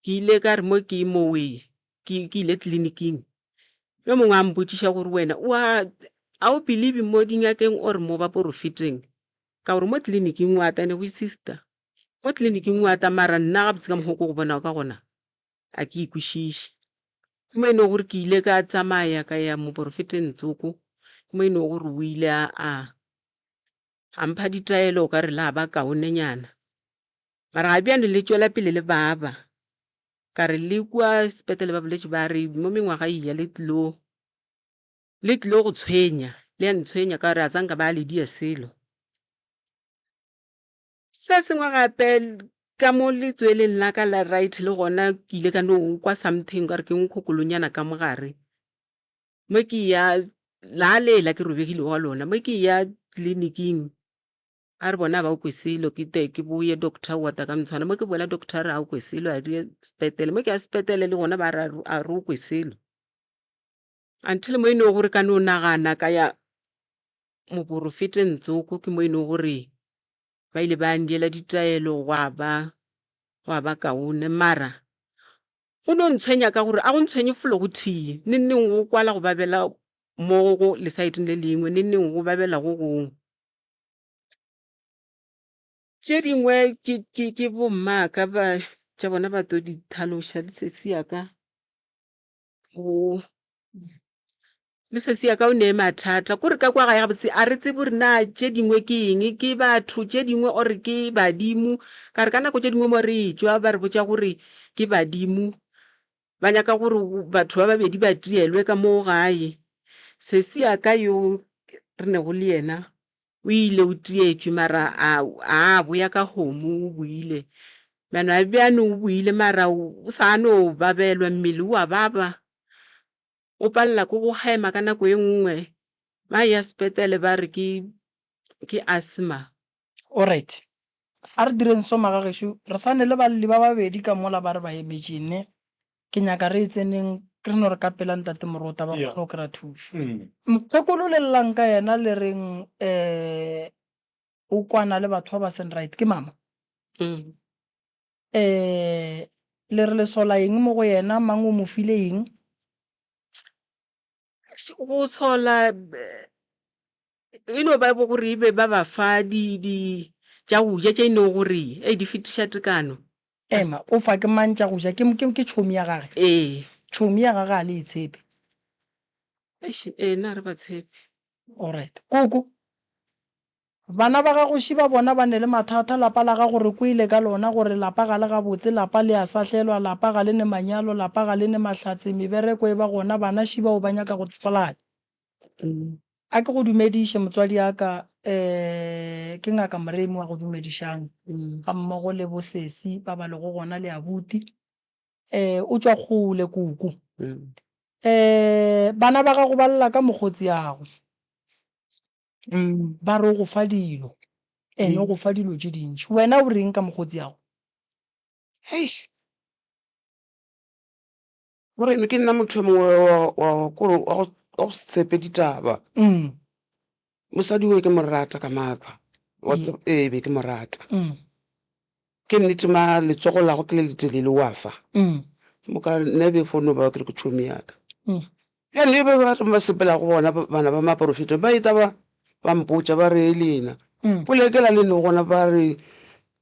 ke ile ka re mo ke mowe ke ke ile tleliniking yo mongwe a mpotšiša gore wena o a a o believe mo dingakeng or mo baporofeteng ka gore mo tleliniking wa ta ne go sister mo tleliniking wa ta mara nna gabotse ka mokgwa o ke go bonago ka gona A ke e kwešiše. Ke mo e no gore ke ile ka tsamaya ka ya moporofeteng tsoko, ke mo e no gore o ile a a a mpha ditaelo o ka re la ba kaonenyana. Mara ga bjale le tšwela pele le baba. Ka re le kua sepetlele ba boletše ba re mo mengwaga e ya le tlilo le tlilo go tshwenya, le a ntshwenya ka gore a sa nka ba le dia selo. Se sengwe gape ka mo letsweleng la ka la right le gona ke ile ka no kwa something ka re ke nkgokolonyana ka mo gare. Mo ke ya la lela ke robegile wa lona, mo ke ya tleliniking a re bona ba o kwe selo ke te ke boye doctor wa ta ka motshwana. Mo ke boela doctor a re a o kwe selo a re ye sepetlele, mo ke ya sepetlele le gona ba re a re o kwe selo. Until mo e no gore ka no nagana ka ya moporofeteng tsoko ke mo e no gore ba ile ba ndiela ditaelo gwa ba gwa ba kaone mara go no ntshwenya ka gore a go ntshwenye felo go thii neng neng go kwala go babela mo go lesaeteng le lengwe neng neng go babela go gongwe. Tše dingwe ke, ke, ke bommaka ba, tša bona ba tlo di tlhaloša le sesi ya ka. O, le sesi ya ka o ne mathata. Kore ka kwa gae gabotse a re tsebe gore na tše dingwe ke eng, ke batho tše dingwe or ke badimo. Ka re ka nako tše dingwe mo re etšwa ba re botša gore ke badimo. Ba nyaka gore batho ba babedi ba tielwe ka mo gae. Sesi ya ka yo re nego le yena O ile o tietšwe mara a a boya ka kgomo o boile. Bjano a bjano o boile mara o sa no babelwa mmele o a baba. O palela ke go hema ka nako e nngwe. Ba ya sepetlele ba re ke ke asthma. Alright. A re direng so magagešo, re sa ne le balli ba babedi ka mola ba re ba emetše ne. Ke nyaka re e tseneng re no re ka pela Ntate Morota ba kgone go kry-a thušo. Mokgekolo le llang ka yena le reng um o kwana le batho ba ba seng right ke mama? Um le re le sola eng mo go yena, mang o mo file eng? Go sola e no ba gore e be ba ba fa di, di, tša go ja tše e no gore ei di fetiša tekano. Ema, o fa ke mang tša go ja? Ke, ke, ke tšhomi ya gage? Ee. Tšhomi ya gage ga le e tshepe? Eish, ee, nna ga re ba tshepe. Alright. Koko, Bana ba gago ši ba bona ba ne le mathata, lapa la gago re kwele ka lona gore lapa ga le gabotse, lapa le a sahlelwa, lapa ga le ne manyalo, lapa ga le ne mahlatse, mebereko e ba gona, bana ši bao ba nyaka go tlolana. A ke go dumediše motswadi ya ka, um ke Ngaka Moremi wa go dumedišang ga mmogo le bo sesi ba ba lego gona le abuti. Um o tšwa kgole koko. Um bana ba gago ba lla ka mokgotsi yago. Ba re o go fa dilo, ene o go fa dilo tše dintši. Wena o reng ka mokgotsi yago? Hei, Morena, ke nna motho yo mongwe wa, wa, kore wa go, wa go se tshepe ditaba. Mosadi o ke mo rata ka maatla. Wa tseba, ee, be ke mo rata. Ke nnete ma letsogo lago ke le letelele wa fa. Moka nna e be fo no ba ke re ke tšhomi ya ka. Bjale e be ba re ba sepela go bona bana ba maporofeta ba eta ba ba mpotša ba re lena polekela le ne gona ba re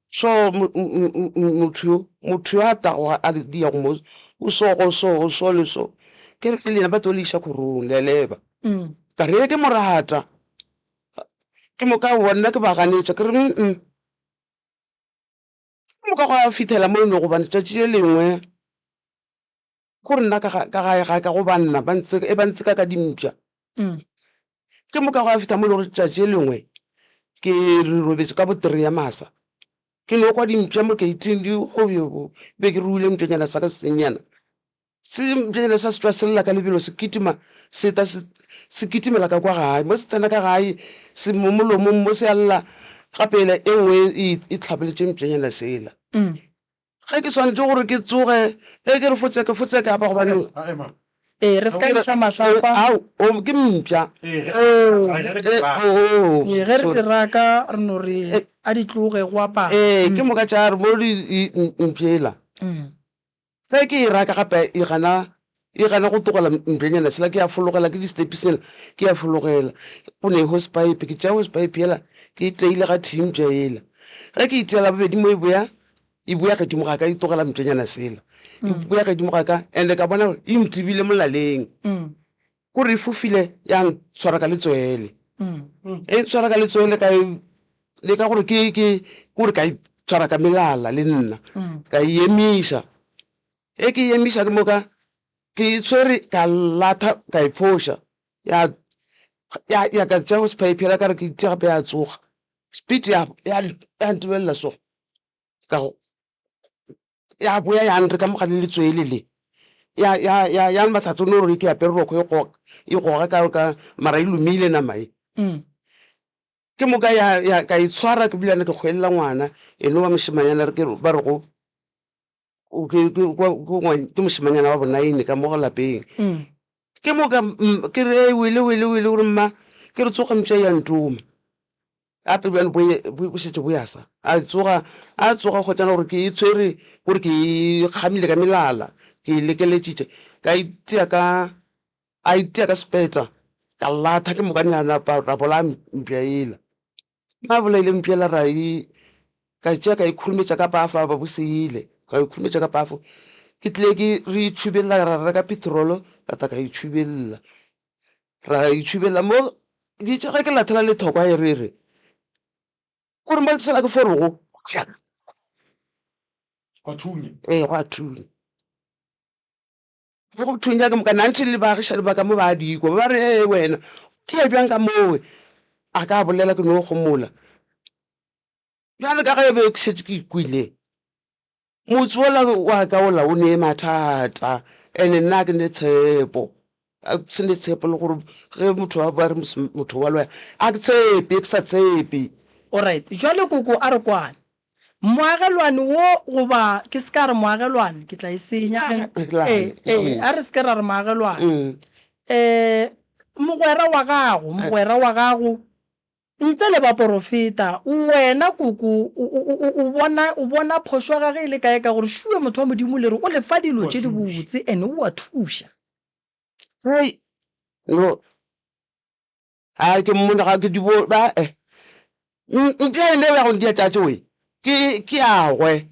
so motho yo motho yo a tago a le dia go mo o so go so o so le so ke re lena ba tlo le iša kgorong le leba ka re ke morata ke moka bona ke ba ganetša ke re mm ke moka gwa fihlela mo e lego gobane tšatši le lengwe ko re nna ka gae ga ka go banna ba ntseka e ba ntseka ka dimpša. Ke moka gwa fihla mo e le gore tšatši le lengwe ke re robetše ka bo three ya masa ke no kwa dimpša mo gate-ing di gobe be ke ruile mpšanyana sa ka se sennyana. Se mpšanyana sa se tšwa se lla ka lebelo se kitima se tla se se kitimela ka kwa gae. Mo se tsena ka gae se mo molomong mo se a lla gape yela e nngwe e e hlabeletše mpšanyana sela. Ge ke swanetše gore ke tsoge, ge ke re fotseke, fotseke apa gobane. Ee, re se ka ntšha mahlapa. Ao, o, ke mpša. Ee, ge re di raka re no re a di tloge go apara. Ee, ke moka tša re mo di mpša ela. Ge ke e raka gape e gana, e gana go tlogela mpšanyana sela, ke a fologela ke di-stepisnyana, ke a fologela. Go ne hosepipe, ke tšea hosepipe yela ke e teile ga thii mpša yela. Ge ke e teela bobedi mo e boya, e boya godimo ga ka e tlogela mpšanyana sela. E boya godimo ga ka and-e ka bona gore e ntibile molaleng. Kore e fofile ya ntshwara ka letswele. E ntshwara ka letswele ka e leka gore ke ke kore ka e tshwara ka melala le nna ka e emiša. Ge ke e emiša ke moka ke e tshwere ka latha ka e phoša ya ya ya ka tšea hosepipe yela ka re ke itia gape ya tsoga speed ya ya ya ntebelela so ka go ya boya ya nre ka mo gare le letswele le ya ya ya ya mahlatse no re ke apere rokgo e goga e goga ka ka mara e lomile nama e. Ke moka ya ya ka e tshwara ke bilane ke kgwelela ngwana eno wa mošemanyana re ke ba re go ke ke ke mošemanyana wa bonaine ka mo lapeng. Ke moka ke re wele wele wele gore mma ke re tsoga mpša ya ntoma. Gape bjale bo bo šetše bo ya sa. A tsoga, a tsoga kgotšana gore ke e tshwere, gore ke e kgamile ka melala, ke e lekeletšitše, ka itia ka, a itia ka sepeta, ka latha ke mokane a napa ra bolaya mpša yela. Ba bolaile mpša yela ra e. Ka e tšea ka e khurumetša ka pafo, a ba bo seile, ka e khurumetša ka pafo. Ke tlile ke re itšhubelela ra reka petrolo ka tla ka itšhubelela. Ra itšhubelela mo ke itše ge ke lathela lethokwa e re re kore mo ke sela ke forogo Gwa thunya. Ee, gwa thunya. Ge go thunya ke moka nantši le baagišani ba ka mo ba a di kwa, ba re, Ee wena, o ya bjang ka mowe? A ka bolela ke no gomola. Bjale ka ge e be ke šetše ke ikwile, motse wola wa ka wola o ne mathata, and-e nna ga ke ne tshepo, ga ke se ne tshepo le gore ge motho a ba re motho wa loya, ga ke tshepe, ke sa tshepe. Alright, jwale koko a re kwane. Moagelwane wo goba ke se ka re moagelwane, ke tla e senya ge, ee, ee, a re se ke ra re moagelwane. Um mogwera wa gago, mogwera wa gago, ntle le baporofeta, wena koko o, o, o, o bona, o bona phošo ya gage e le kae ka gore šue motho wa Modimo le re o le fa dilo tše dibotse and o a thuša. Hei, no. A ke mmone ga ke di bo ba eh. Mpša ene ya go ndia tšatši we ke ke ya gwe.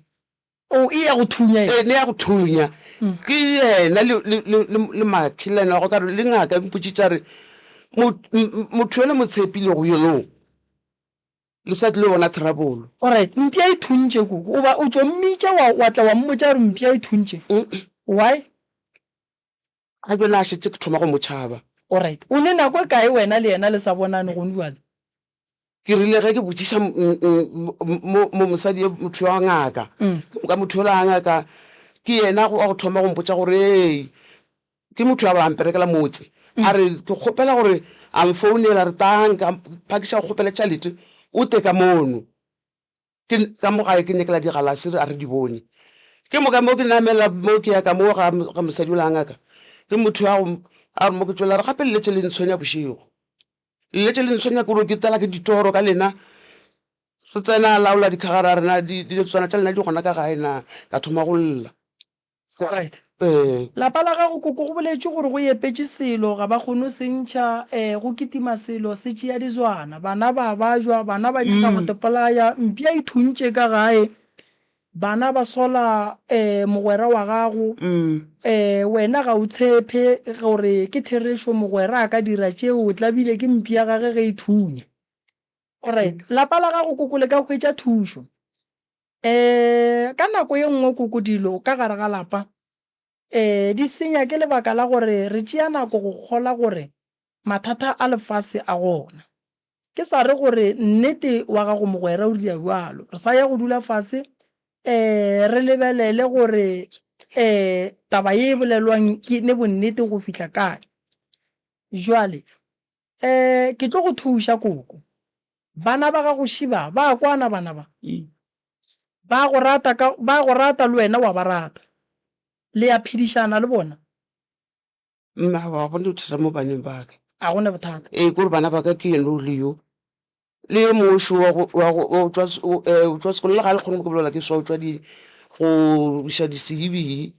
O e ya go thunya e. Ne ya go thunya. Ke yena le le le le makhelane wa go ka re le ngaka e mpotšitše re motho yo le mo tshepilego yo le sa tlile bona trouble. Alright, mpša e thuntše koko. O ba o tšo mmitša wa wa tla wa mmotša gore mpša e thuntše. Why? Ga bjale a šetše ke thoma go mo tšhaba. Alright. O ne nako e kae wena le yena le sa bonane gone jwale? Ke rile ge ke botšiša mo mosadi yo motho wa ngaka, ke moka motho yola wa ngaka ke yena wa go thoma go mpotša gore ee ke motho wa ba mperekela motse. A re ke kgopela gore a mfounela a re tang ka phakiša go kgopela tšhalete o tle ka mono. Ke ka mo gae ke nyakela digalase a re di bone. Ke moka mo ke namela mo ke ya ka mo ga ga mosadi ola ngaka. Ke motho wa go a re mo ke tšwela re gape le letše le ntshwenya bošego. Le letše le ntshwenya kore ke tlala ke ditoro ka lena. Re tsena a laola dikhagara a rena diletswana tša lena di gona ka gae na ka thoma go lla. Alright. Ee. Lapa la gago koko go boletšwe gore go epetšwe selo ga ba kgone go se ntšha um go kitima selo se tšea dizwana bana ba bajwa bana ba nyaka go tepolaya mpša e thuntše ka gae bana ba sola um mogwera wa gago um wena ga o tshepe gore ke therešo mogwera a ka dira tšeo o tlabile ke mpša ya gage ge e thunya. Alright. Lapa la gago koko le ka hwetša thušo. Um ka nako ye nngwe koko dilo ka gare ga lapa um di senya ke lebaka la gore re tšea nako go kgola gore mathata a lefase a gona. Ke sa re gore nnete wa gago mogwera o dira bjalo, re sa ya go dula fase um re lebelele gore um taba ye e bolelwang ke ne bonnete go fihla kae. Jwale um ke tlo go thuša koko. Bana ba gago šiba ba a kwana bana ba. Ba go rata ka ba go rata le wena wa ba rata. Le a phedišana le bona. Mma ga go ne bothata mo baneng ba ka. A go ne bothata. Ee, kore bana ba ka ke yena o le yo. Le yo mongwe šo wa go wa go o tšwa o tšwa sekolong le ga le kgone go bolela ke swa o tšwa di go iša di-C_V.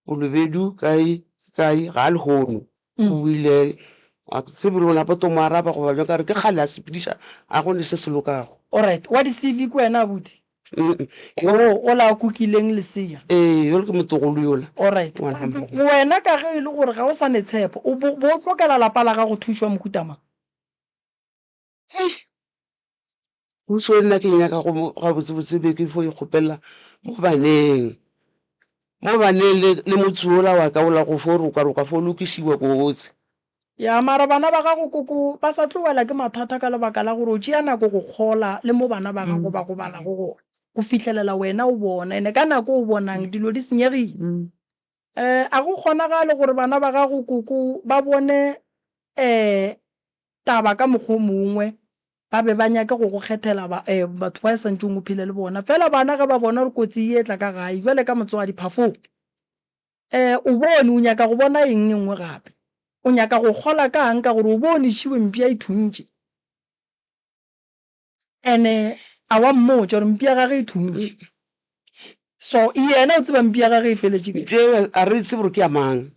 Bolobedu kae kae ga a lehono o ile a ke tsebe le napa to mo araba goba bjang ka re ke kgale a sepediša a go ne se se lokago. Alright, wa di CV ke wena abuti? O ola a kukileng lesea? Ee, yola ke motlogolo yola. Alright, wena ka ge e le gore ga o sa ne tshepo, o bo o tlokela lapa la gago thušo ya mohuta mang? Hei, pušo e nna ke e nyaka go gabotsebotse be ke fo e kgopela mo baneng, mo baneng le le motse wola wa ka wola go fo roka roka fo lokišiwa kotsi. Ya, mara bana ba gago koko ba sa tlo wela ke mathata ka lebaka la gore o tšea nako go kgola le mo bana ba gago ba gobalago gona go fihlelela wena o bona, ene ka nako o bonang dilo di senyegile. Um a go kgonagale gore bana ba gago koko ba bone um taba ka mokgwa o mongwe, ba be ba nyake go go kgethela ba, eh, batho ba e santšeng o phele le bona. Fela bana ge ba bona gore kotsi e etla ka gae, bjale ka motswadi, phafoga. Eh, o bone, o nyaka go bona eng e nngwe gape? O nyaka go kgola ka'ng ka gore o bone šiwe mpša e thuntše? Ene a wa mmotša gore mpša ya gage e thuntše. So yena o tseba mpša ya gage e feletše kae. Mpša eo a re tsebe gore ke ya mang,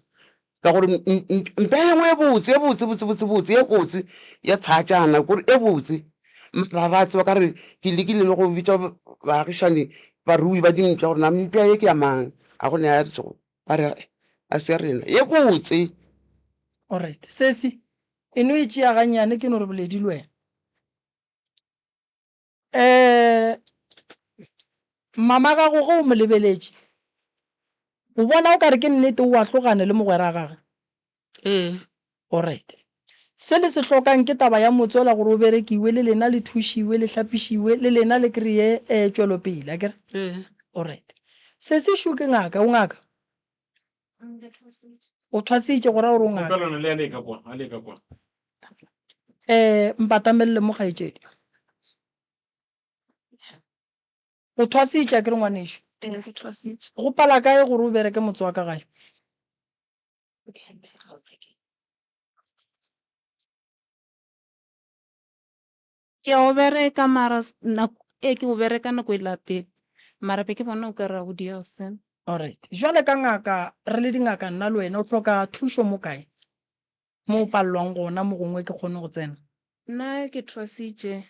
ka gore mpša e nngwe e botse, e botse, botse, botse, botse, e kotsi ya tshatšana, kore e botse. Mara ra tseba ka re ke lekile le go bitša baagišani barui ba dimpša gore na mpša ye ke ya mang, a go ne a re ba re a se ya rena ye botse. Alright sesi e no e tšea gannyane ke no re boledi le wena. Um mama gago ge o mo lebeletše o bona o ka re ke nnete o ahlogane le mogwera gage? Ee. Alright. Se le se hlokang ke taba ya motse ola gore o berekiwe le lena le thušiwe le hlapišiwe le lena le kreye um tšwelopele akere? Ee. Alright. Sesi šo ke ngaka, o ngaka? O thwasitše go ra gore o ngaka. Kgopelano le a le ka kwa, a le ka kwa. Um mpatamelele mo kgaetšedi. O thwasitše akere ngwanešu? Ee, ke thwasitše. Go pala kae gore o bereke motse wa ka gae? Ke a o bereka mara nako e ke o bereka nako e la pele mara be ke bona o ka re go diega seno. Alright, jwale ka ngaka re le dingaka nna le wena o hloka thušo mo kae? Mo o palelwang gona mo gongwe ke kgone go tsena. Nna ke thwasitše,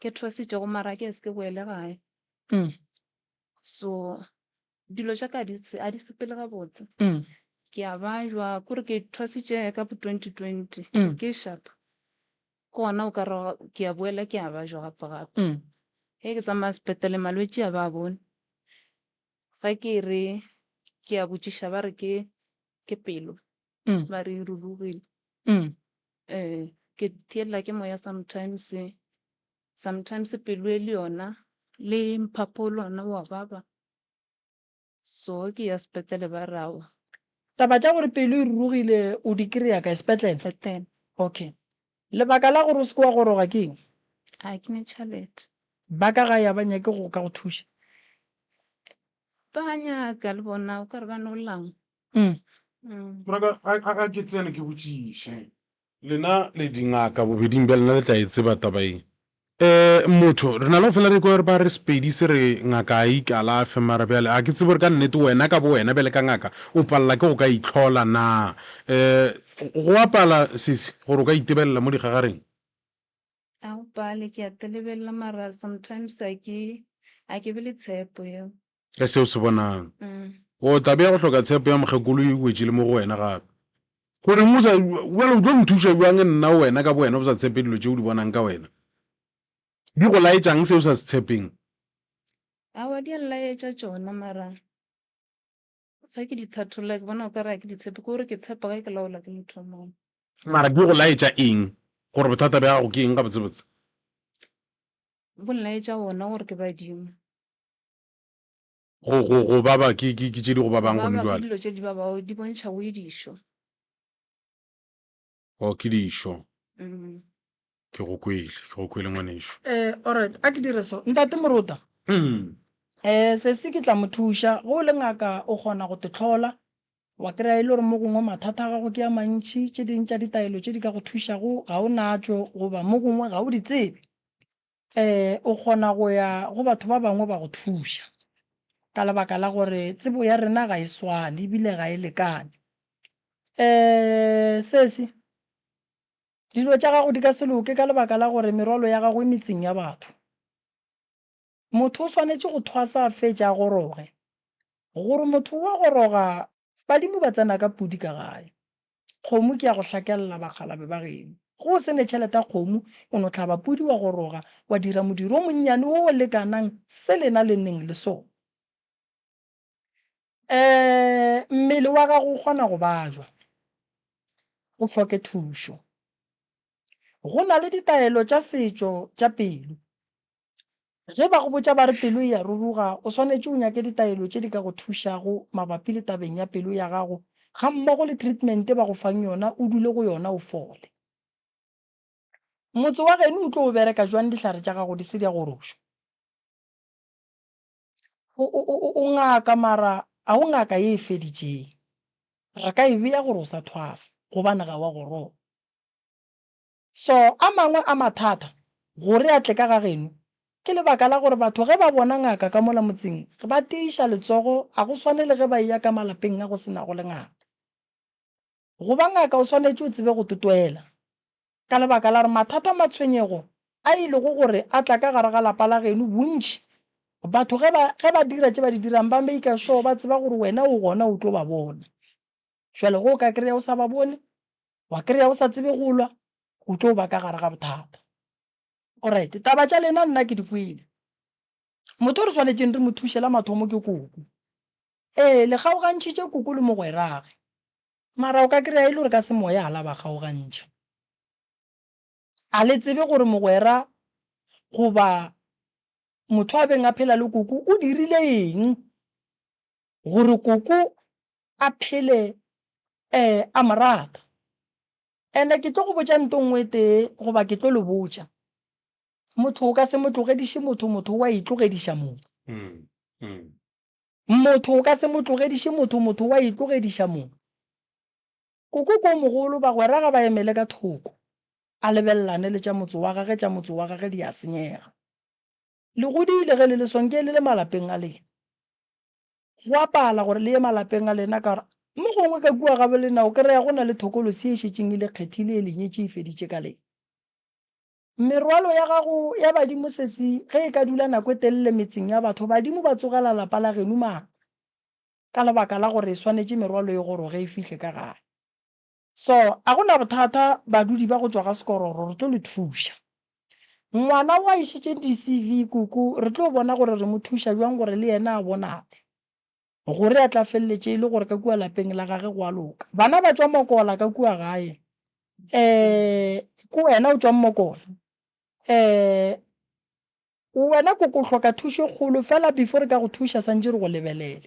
ke thwasitše go mara ke se ke boele gae. So dilo tša ka a di sepele gabotse. Ke a bajwa, kore ke thwasitše ka bo 2020 ke sharp. Ke gona o ka re ke a boela ke a bajwa gape gape. Ge ke tsamaya sepetlele malwetši a ba a bone. Ge ke re ke a botšiša ba re ke ke pelo, ba re e rurugile. Ke theelela ke moya sometimes, sometimes pelo e le yona le mphapho le ona wa baba. So ge ke ya sepetlele ba re aowa. Taba tša gore pelo e rurugile o di kry-a kae? Sepetlele? Sepetlele. Okay. Lebaka la gore o se ke wa goroga ke eng? Ga ke ne tšhelete. Ba ka gae ga ba nyake go ka go thuša? Ba nyaka le bona, o ka re ba no langwa. Moraka, a a ke tsene ke botšiše. Lena le dingaka bobeding bja lena le tla e tseba taba ye. Um motho, re na le go fela re kwa ba re Sepedi se re ngaka a ikalafe, mara bjale a ke tsebe gore ka nnete wena ka bo wena bjale ka ngaka o palela ke go ka itlhola na? Um go a pala sesi gore o ka itebelela mo digagareng? A go pale, ke a telebelela mara sometimes a ke, a ke be le tshepo yeo. Ka se o se bonang. O tla bea go hloka tshepo ya mokgekolo e wetše le mo go wena gape. Goreng o sa, bjale o tlo nthuša bjang nna wena ka bowena o sa tshepe dilo tše o di bonang ka wena? Di go laetšang se o sa se tshepeng? Aowa, di a nlaetša tšona mara ge ke di thatholla ke bona o ka re ga ke di tshepe, ke gore ke tshepa ge ke laolwa ke motho o mongwe. Mara di go laetša eng? Gore bothata bja gago ke eng gabotsebotse? Bo nlaetša wona gore ke badimo. Go, go, go baba ke, ke, ke tše di go babang gone Go baba ke jwale. dilo tše di babago, di bontšha go e dišo. Oh, ke dišo. Mm. Ke go kwele, ke go kwele ngwanešu. Eh, alright, a ke dire so. Ntate Morota. Mm. Eh, sesi ke tla mo thuša. Ge o le ngaka o kgona go te hlola, wa kry-a e le gore mo gongwe mathata a gago ke a mantši, tše ding tša ditaelo tše di ka go thušago ga o natšo goba mo gongwe ga o di tsebe. um o kgona go ya go batho ba bangwe ba go thuša ka lebaka la gore tsebo ya rena ga e swane ebile ga e lekane. Um sesi, dilo tša gago di ka se loke ka lebaka la gore merwalo ya gago e metseng ya batho. Motho o swanetše go thwasa a fetše a goroge. Gore motho o a goroga, badimo ba tsena ka pudi ka gae. Kgomo ke ya go hlakella bakgalabe ba geno. Ge o se ne tšhelete ya kgomo, o no hlaba pudi wa goroga, wa dira modiro o monnyane wo o lekanang se lena le neng le sona. Um mmele wa gago o kgona go bajwa, o hloke thušo. Go na le ditaelo tša setšo tša pelo. Ge ba go botša ba re pelo e a ruruga, o swanetše o nyake ditaelo tše di ka go thušago mabapi le tabeng ya pelo ya gago gammogo le treatment ba go fang yona o dule go yona o fole. Motse wa geno o tlo o bereka jwang dihlare tša gago di se di a gorošwa? O, o, o, o ngaka mara a o ngaka ye e feditšeng. Re ka e bea gore o sa thwasa gobane ga wa goroga. So a mangwe a mathata gore a tle ka ga geno ke lebaka la gore batho ge ba bona ngaka ka mola motseng ba tiiša letsogo a go swane le ge ba eya ka malapeng a go se nago le ngaka. Go ba ngaka o swanetše o tsebe go totwela ka lebaka la gore mathata matshwenyego. a e lego gore a tla ka gare ga lapa la geno bontši batho ge ba ge ba dira tše ba di dirang ba maker sure ba tseba gore wena o gona o tlo ba bona. Jwale ge o ka kry-a o sa ba bone, wa kry-a o sa tsebe go lwa, o tlo ba ka gare ga bothata. Alright, taba tša lena nna ke di kwele. Motho o re swanetšeng re mo thuše la mathomo ke koko. Ee, le kgaogantšhitše koko le mogwerage. Mara o ka kry-a e le gore ka semoya a la ba kgaogantšha. A le tsebe gore mogwera goba motho a beng a phela le koko o dirile eng gore koko a phele a mo rata. Ene ke tlo go botša nto nngwe e tee goba ke tlo le botša. Motho o ka se mo tlogediše motho, motho o a itlogediša motho. Motho o ka se mo tlogediše motho, motho o a itlogediša motho. Koko ko mogolo, bagwera ga ba emele ka thoko, a lebelelane le tša motse wa gage, tša motse wa gage di a senyega. Le godile ge le le so nke le le malapeng a lena. Go a pala gore le ye malapeng a lena ka gore mo gongwe ka kua gabo lena o kry-a go na le thokolosi e šetšeng e le kgethile, e le nyetše, e feditše ka lena. Merwalo ya gago ya badimo sesi ge e ka dula nako e telele metseng ya batho, badimo ba tsogela lapa la geno maatla ka lebaka la gore e swanetše merwalo e goroge e fihle ka gae. So a go na bothata badudi ba go tšwa ga Sekororo re tlo le thuša. Ngwana o a išitšeng di-CV koko re tlo bona gore re mo thuša bjang gore le yena a bonale. Gore a tla feleletše e le gore ka kua lapeng la gage go a loka. Bana ba tšwa Mokola ka kua gae. Um ke wena o tšwang Mokola. Um wena koko o hloka thušo e kgolo fela before re ka go thuša santše re go lebelele.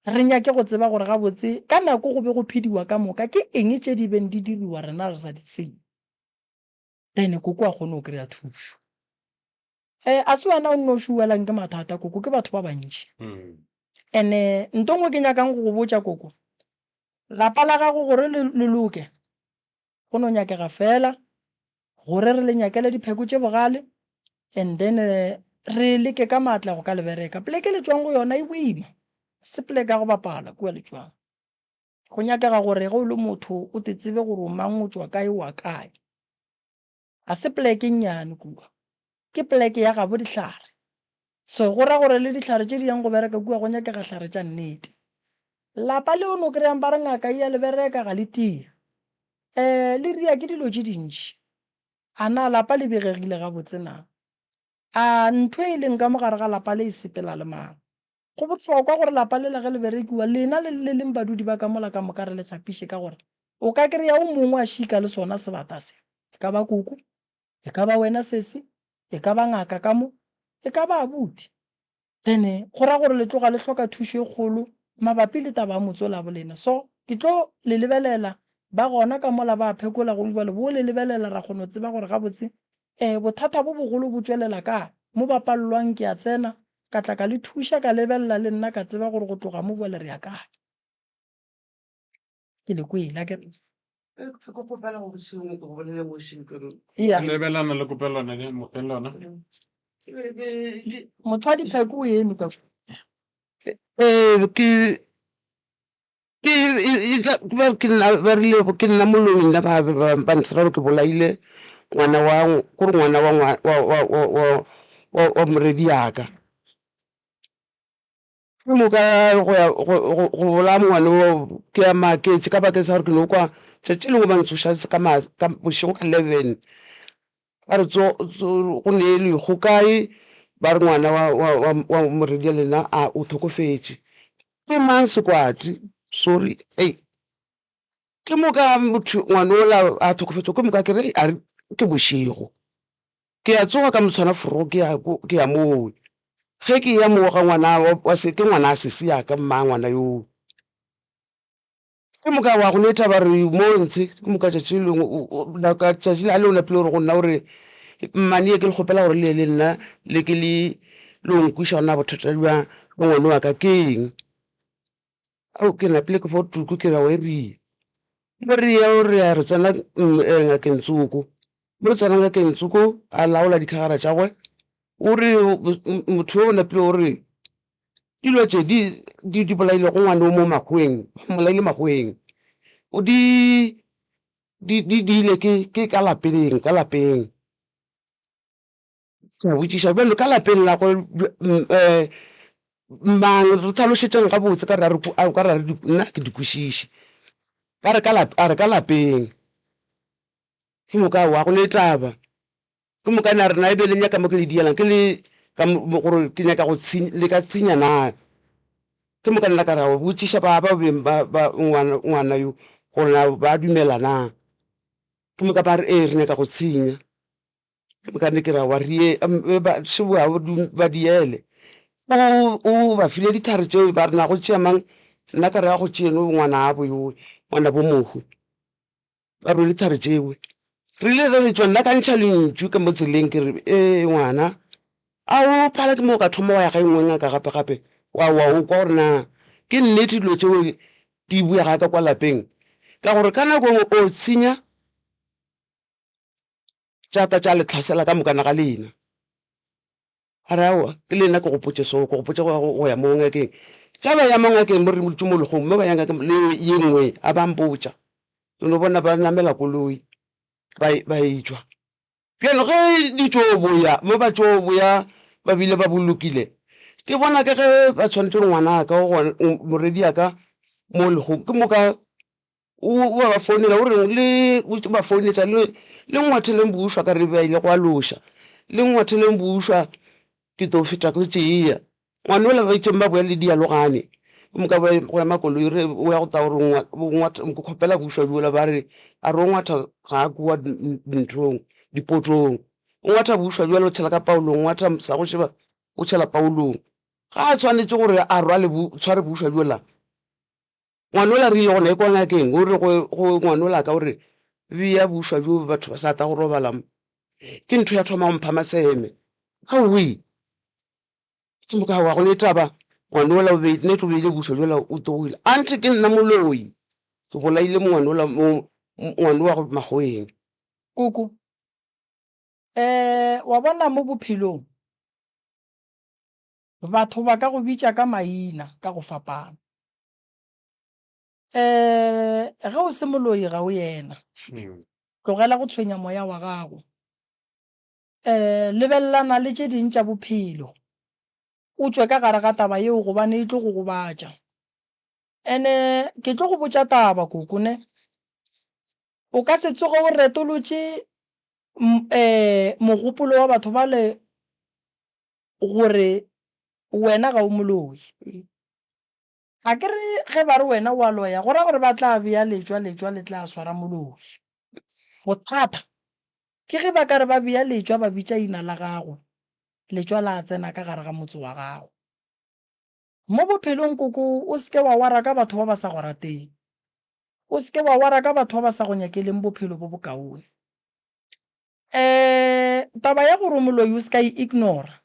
Re nyake go tseba gore gabotse ka nako go be go phediwa ka moka ke eng tše di beng di diriwa rena re sa di tsebe. Then koko a kgone go kry-a thušo. Eh, a se wena o nnoši o welang ke mathata koko, ke batho ba bantši. Ene nto nngwe ke nyakang go go botša koko, lapa la gago gore le le loke, go no nyakega fela gore re le nyakele dipheko tše bogale and then re leke ka maatla go ka le bereka. Poleke le tšwang go yona e boima, se poleke ya go bapala kua le tšwang. Go nyakega gore ge o le motho o te tsebe gore o mang, o tšwa kae, o wa kae. Ga se poleke e nnyane kua. Ke poleke ya gabo dihlare. So go ra gore le dihlare tše di yang go bereka kua go nyakega hlare tša nnete. Lapa le o no kry-ang ba re ngaka e ya le bereka ga le tie. Um le ria ke dilo tše dintši. A na lapa le begegile gabotse na? A ntho e leng ka mo gare ga lapa le e sepela le mang? Go bohlokwa gore lapa lela ge le berekiwa, lena le le leng badudi ba ka mola ka moka re le hlapiše ka gore o ka kry-a o mongwe a šika le sona sebata se. E ka ba koko, e ka ba wena sesi, e ka ba ngaka ka mo, e ka ba abuti. Then go ra gore le tloga le hloka thušo e kgolo mabapi le taba ya motse ola bolena. So ke tlo le lebelela, ba gona ka mola ba a phekola gomme bjale bo le lebelela ra kgona go tseba gore gabotse um bothata bo bogolo bo tšwelela kae. Mo ba palelwang ke a tsena Ka tla ka le thuša, ka lebelela le nna ka tseba gore go tloga mo bjale re ya kae. Ke le kwele, akere? Ke kgopela go botšiša go bolele mo šintlong. Yeah. Lebelana le kopelwana le mofeng lona. Motho wa dipheko o eme ka kwa. Ee, ke ke ba re ke nna ba rile ke nna moloi nna ba ba ntshwara gore ke bolaile ngwana wa kore ngwana wa wa wa wa wa wa morwediaka. Ke moka go ya go go bolaya ngwana oo ke a maketše ka bakeng sa gore ke no kwa tšatši lengwe ba ntsoša ka ka bošego ka eleven ba re tso go ne lehu kae ba re ngwana wa wa wa wa morwedi ya lena a o hlokofetše. Ke mang Sekwati? Sorry, ei. Ke moka motho ngwana ola a hlokofetšego ke moka ke re a re ke bošego. Ke a tsoga ka motshwana fro ke ya ko ke ya moo. Ge ke ya moo ga ngwana wa se ke ngwana a sesi ya ka mma ngwana yoo. Ke moka wa go netha ba re mo ntshe ke moka tšatši le lengwe ka tšatši la le o napile gore go nna gore mmane ye ke le kgopela gore le ye le nna le ke le lo nkwiša gore na bothata bja ngwana wa ka ke eng. Ao ke napile ke fo tuku ke ra we re mo re ya re ya re tsena ngakeng tsoko mo re tsena ngakeng tsoko a laola dikgagara tša gwe o re motho yo o napile o re Dilo tše di di di bolailego ngwana o mo makgoweng, mmolaile makgoweng, o di di di di ile ke ke ka lapeng ka lapeng. Ke a botšiša bjalo ka lapeng la go um mang re tlhalošetšeng gabotse ka re a re ka re nna ke di kwešiše. Ba re ka a re ka lapeng. Ke moka aowa ga go ne taba. Ke mokane a re na e be le nyaka mo ke le dielang ke le ka gore ke nyaka go le ka tsenya na. Ke moka nna ka re aowa botšiša ba ba beng ba ba ngwana ngwana yo gore na ba dumela na. Ke moka ba re ee re nyaka go tshenya. Ke mokane ke re aowa re ye ba ba diele. O o ba file ditlhare tšeo ba re na go tšea mang, nna ka re a go tšee no ngwanabo yo ngwanabo mohu. Ba rwele ditlhare tšewe. Re ile re tšwa nna ka ntšha lentšu ka mo tseleng ke re ee ngwana a o phala ke mo o ka thoma wa ya ga e nngwe ngaka gape gape wa wa o kwa gore na ke nnete dilo tšeo di boya ga ka kwa lapeng ka gore ka nako nngwe o tshenya tša ka tša le tlhasela ka mokana ga lena. A re, Aowa, ke le nna ke gopotše so, ke gopotše go, go ya mo ngakeng. Ge ba ya mo ngakeng, mo re dutše mo legong, mo ba ya ngakeng le ye nngwe, a ba mpotša. Ke no bona ba namela koloi, ba, ba etšwa. Bjalo ge di tšo boya, mo ba tšo boya ba bile ba bolokile, ke bona ke ge ba tshwanetše gore ngwanaka o gona, morwediaka mo legong, ke moka O o a ba founela o reng le o ba founetša le le ngwatheleng bušwa ka re ba ile go aloša le ngwatheleng bušwa ke tlo feta ke tšea ngwana ola ba itšeng ba boya le dialogane ke moka ba go ema koloi re o ya go tla gore ngwatha ke kgopela bušwa bjola ba re a re o ngwatha ga a kua dinthong dipotong o ngwatha bušwa bjalo o tšhela ka paolong ngwatha sa go šeba o tšhela paolong ga a swanetše gore a rwale tshware bušwa bjola. Ngwanola re ile gona e kwa ngakeng o re go go ngwanola ka o re bea bušwa bjo batho ba sa tla go robala mo. Ke ntho ya thoma go mpha maseme. Aowi! Ke moka wa go le taba ngwanola o be ne tlo beile bušwa bjola o tlogile. Anthe ke nna moloi. Ke bolaile ngwanola mo ngwano wa go makgoweng. Koko, Eh, wa bona mo bophelong batho ba ka go bitša ka maina ka go fapana. Um ge o se moloi ga o yena. Tlogela go tshwenya moya wa gago. Um lebelelana le tše ding tša bophelo. O tšwe ka gare ga taba yeo gobane e tlo go gobatša. Ene ke tlo go botša taba koko ne. O ka se tsoge o retolotše um mogopolo wa batho bale gore wena ga o moloi. A ke re ge ba re wena o a loya, go ra gore ba tla bea letšwa, letšwa le tla swara moloi. Bothata ke ge ba ka re ba bea letšwa ba bitša ina la gago, letšwa la tsena ka gare ga motse wa gago. Mo bophelong koko o se ke wa wara ka batho ba ba sa go rateng. O se ke wa wara ka batho ba ba sa go nyakeleng bophelo bo bokaone. Um taba ya gore o moloi o se ka e ignora.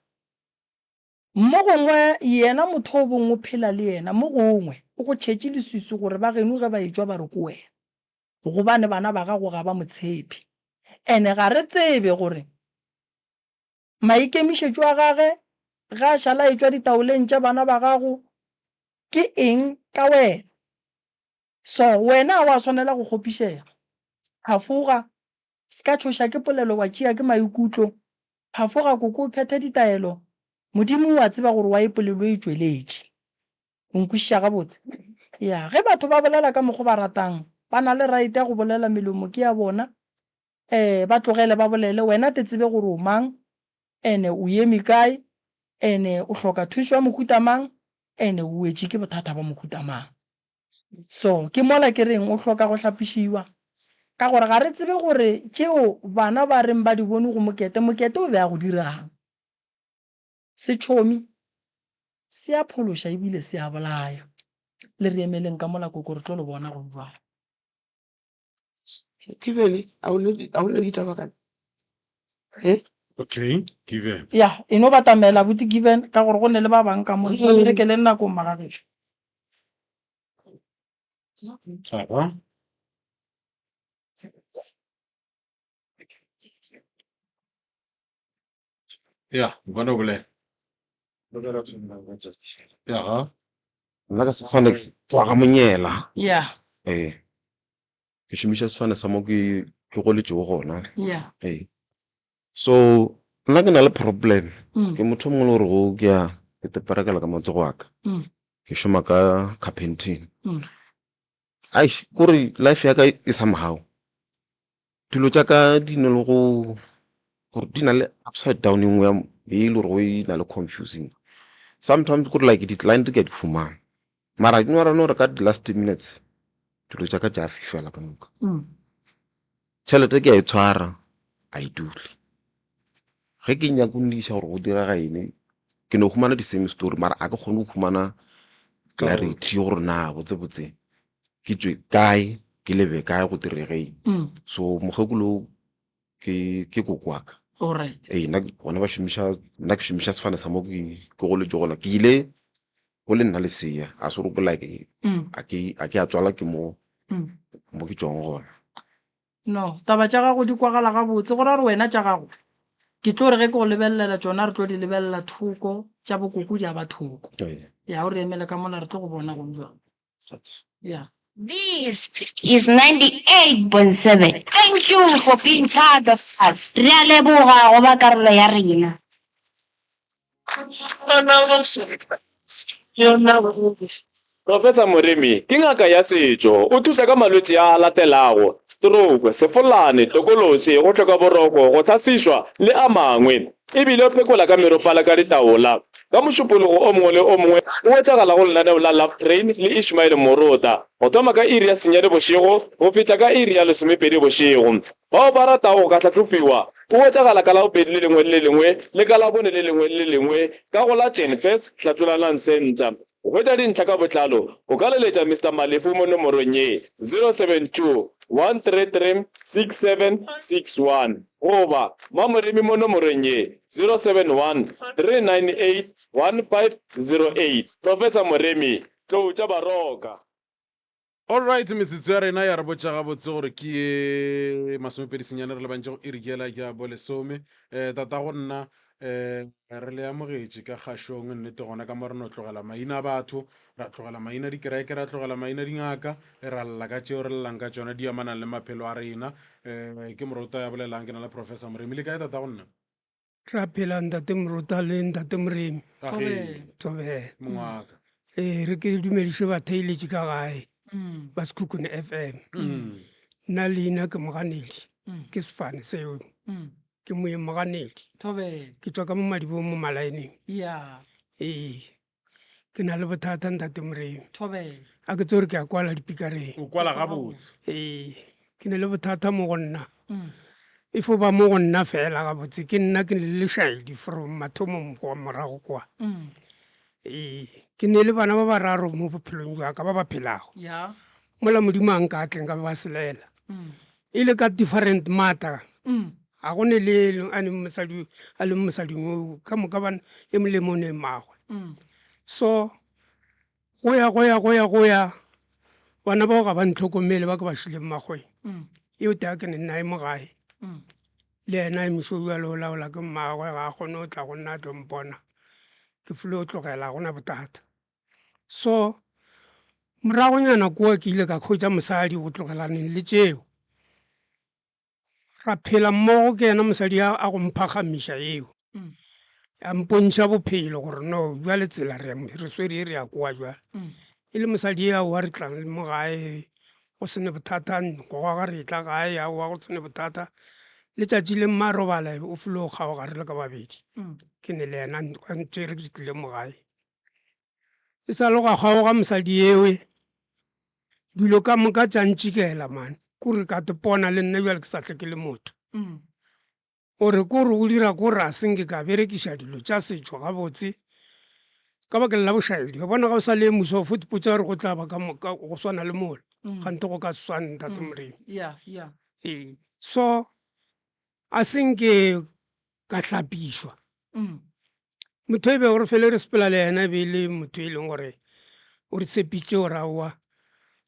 Mo gongwe yena motho o bong o phela le yena, mo gongwe o go tšhetše leswiswi gore ba geno ge ba etšwa ba re ke wena, gobane bana ba gago ga ba mo tshepe. Ene ga re tsebe gore maikemišetšo a gage ge a šala a etšwa ditaoleng tša bana ba gago ke eng ka wena. So wena ga wa swanela go kgopišega. Phafoga, se ka tšhoša ke polelo wa tšea ke maikutlo. Phafoga koko o phethe ditaelo. Modimo o a tseba gore why polelo e tšweletše. O nkwešiša gabotse? Ya, ge batho ba bolela ka mokgo ba ratang, ba na le right ya go bolela melomo ke ya bona. Eh, ba tlogele ba bolele, wena te tsebe gore o mang, ene o eme kae, ene o hloka thušo ya mohuta mang, ene o wetše ke bothata ba mohuta mang. So, ke mola ke reng o hloka go hlapišiwa, ka gore ga re tsebe gore tšeo bana ba reng ba di bone go Mokete, Mokete o be a go dirang. Setšhomi se a phološa ebile se a bolaya. Le re emeleng ka mola koko re tlo le bona go jwang. Given, a o ne ditaba ka eh? Okay, Given. Ya, e no batamela abuti Given ka gore go ne le ba bang ka mo. Ba berekeleng nakong magagešo. Aha. Ya, bona o bolela. Aha. Nna ka sefane ke tšwa ga Monyela. Yeah. Ee. Ke šomiša sefane sa mo ke ke goletšego gona. Yeah. Ee. So. Nna ke na le problem. Ke motho o mongwe le gore go ke a ke teperekela ka matsogo a ka. Ke šoma ka carpenting. Aish, kore life ya ka e somehow. Dilo tša ka di na le go gore di na le upside down e nngwe ya e le gore go e na le confusing. Sometimes kore like di-client ke a di fumana. Mara di no ra no re ka di-last minutes dilo tša ka tša fifala ka moka. Tšhelete ke a e tshwara a e dule. Ge ke nyaka go nniša gore go direga eng ke no humana di-same story mara a ke kgone go humana clarity gore na botsebotse ke tšwe kae ke lebe kae go direge eng. So mokgekolo ke ke koko wa ka. Alright. Ee nna bona ba šomiša nna ke šomiša sefane sa mo ke ke goletše gona ke ile go le nna lesea a se gore ke like a ke a ke a tswala ke mo mo ke tšwang gona. No, taba tša gago di kwagala gabotse, go ra gore wena tša gago ke tlo re ge ke go lebelela tšona re tlo di lebelela thoko, tša bokoko di a ba thoko. Ya o re emele ka mola re tlo go bona go bjang. Ya. This is 98.7. Thank you for being part of us. Re a leboga go ba karolo ya rena. Professor Moremi ke ngaka ya setšo. O thuša ka malwetši a a latelago, stroke, sefolane, tokološi, go hloka boroko, go hlasišwa le a mangwe. E bile o phekola ka meropala ka ditaola. Ka Mošupologo o mongwe le o mongwe o hwetšagala go lenaneo la Love Train le Ishmael Morota go thoma ka iri ya senyane bošego go fihla ka iri ya lesomepedi bošego. Bao ba ratago go ka hlahlofiwa o hwetšagala ka Labobedi le lengwe le le lengwe le ka Labone le lengwe le le lengwe ka go la Jenfes Hlatlolanang Centre. Go hwetša dintlha ka botlalo o ka leletša Mister Malefu mo nomorong ye, 072 133 6761 goba Mamoremi mo nomorong ye, 071 398 1508. Professor Moremi, Tlou tša Baroka. Alright, metsotso ya rena ya re botša gabotse gore ke ye masomepedi senyane re lebantše go iri ke yela ya bolesome. Um tatago nna um re le amogetše ka kgašong nnete gona ka mo re no tlogela maina a batho, ra tlogela maina a dikereke, ra tlogela maina a dingaka, ra lla ka tšeo re llang ka tšona di amanang le maphelo a rena. Um ke Morota ya bolelang, ke na le Professor Moremi. Le kae tatago nna? Re a phela ntate Morota le ntate Moremi. Thobela. Thobela. Mongwaka. Ee, re ke dumediše batheeletši ka gae ba Sekhukhune FM. Nna leina ke Moganedi, ke sefane seo. Ke moeng Moganedi. Thobela. Ke tšwa ka mo Madibong mo Malaeneng. Ya. Ee. Ke na le bothata ntate Moremi. Thobela. A ke tsore ke a kwala dipikareng. O kwala gabotse. Ee, ke na le bothata mo go nna. E fo ba mo go nna fela gabotse ke nna ke le lešaedi from mathomong go morago kwa. Ee, ke ne le bana ba bararo mo bophelong jwa ka ba ba phelago. Ya. Mola Modimo a nka tleng ka ba ba selela. E le ka different matter. Ga go ne le e leng a neng mosadi a leng mosading oo ka moka ba e mong le mong ne mmagwe. So go ya go ya go ya go ya bana bao ga ba ntlhokomele ba ke ba šileng magweng. Eo taa ke ne nna e mo gae. Le yena e mošo bjalo o laola ke mmagwe ga a kgone go tla go nna a tlo mpona. Ke filo tlogela ga gona bothata. So moragonyana kua ke ile ka hwetša mosadi go tlogelaneng le tšeo. Ra phela mmogo ke yena mosadi a a go mphagamiša eo. A mpontšha bophelo gore no bjale tsela re re swere e re ya kwa bjale. E le mosadi e aowa re tlang le mo gae go se ne bothata go goga re tla gae aowa go se ne bothata. Letšatši le mma robala o filo kgaoga re le ka babedi. Ke ne le yena a ntšere ke tlile mo gae. E sa le gwa kgaoga mosadi ewe dilo ka moka tša ntšikela man kore ka tepona le nna bjale ke sa tle ke le motho gore kore o dira kore a senke ka berekiša dilo tša setšo gabotse ka bakeng la bošaedi wa bona ga o sa le muso fo tipotsa gore go tla ba ka moka go swana le mola kgante go ka se swane ntate Moremi ee so a senke ka hlapišwa Motho e bego re fele re sepela le yena e be e le motho e leng gore o re tshepitše gore aowa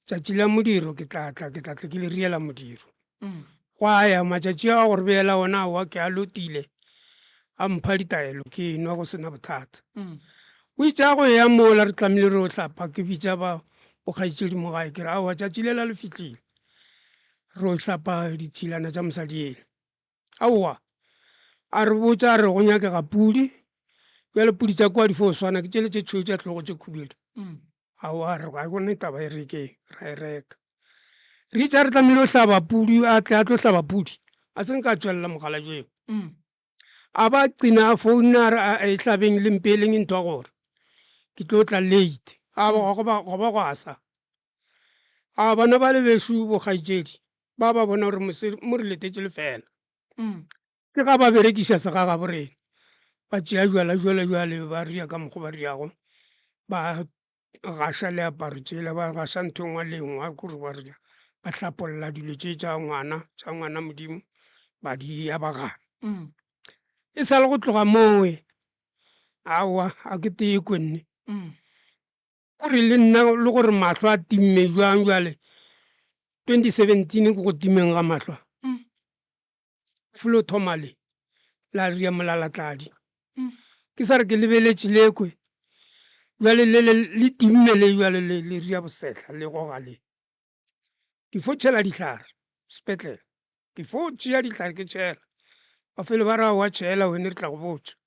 tšatši la modiro ke tla tla ke tla tle ke le riela modiro. Gwa ya matšatši a go re beela ona aowa ke a lotile a mpha ditaelo ke enwa go sena bothata. O itše a go ya mola re tlamehile re o hlapa ke bitša ba bokgaetšedi mo gae ke re aowa tšatši lela le fihlile re o hlapa ditšhilana tša mosadi ela. Aowa. A re botša a re go nyakega pudi, bjale pudi tša kua di fo swana ke tšele tše tšhweu tša hlogo tše khubedu. Aowa a re ga go ne taba e re ke ra e reka. Re itše a re tlamehile go hlaba pudi a tle a tlo hlaba pudi a se nka a tšwelela mokgalabje eo. A ba qina a founa a re a e hlabeng le mpeeleng ntho ya gore ke tlo tla late. A ba go ba go ba gwa sa. A bana ba le bešo bokgaetšedi ba ba bona gore mo re letetše lefela. Ke ga ba berekiša segagabo rena, ba tšea jwala jwale jwale ba ria ka mokgo ba riago, ba gaša leaparo tšela, ba gaša ntho e nngwe le e nngwe kore ba ria, ba hlapolla dilo tše tša ngwana, tša ngwana Modimo, ba di abagana. E sa le go tloga mowe, aowa a ke tee kwenne. Kore le nna le gore mahlo a timme jwang jwale, 2017 ke go timeng ga mahlo a. Felo thoma le, la ria molalatladi. Ke sa re ke lebeletše lekwe, bjale le le le timme le bjale le le ria bosehla le goga le. Ke fo tšhela dihlare sepetlele, ke fo tšea dihlare ke tšhela. Ba fele ba re aowa tšhela wene re tla go botša.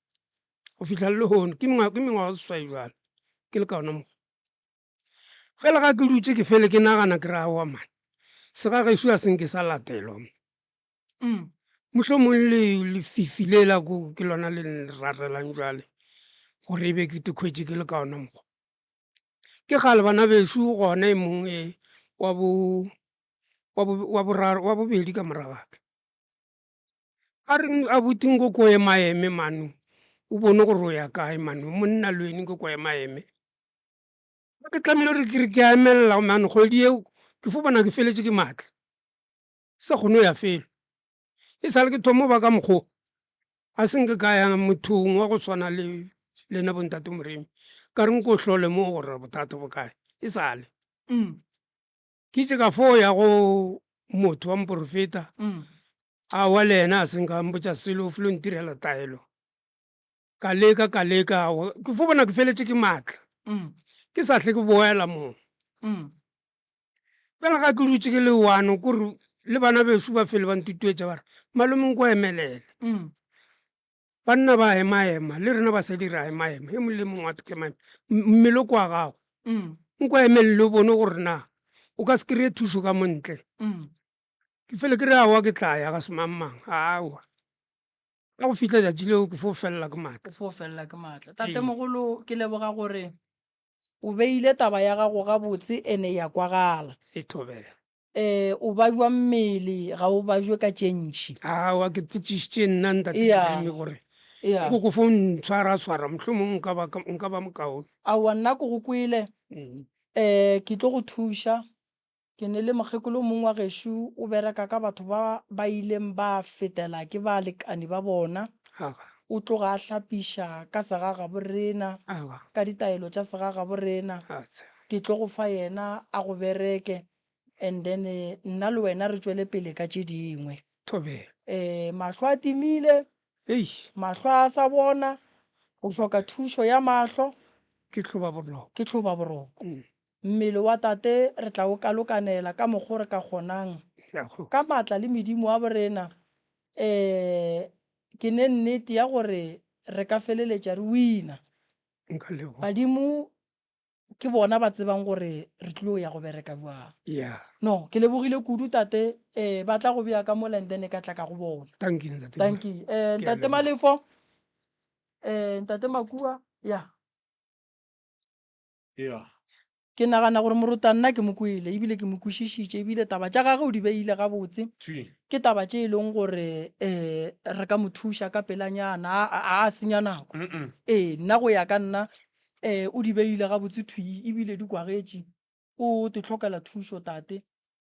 Go fihla le lehono ke mengwaga ke mengwaga seswai bjale ke le ka ona mokgwa. Fela ga ke dutše ke fele ke nagana ke re aowa man, segagešo a se nke sa latelwa mo. Mohlomong le lefifi lela ko ke lona le nrarelang jwale gore e be ke tikhwetše ke le ka ona mokgwa. Ke kgale bana bešo gona e mongwe e wa bo wa bo wa boraro wa bobedi ka morago ga ka. A re abuti nko ko ema eme mano o bone gore o ya kae mano monna le wene nko ko ema eme. Ke tlamehile gore ke re ke a emelela mano kgwedi eo ke fo bona ke feletše ke maatla. Sa kgone go ya felo. E sa le ke thoma go ba ka mokgo, a se nke ka ya mothong wa go swana le lena bontate Moremi, ka re nko hlole mo gore bothata bo kae. E sa le. Ke itše ka fo ya go motho wa moporofeta, aowa le yena a se nka a mpotša selo, o filo ntirela taelo. Ka leka, ka leka, aowa, ke fo bona ke feletše ke maatla. Ke sa hle ke boela moo. Bjale ga ke dutše ke le one kore le bana bešo ba fele ba ntutuetša ba re malome nko emelele. Banna ba ema-ema le rena basadi re a ema-ema e mongwe le mongwe wa ema-ema mmele o ke wa gago. Nko emelele o bone gore na o ka se kry-e thušo ka mo ntle. Ke fele ke re aowa ke tla ya ga semang-mang aowa. Ka go fihla tšatši leo ke fo felela ke maatla. O fo felela ke maatla. Tatemogolo ke leboga gore O beile taba ya gago gabotse ene ya kwagala. E thobela. E, o bajwa mmele, ga o bajwe ka tše ntši. Aowa, ke potšišitše nna Ntate Ea. Jeremy gore Ea. ko ko fo ntshwara-tshwara mohlomong nka ba, nka ba mokaone. Aowa, nna ke go kwele. E, ke tlo go thuša. Ke ne le mokgekolo o mongwe wa gešo o bereka ka batho ba ba ileng ba fetela ke balekani ba bona. O tloga a hlapiša ka segagaborena, ka ditaelo tša segagaborena. Ke tlo go fa yena a go bereke and then nna le wena re tšwele pele ka tše dingwe. Ee, mahlo a timile, mahlo a sa bona, o hloka thušo ya mahlo. Ke hlobaboroko. Ke hlobaboroko. Mmele wa Tate re tla o kalokanela ka mokgo re ka kgonang. Ka matla le medimo wa borena, ee, ke ne nnete ya gore re ka feleletša re wina. Badimo ke bona ba tsebang gore re tlilo ya go bereka bjang. No, ke lebogile kudu Tate, ee, ba tla go bea ka mola and then ka tla ka go bona. Dankie. Ee, Ntate Malefo, ee, Ntate Makua, ya. Yeah. Ke nagana gore morota nna ke mo kwele ebile ke mo kwešišitše ebile taba tša gagwe o di beile gabotse. Thwi. Ke taba tše e leng gore um re ka mo thuša ka pelanyana, a a a senya nako. Mm-mm. Ee, nna go ya ka nna um o di beile gabotse thwi ebile di kwagetše. O te hlokela thušo tate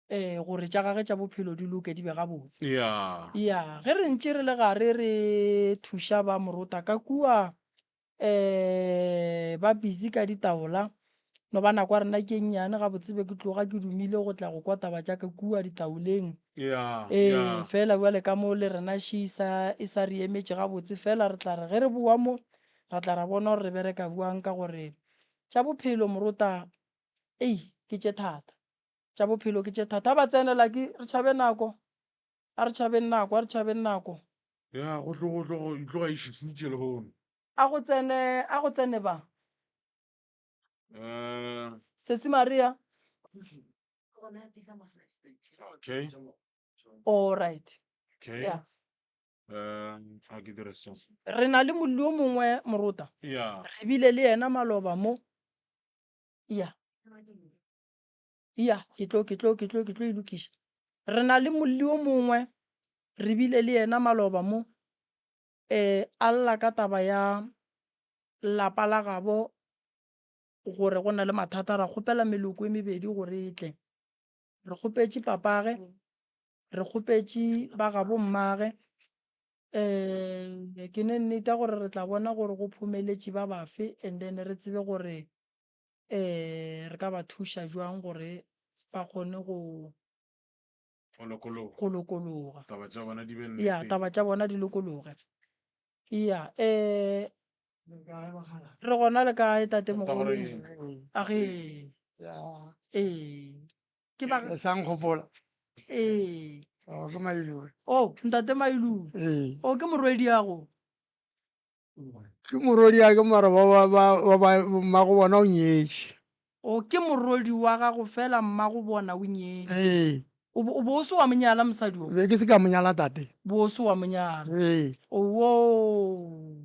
um gore tša gagwe tša bophelo di loke di be gabotse. Yeah. Ya, ge re ntše re le gare re thuša ba morota ka kua um ba busy ka ditaola no ba nako ya rena ke e nnyane gabotse be ke tloga ke dumile go tla go kwa taba tša ka kua ditaoleng Yeah, ee yeah. fela bjale ka mo le rena še e sa e sa re emetše gabotse fela re tla re ge re boa mo ra tla ra bona gore re bereka bjang ka gore tša bophelo morota ei ke tše thata tša bophelo ke tše thata a ba tsenela ke re tšhabe nako a re tšhabeng nako a re tšhabeng nako. Ya, go tlo go tlo go tloga e šišitše lehono. A go tsene, a go tsene ba. Eh. Sesi Maria. Okay. All right. Okay. Yeah. Eh, a ke dire so. Re na le molli o mongwe morota. Yeah. Re bile le yena maloba mo. Yeah. Ya, ke tlo, ke tlo, ke tlo, ke tlo e lokiša. Re na le molli o mongwe, re bile le yena maloba mo, eh, a lla ka taba ya lapa la gabo gore go na le mathata. Ra kgopela meloko e mebedi gore e tle. Re kgopetše papage, re kgopetše ba gabo mmage. Eh, ke ne nneta gore re tla bona gore go phomeletše ba bafe and then re tsebe gore um re ka ba thuša jwang gore ba kgone go Go lokologa. go lokologa. Taba tša bona di be Ya, nneteng. taba tša bona di lokologe. Ya, um re gona le kae tatemogolo? Age. Ee. Ke ba. Le sa nkgopola? Ee. Oh, ke Mailule. Oh, ntate Mailule. Ee. Oh, ke morwediago. Ke morwediake mara ba ba ba ba ba mmago bona o nyetše. O ke morwedi wa gago fela mmago bona o nyetše. Ee. O bo o bo o se wa mo nyala mosadi o? Be ke se ka mo nyala tate. Bo o se wa mo nyala. Ee. Owoo.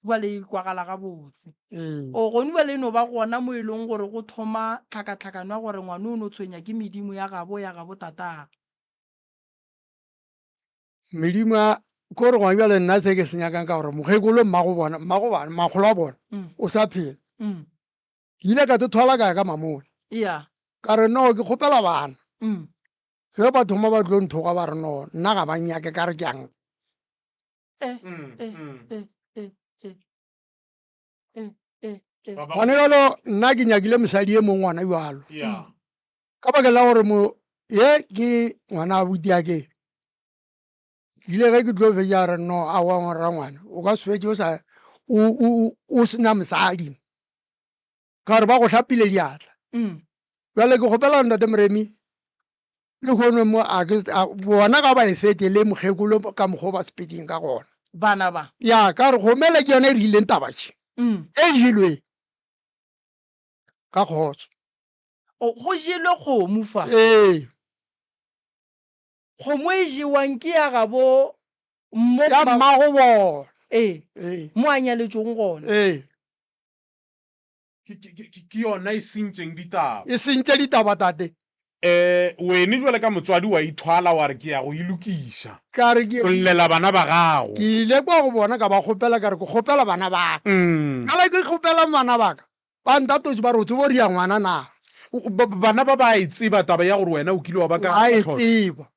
Jwale e kwagala gabotse. Ee. O gone bjale e no ba gona mo e leng gore go thoma tlhakatlhakano ya gore ngwana o no tshwenya ke medimo ya gabo ya gabo tatagwe. Medimo ya ko re gona bjale nna se ke se nyakang ka gore mokgekolo mmago bona mmago bana makgolo a bona mm. o sa phela mm. ke ile ka tse thwala ka ya ka mamola yeah. ka re no ke kgopela bana mm. ge ba thoma ba tlo nthoga ba re no nna ga ba nyake ka re ke yang eh, eh, eh, eh, eh. Eh, eh, eh. Gone jalo nna ke nyakile mosadi e mongwe ngwana jalo ka baka la gore mo ye ke ngwana a buti ya ke ke ile ge ke tlo fetša re no a wa rangwana o ka se fetše o sa o sena mosadi ka gore ba go hlapile diatla mm. jale ke kgopela ntate moremi le kgono mo a ke bona ga ba e fete le mokgekolo ka mokgwa ba sepeding ka gona bana ba ya ka gore kgomele ke yone e rileng taba tše mm. e jelwe ka kgotso Go jelwe kgomo fa. Ee. Kgomo e jewang ke ya gabo mo. Ya mmago bona. Ee. Ee. Mo a nyaletšwego gona. Ee. Ke yona e sentšeng ditaba. E sentše ditaba tate. Eh, wene jwale ka motswadi wa ithwala wa re ke ya go e lokiša. Ka re ke. O llela bana ba gago. Ke ile kwa go bona ka ba kgopela ka re ke kgopela bana ba ka. Ka ke kgopela bana ba ka. Ba ntatotše ba re o tsebo ria ngwana na? Bana ba ba e tseba taba ya gore wena o kile wa ba ka Ba e tseba.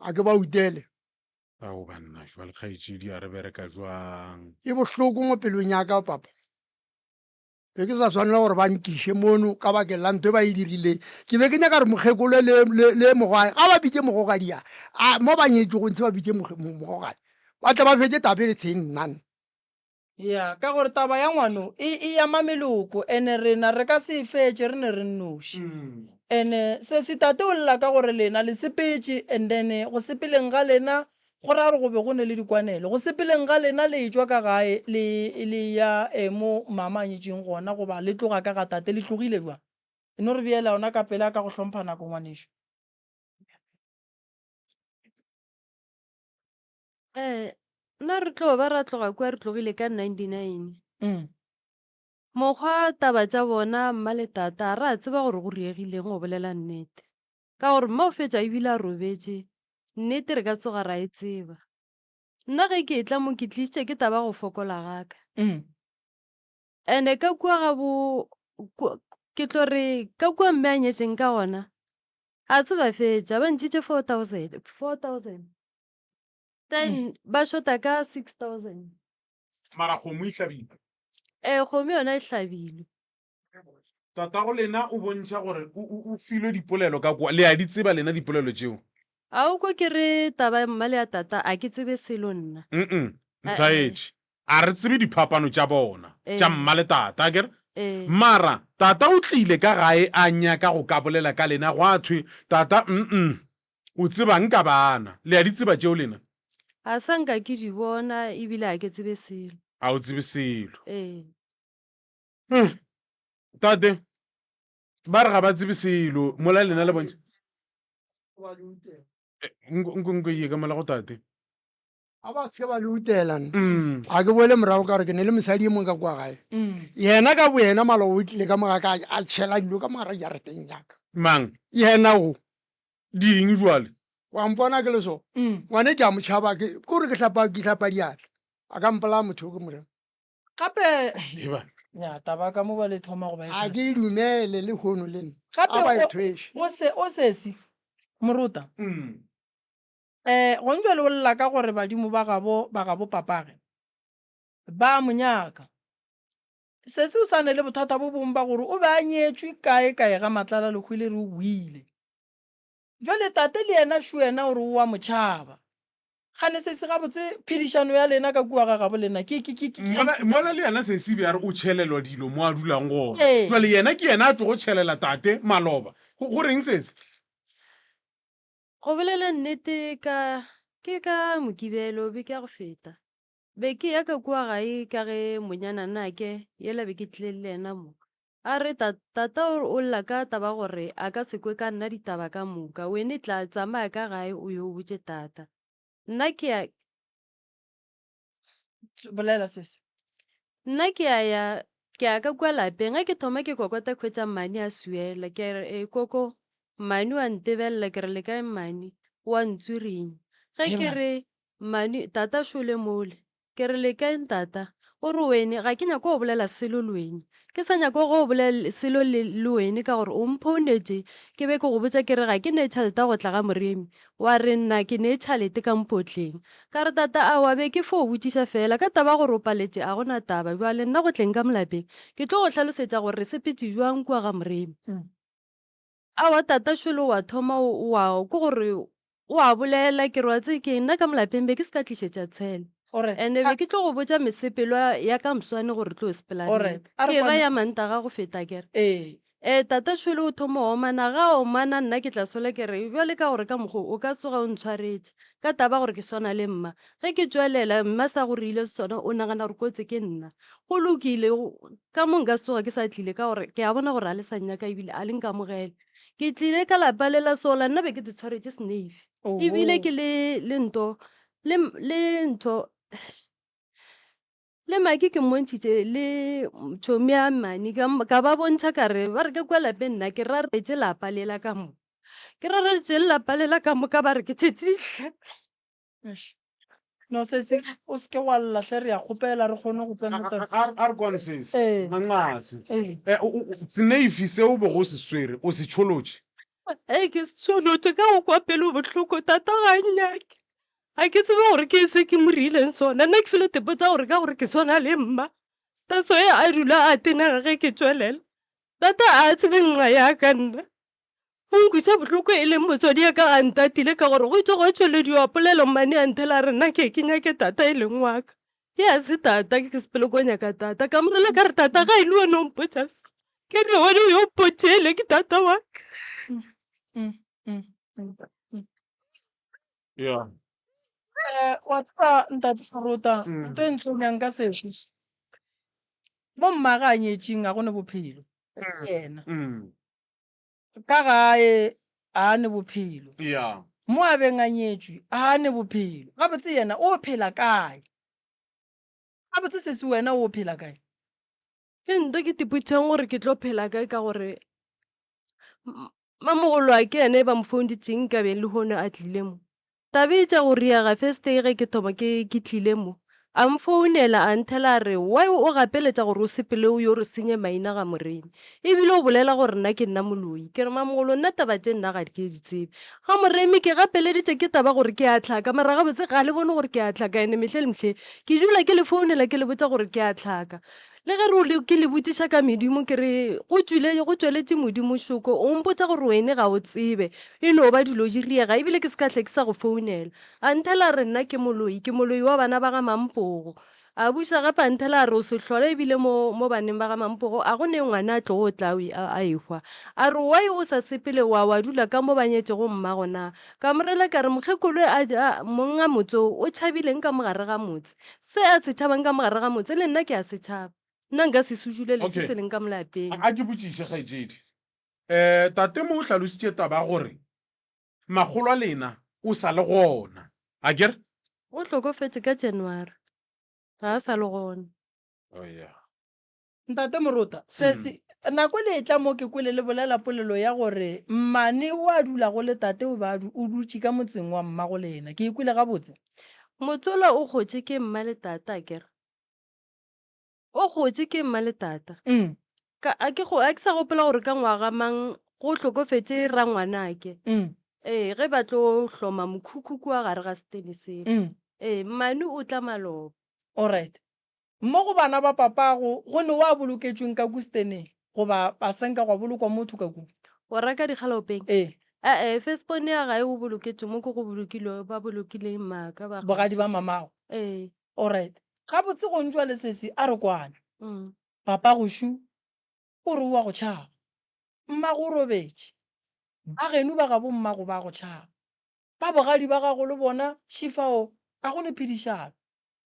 A ke ba utele. Ao banna, jwale kgaetšedi a re bereka jwang? E bohloko mo pelong ya ka papa. Be ke sa swanela gore ba nkiše mono ka bakeng la ntho e ba e dirileng. Ke be ke nyaka gore mokgekolo le, le, le mogwae, ga ba bitše mogogadi a, a mo ba nyetšego ntshe ba bitše mogogadi. Ba tle ba fetše taba e tsheng nna. Ya, ka gore taba ya ngwano e, e ama meloko, ene rena re ka se e fetše re ne re nnoši. Ene sesi tate o lla ka gore lena le sepetše and then go sepeleng ga lena go ra gore go be go ne le dikwanelo. Go sepeleng ga lena le etšwa ka gae le, le eya eh, mo mama a nyetšeng gona goba le tloga ka ga tate le tlogile bjang? E no re beela yona ka pela ka go hlompha nako ngwanešu. Eh, nna re tlo ba ra tloga kua re tlogile ka 99. Mm. Mokgwa taba tša bona mma le tata ra tseba gore go riegileng go bolela nnete. Ka gore mma o fetša ebile a robetše, nnete re ka tsoga ra e tseba. Nna ge ke etla mo ke tlišitše ke taba go fokola ga ka. Mm. Ene ka kua ga bo ke tlo re ka kua mme a nyetšeng ka gona, a se ba fetša ba ntšhitše 4000 4000 then ba shota ka 6000 Mara kgomo e hlabilwe. Ee, kgomo yona e hlabilwe. Tatago lena o bontšha gore o, o, o filwe dipolelo ka kwa. Le a di tseba lena dipolelo tšeo? A o kwa ke re taba ya mma le ya tata a ke tsebe selo nna. Mm-mm, ntaetše. A re tsebe diphapano tša bona, tša mma le tata, akere? Mara tata o tlile ka gae a nyaka go ka bolela ka lena, gwa thwe, Tata, mm-mm, o tsebang ka bana? Le a di tseba tšeo lena? A sa nka ke di bona ebile ga ke tsebe selo. A o tsebe selo? Ee. Hmm. Tate, ba re ga ba tsebe selo mola lena le bontšha. Eh, nko nko nko ye ka mola go tate. A ba se ba le utela nna. Mm. A ke boele morago ka gore ke ne le mosadi e mongwe ka kwa gae. Mm. Yena ka boyena maloba o tlile ka moga ka a tšhela dilo ka mogara jarateng yaka. Mang? Yena o. Ding jwale? Wa mpona ke le so. Mm. Ngwane ke a mo tšhaba ke kore ke hlapa ke hlapa diatla. A ka mpolaya motho o ke morena. Gape Eba. Nya taba ka mo ba le thoma go ba e A ke e dumele le hono le nna. Gape A ba e o thweše. o se o sesi morota. Mm. Eh gong jwale o lla ka gore badimo ba gabo ba gabo papage ba mo nyaka. Sesi o sa ne le bothata bo bong ba gore o be a nyetšwe kae kae ga Matlala Lehwile re o boile. Jwale tate le yena šo yena o re o a mo tšhaba. Gane sesi gabotse phedišano ya lena ka kua ga gabo lena ke ke ke ke Mola, mola le yena sesi be a re o tšhelelwa dilo mo a dulang gona. Ee. Jwale yena ke yena a tlogo tšhelela tate maloba. Go, go reng sesi? Go bolela nnete ka ke ka Mokibelo beke ya go feta. Be ke ya ka kua gae ka ge monyana nake yela be ke tlile le yena mo. A re, Ta, tata o re o lla ka taba gore a ka se kwe ka nna ditaba ka moka. Wene tla, tsamaya ka gae o yo botše tata. Nna ke ya. Bolela sesi. Nna ke a ya, ke ya ka kua lapeng. Ge ke thoma ke kokota khwetša mmane a swiela. Ke re, Ee koko, mmane o a ntebelela. Ke re, Le kae mmane? O a ntswirinya. Ge ke re, Mmane, tata šole mole. Ke re, Le kae ntata? O re, Wene, ga ke nyake go bolela selo le wene. Ke sa nyake go bolela selo le, le wene ka gore o mphounetše ke be ke go botša ke re ga ke ne tšhalete ya go tla ga Moremi. Wa re nna ke ne tšhalete ka mpotleng. Ka re, Tata, aowa, be ke fo botšiša feela. Ka taba ya gore o paletše, a go na taba. Bjale nna go tleng ka mo lapeng, ke tlo go hlalosetša gore re sepetše bjang kua ga Moremi. Aowa tata šole wa thoma o wa ke gore o a bolela ke re wa tsebe keng nna ka mo lapeng be ke se ka tlišetša tshele Alright, and-e a be ke tlo go botša mesepelo ya ka moswane gore re tlo sepela neng. Alright, a re Ke ra kwane. ya Mantaga go feta akere. Ee. Ee tata šole o thoma o omana, ga a omana nna ke tla sola ke re bjale ka gore ka mokgo o ka tsoga o ntshwaretše ka taba ya gore ke swana le mma. Ge ke tšwelela mma sa go rile sona o nagana gore kotsi ke nna. Go lokile, ka mo nka tsoga ke sa tlile ka gore ke a bona gore a le sa nnyaka ebile a le nkamogele. Ke tlile ka lapa le la sola nna be ke te tshwaretše snave ebile ke le le nto le le ntho le maki ke mmontšhitše le tšhomi ya mane ka ka ba bontšha ka re ba re ka kua lapeng nna ke raretše lapa lela ka mo ke raretše lapa lela ka moka ba re ke tšhetše Eish. No sesi o se ke wa lla hle re ya kgopela re kgone go tsena taba. A re kwane sesi. Ee. Nganqase. Ee. Eh, o- o- o- Seneifi se o bego o se swere o se tšholotše. Ee ke se tšholotše ka go kwa pelo bohloko tata ga a nnyake. Ga ke tsebe gore ke se ke mo reileng sona. Nna ke feel tepotsa gore ka gore ke swana le mma. That's why a dula a tenega ge ke tšwelela. Tata a tsebe nqa ya ka nna. Go nkweša bohloko e leng motswadi ya ka a ntatile ka gore go itše gwa tšwelediwa polelo mmane a nthela a re nna ke ke nyake tata e leng wa ka. Ke a se tata ke sepele ko nyaka tata ka morela ka re tata ga e le wena o mpotša so ke re wena o yo mpotšele ke tata wa ka. Yeah. Eh, wa tseba ntate Morota, ntho e ntshwenyang ka sesi mo mmaga a nyetšeng ga go ne bophelo yena. Ka gae a a ne bophelo. Yeah. Mo a beng a nyetšwe a a ne bophelo. Gabotse yena o phela kae? Gabotse sesi wena o phela kae? Ke nto ke tipotšang gore ke tlo phela kae ka gore mamogolo wa ke yena e ba mo founitšeng nka be lehono a tlile mo. Taba e tša go riega first day ge ke thoma ke ke tlile mo, a mfounela a nthela a re why o gapeletša gore o sepele o yo re senye maina ga Moremi ebile o bolela gore nna ke nna moloi. Ke re mamogolo nna taba tše nna ga ke di tsebe. Ga Moremi ke gapeleditše ke taba gore ke a hlaka mara gabotse ga le bone gore ke a hlaka ene mehle le mehle ke dula ke le founela ke le botša gore ke a hlaka. Le ge re ke le botšiša ka medimo ke re go tšwile go tšweletše modimo šoko o mpotša gore wene ga o tsebe e no ba dilo di riega ebile ke se ka hle ke sa go founela. A nthela a re nna ke moloi ke moloi wa bana ba ga Mampogo. A buša gape a nthela a re o se hlole ebile mo, mo baneng ba ga Mampogo a go ne ngwana a tlogo tla a, a ehwa. A re why o sa sepele wa, wa dula ka mo ba nyetšego mmago na? Ka mo rela ka re mokgekolo a, a, monga motse wo o tšhabileng ka mo gare ga motse? Se a se tšhabang ka mo gare ga motse le nna ke a se tšhaba. Nna nka se sujulele se Okay. se leng ka mo lapeng. A, a ke botšiše kgaetšedi. Um tate mo o hlalositše taba ya gore makgolo a lena o sa le gona, a ke re? O hlokofetše ka January, ga a sa le gona. Oh yeah. Ntate Morota, sesi, nako le etla mo ke kwele le bolela polelo ya gore mmane o a dulago le tate o be a o dutše ka motseng wa mmago lena. Ke e kwele gabotse? Motse ola o kgotše ke mma le tate, a ke re? O gotše ke mma le tata. Mm. Ka a ke go a ke sa gopola gore ka ngwaga mang go hlokofetše rangwanake. Mm. Ee, ge ba tlo hloma mokhukhu kua gare ga setene sela. Mm. Ee, mmane o tla maloba. Alright. Mo go bana ba papago go ne wa boloketšweng ka ku seteneng goba a se nka gwa bolokwa motho ka ku? O ra ka dikgalaopeng? Ee. E-e, firstborn ya gae o boloketšwe mo ke go bolokilwe ba bolokileng mmaka ba Bogadi ba mamago. Ee. Alright. Gabotse go ntšwa le sesi a re kwane. Mm. Papa gošu o re o a go tšhaba. Mmago o robetše. Ba geno ba gabo mmago ba go tšhaba. Ba bogadi ba gago le bona šifao a go ne phedišano.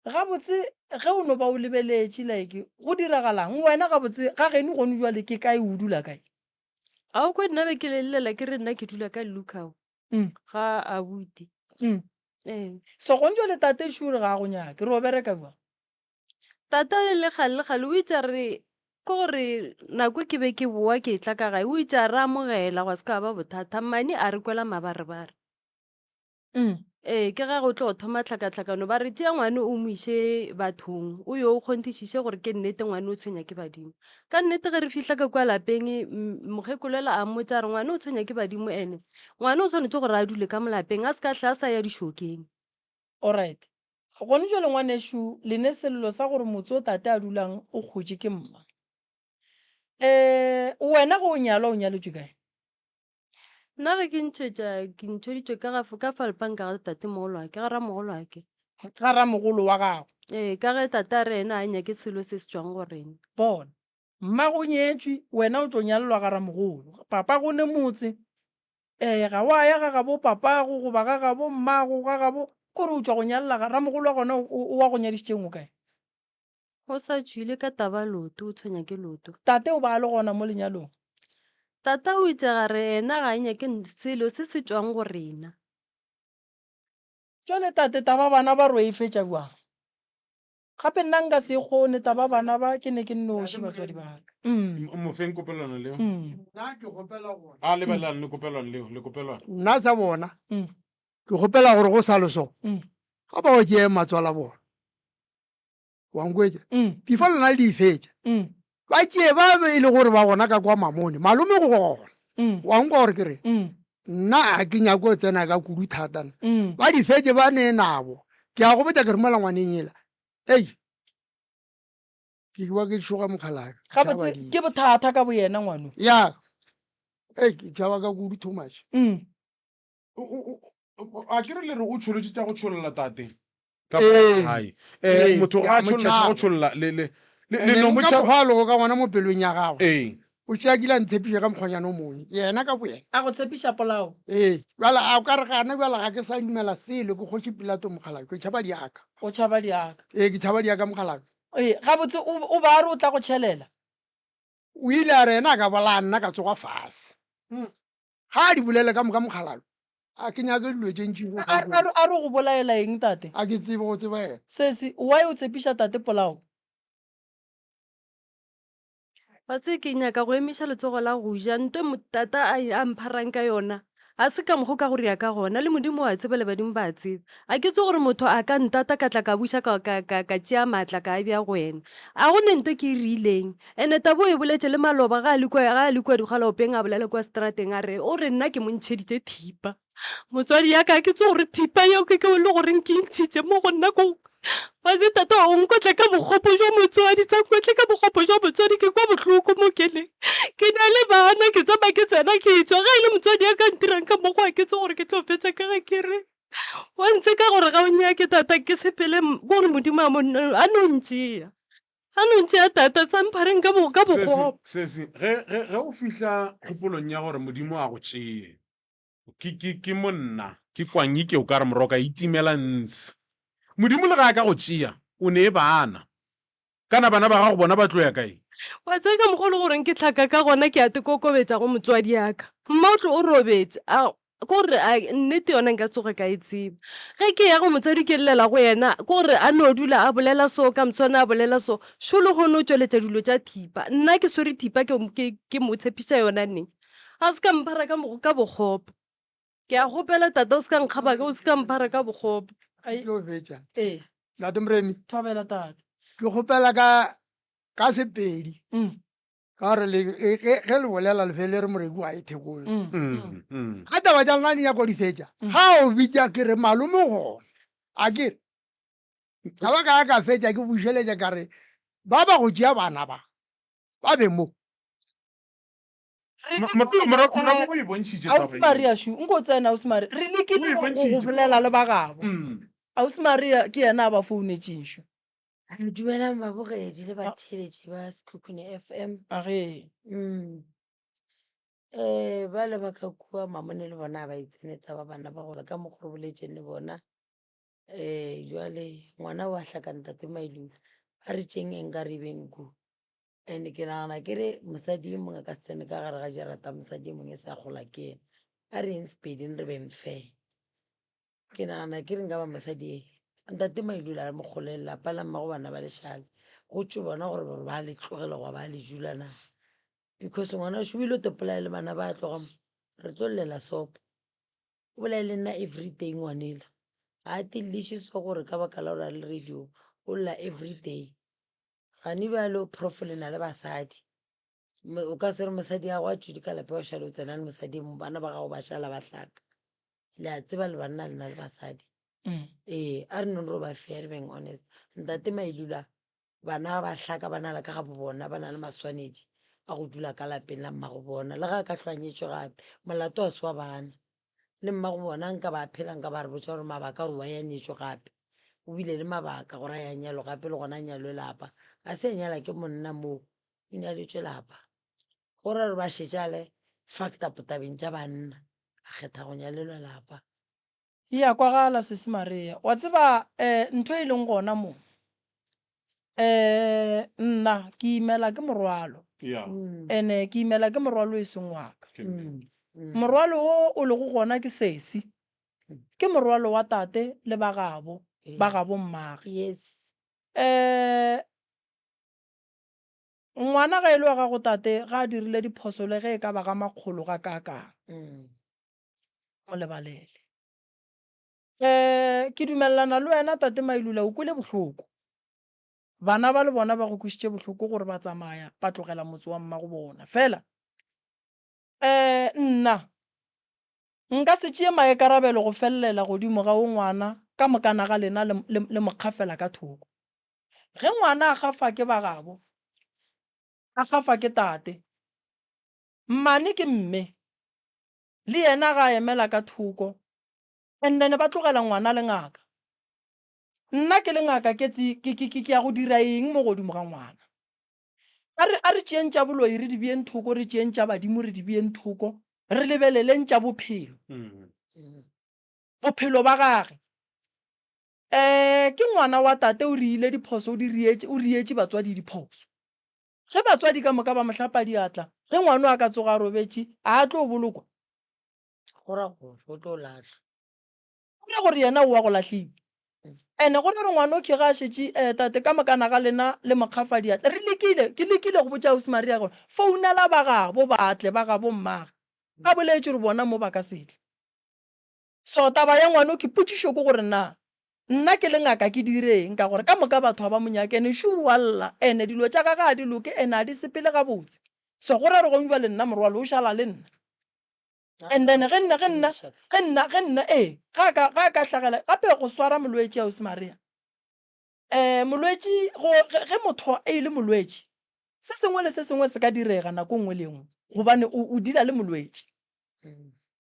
Gabotse ge o no ba o lebeletše like go diragalang wena gabotse ga geno gone jwale ke kae o dula kae? A o kwe nna be ke le llela ke re nna ke dula ka Lukau. Mm. Ga abuti. Mm. Ee. So gone jwale tate sure ga a go nyake, re o bereka jwang? Tata le gale le gale o itse a re ke gore nako ke be ke boa ke tla ka gae o itse a re amogela gwa se ka ba bothata mmane a re kwela mabarebare. Mm. Ee, ke ga go tlo thoma tlhakatlhakano ba re tšea ngwane o mo iše bathong o yo o kgonthišiše gore ke nnete ngwane o tshwenya ke badimo. Ka nnete ge re fihla ka kua lapeng mokgekolo a mmotša a re ngwane o tshwenya ke badimo ene ngwane o swanetše gore a dule ka mo lapeng a se ka hle a sa ya dišokeng. Alright. Gone jwale ngwanešu le ne sello sa gore motse o tate a dulang o kgotše ke mma. Eh, wena ge o nyalwa o nyaletšwe kae? Nna ge ke ntšhetša, ke ntšheditšwe ka ga, ka falpanka ga tatemogolwake, ga ramogolwake. Ga ramogolo wa gago? Ee, ka ge tate a re yena a nyake selo se se tšwang go rena. Bona, mmago o nyetšwe, wena o tšo nyalelwa ga ramogolo. Papago o ne motse. Ee, ga wa ya ga gabo papago goba ga gabo mmago, ga gabo, ke gore o tšwa go nyalela ga ramogolo wa gona o, o wa go nyadišitšeng o kae? O sa tšwile ka taba loto, o tshwenya ke loto. Tate o ba a le gona mo lenyalong. Tata o itše ga re yena ga a nyake selo se se tšwang go rena. Jwale tate taba bana ba ro e fetša bjang? Gape nna nka se e kgone taba bana ba ke ne ke nnoši batswadi ba ka. Mm. Mo feng kopelwana leo. Mm. Nna ke kgopela gore. A lebelelang le kopelwana leo, le kopelwana. Nna tsa bona. Mm. Ke kgopela gore go sa le so. Mm. Ga ba o tšee matswala bona. Wa nkwetša? Mm. Before lena le di fetša. Mm. Ba tšee ba be e le gore ba gona ka kwa Mamone, malome go gona. Mm. Wa nkwa gore ke re? Mm. Nna a ke nyake go tsena ka kudu thata nna. Mm. Ba di fetše ba nee nabo. Ke a go botša ke re mola ngwaneng ela. Ei. Ke kwa ke tšhoga mokgalabje. Gabotse ke bothata ka boyena ngwano. Ya. Ei, ke tšhaba ka kudu too much. Mm. A ke re le re o tšholotše tša go tšholola tate ka Ee. gae Ee, um motho ke ga a a mo tšholola tša tšhaba. go tšholola le le le And le no then mo ka tšhaba mokgwa a lego ka gona mo pelong ya gagwe ee o tšea kile a ntshepiša ka mokgwanyana o mongwe yena ka boyena A go tshepiša polao. ee bjale a o ka re gana bjale ga ke sa dumela selo ke kgoši pilato mokgalabje ke tšhaba diaka O tšhaba diaka. ee ke tšhaba diaka mokgalabje Ee, gabotse o o ba a re o tla go tšhelela. O ile a re yena a ka bolaya nna ka tsoga fase Ga a di bolele ka moka mokgalabje. A ke nyake dilo tše ntši go A, a, a re go bolaela eng tate? A ke tsebe go tseba yena. Sesi, why o tshepiša tate polao? Wa tsebe ke nyaka go emiša letsogo la go ja nto e tata a, a mpharang ka yona. Ga se ka mokgo ka go ria ka gona, le Modimo o a tseba le badimo ba a tseba. A ke tsebe gore motho a ka ntata ka tla ka buša ka, ka, ka, ka tšea maatla ka a bea go wena. A go ne nto ke e riileng. Ene taba o e boletše le maloba ga a le kua, ga a le kua dikgalaopeng a bolela kua seterateng a re, o re nna ke mo ntšheditše thipa. Motswadi ya ka, ke tsebe gore thipa yeo ke ke le goreng ke e ntšhitše mo go nna ko Wa se tate wa go nkotla ka bokgopo jwa motswadi, sa nkotle ka bokgopo jwa motswadi ke kwa bohloko mo ke leng. Ke na le bana, ke tsamaya ke tsena ke tšwa. Ge e le motswadi ya ka ntirang ka mokgwa ke tsebe gore ke tlo fetša ka ge ke re. Wa ntse ka gore ga o nyake tata ke sepele gore Modimo a mo a no ntšea. A no ntšea tata sa mphareng ka bo ka bokgopo. Sesi, ge ge ge o fihla kgopolong ya gore Modimo a go tšee, ke ke ke monna, ke kwang eke o ka re moroka itimela ntshe. Modimo le ge a ka go tšea, o ne bana. Kana bana ba gago bona ba tlo ya kae? Wa tseba ka mokgwa o le goreng ke hlaka ka gona ke a te kokobetša go motswadi ya ka. Mma o tlo o robetše a ke gore a nnete yona nka tsoge ka e tseba. Ge ke ya go motswadi ke llela go yena ke gore a no dula a bolela so ka moswane a bolela so. Šo lehono o tšweletša dilo tša thipa. Nna ke swere thipa ke ke ke mo tshepiša yona neng. A se ka mphara ka ka bokgopo. Ke a kgopela tate o se ka nkgaba o se ka mphara ka bokgopo. Ke tlo fetša. Ee. Ntate Moremi. Thobela tate. Ke kgopela ka ka Sepedi. Ka gore le ge ge le bolela le fele re moreki wa e thekolo. Ga taba tša lena di nyaka go di fetša. Ga o bitša ke re malome gona. A ke re ka ba ka ka fetša ke bušeletša ka re ba ba go tšea bana ba ba be mo. Morago o e bontšhitše taba Ausi Maria šu, nko tsena Ausi Maria. Re lekile O e go bontšhitše. bolela le ba gabo. Mm. Ausi Maria ke yena a ba founetšeng šu. Dumelang babogedi le batheeletši ba Sekhukhune FM. Age. Mm. Eh, ba le ba ka kua mamone le bona ba e tsene taba bana ba gola ka mokgwa re boletšeng le bona. Eh, jwale ngwana wa hlaka ntate Mailula. A re tšeng eng ka re beng ku. And ke nagana ke re mosadi e mongwe a ka se tsene ka gare ga jarata mosadi e mongwe e sa gola ke ena. A re yeng Sepeding re beng fair. Ke nagana ke re nka ba mosadi e ntate Mailula a mo kgole lelapa la mmago bana ba lešale go tšwe bona gore gore ba le tlogela goba ba le dula na. Because ngwana o ile to polaya le bana ba tloga mo re tlo llela sopo. O bolaya le nna everyday ngwanela. Ga a tilliše so gore ka baka la gore a le radio o lla everyday. Gane bjalo prof le na le basadi. O ka se re mosadi ya gago a tšwile ka lapeng wa šale o tsena le mosadi e mongwe, bana ba gago ba šala ba hlaka. Le a tseba le banna le na le basadi. Ee, a re nong ro ba fair re beng honest. Ntate Mailula bana ba hlaka ba na le ka ga bo bona ba na le maswanedi a go dula ka lapeng la mmago bona. Le ga a ka hlwa a nyetšwe gape molato ga se wa bana. Le mmago bona nka ba phela nka ba re botša gore mabaka a gore why a nyetšwe gape. O bile le mabaka gore a ya nyalwe gape le gona a nyalwe lapa. Ga se a nyala ke monna moo, o nyaletšwe lapa. Go ra gore ba šetše a le fucked up tabeng tša banna, a kgetha go nyalelwa lapa. E a kwagala sesi Maria. Wa tseba um ntho e leng gona mo um nna ke imela ke morwalo. Yeah. Ene ke imela ke morwalo e seng wa ka. Ke nnete. Morwalo wo o lego gona ke sesi. Ke morwalo wa tate le ba gabo, ba gabo mmage. Yes. Um ngwana ge e le wa gago tate ga a dirile diphoso le ge e ka ba ga makgolo ga kaakang. Mo lebalele. Um ke dumelelana le wena tate Mailula o kwele bohloko. Bana ba le bona ba go kwešitše bohloko gore ba tsamaya ba tlogela motse wa mmago bona. Fela um nna Nka se tšee maikarabelo go felelela godimo ga wo ngwana ka mokana ga lena le, le, le mo kgafela ka thoko. Ge ngwana a gafa ke ba gabo, a gafa ke tate, mmane ke mme, le yena ga a emela ka thoko, and then ba tlogela ngwana le ngaka. Nna ke le ngaka ke tse, ke, ke, ke, ke ya go dira eng mo godimo ga ngwana? A re, a re tšeeng tša boloi re di beeng thoko, re tšeeng tša badimo re di beeng thoko, re lebeleleng tša bophelo. Bophelo ba gage. Um ke ngwana wa tate o riile diphoso, o di rietše, o rietše batswadi diphoso. Ge batswadi ka moka ba mo hlapa diatla, ge ngwano a ka tsoga a robetše, a a tlo bolokwa? Go ra gore o tlo lahlwa. Go ra gore yena o wa go lahliwa. Ene go ra gore ngwana o ke ga a šetše eh, tate ka mokana ga lena le mo kgafa diatla. Re lekile, ke lekile go botša Ausi Maria gore founela ba gabo ba tle, ba gabo mmage. Ba boletše gore bona mo ba ka se tle. So taba ya ngwana o ke potšišo ke gore na nna ke le ngaka ke direng ka gore ka moka batho ga ba mo nyake ene sure wa lla ene dilo tša gage ga di loke ene ga di sepele gabotse. So go ra gore gong bjale nna morwalo o šala le nna. And then ge nna ge nna ge nna ge nna ee ga ka ga ka hlagela gape go swara molwetši ausi Maria. Eh molwetši go ge motho e le molwetši se sengwe le se sengwe se ka direga nako nngwe le nngwe gobane o o dila le molwetši.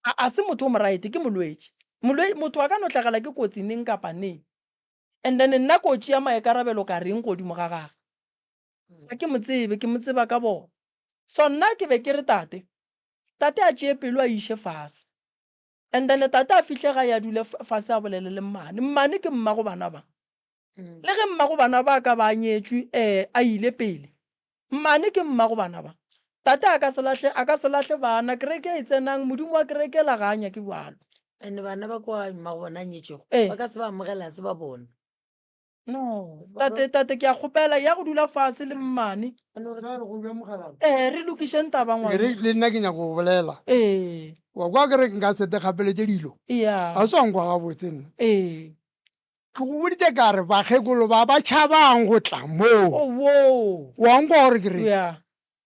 A a se motho o mo right ke molwetši. Molwe, motho a ka no hlagela ke kotsi neng kapa neng. And then nna ko tšea maikarabelo ka reng godimo ga gage? Ga ke mo tsebe, ke mo tseba ka bona. So nna ke be ke re tate, tate a tšee pelo a e iše fase. And then tate a fihle gae a dule fase a bolele le mmane. Mmane ke mmago bana ba. Le ge mmago bana ba ka ba a nyetšwe eh a ile pele, mmane ke mmago bana ba. Tate a ka se lahle, a ka se lahle bana, kereke e tsenang, Modimo wa kereke la ga a nyake bjalo. And bana ba kwa mmago bona a nyetšwego, Eh. ba ka se ba amogela se ba bona. No, tate, tate, ke a kgopela, ya go dula fase le mmane. Ee, re lokišeng taba, E re ngwana. le nna ke nyaka go bolela. Ee. Wa kwa ke re nka se te gapeletše dilo. Ya. A se wa nkwa gabotse nna. Ee. Ke go boditše ka re bakgekolo ba ba tšhabang go tla mo. Oh, woo. Wa nkwa gore ke reng? Ya.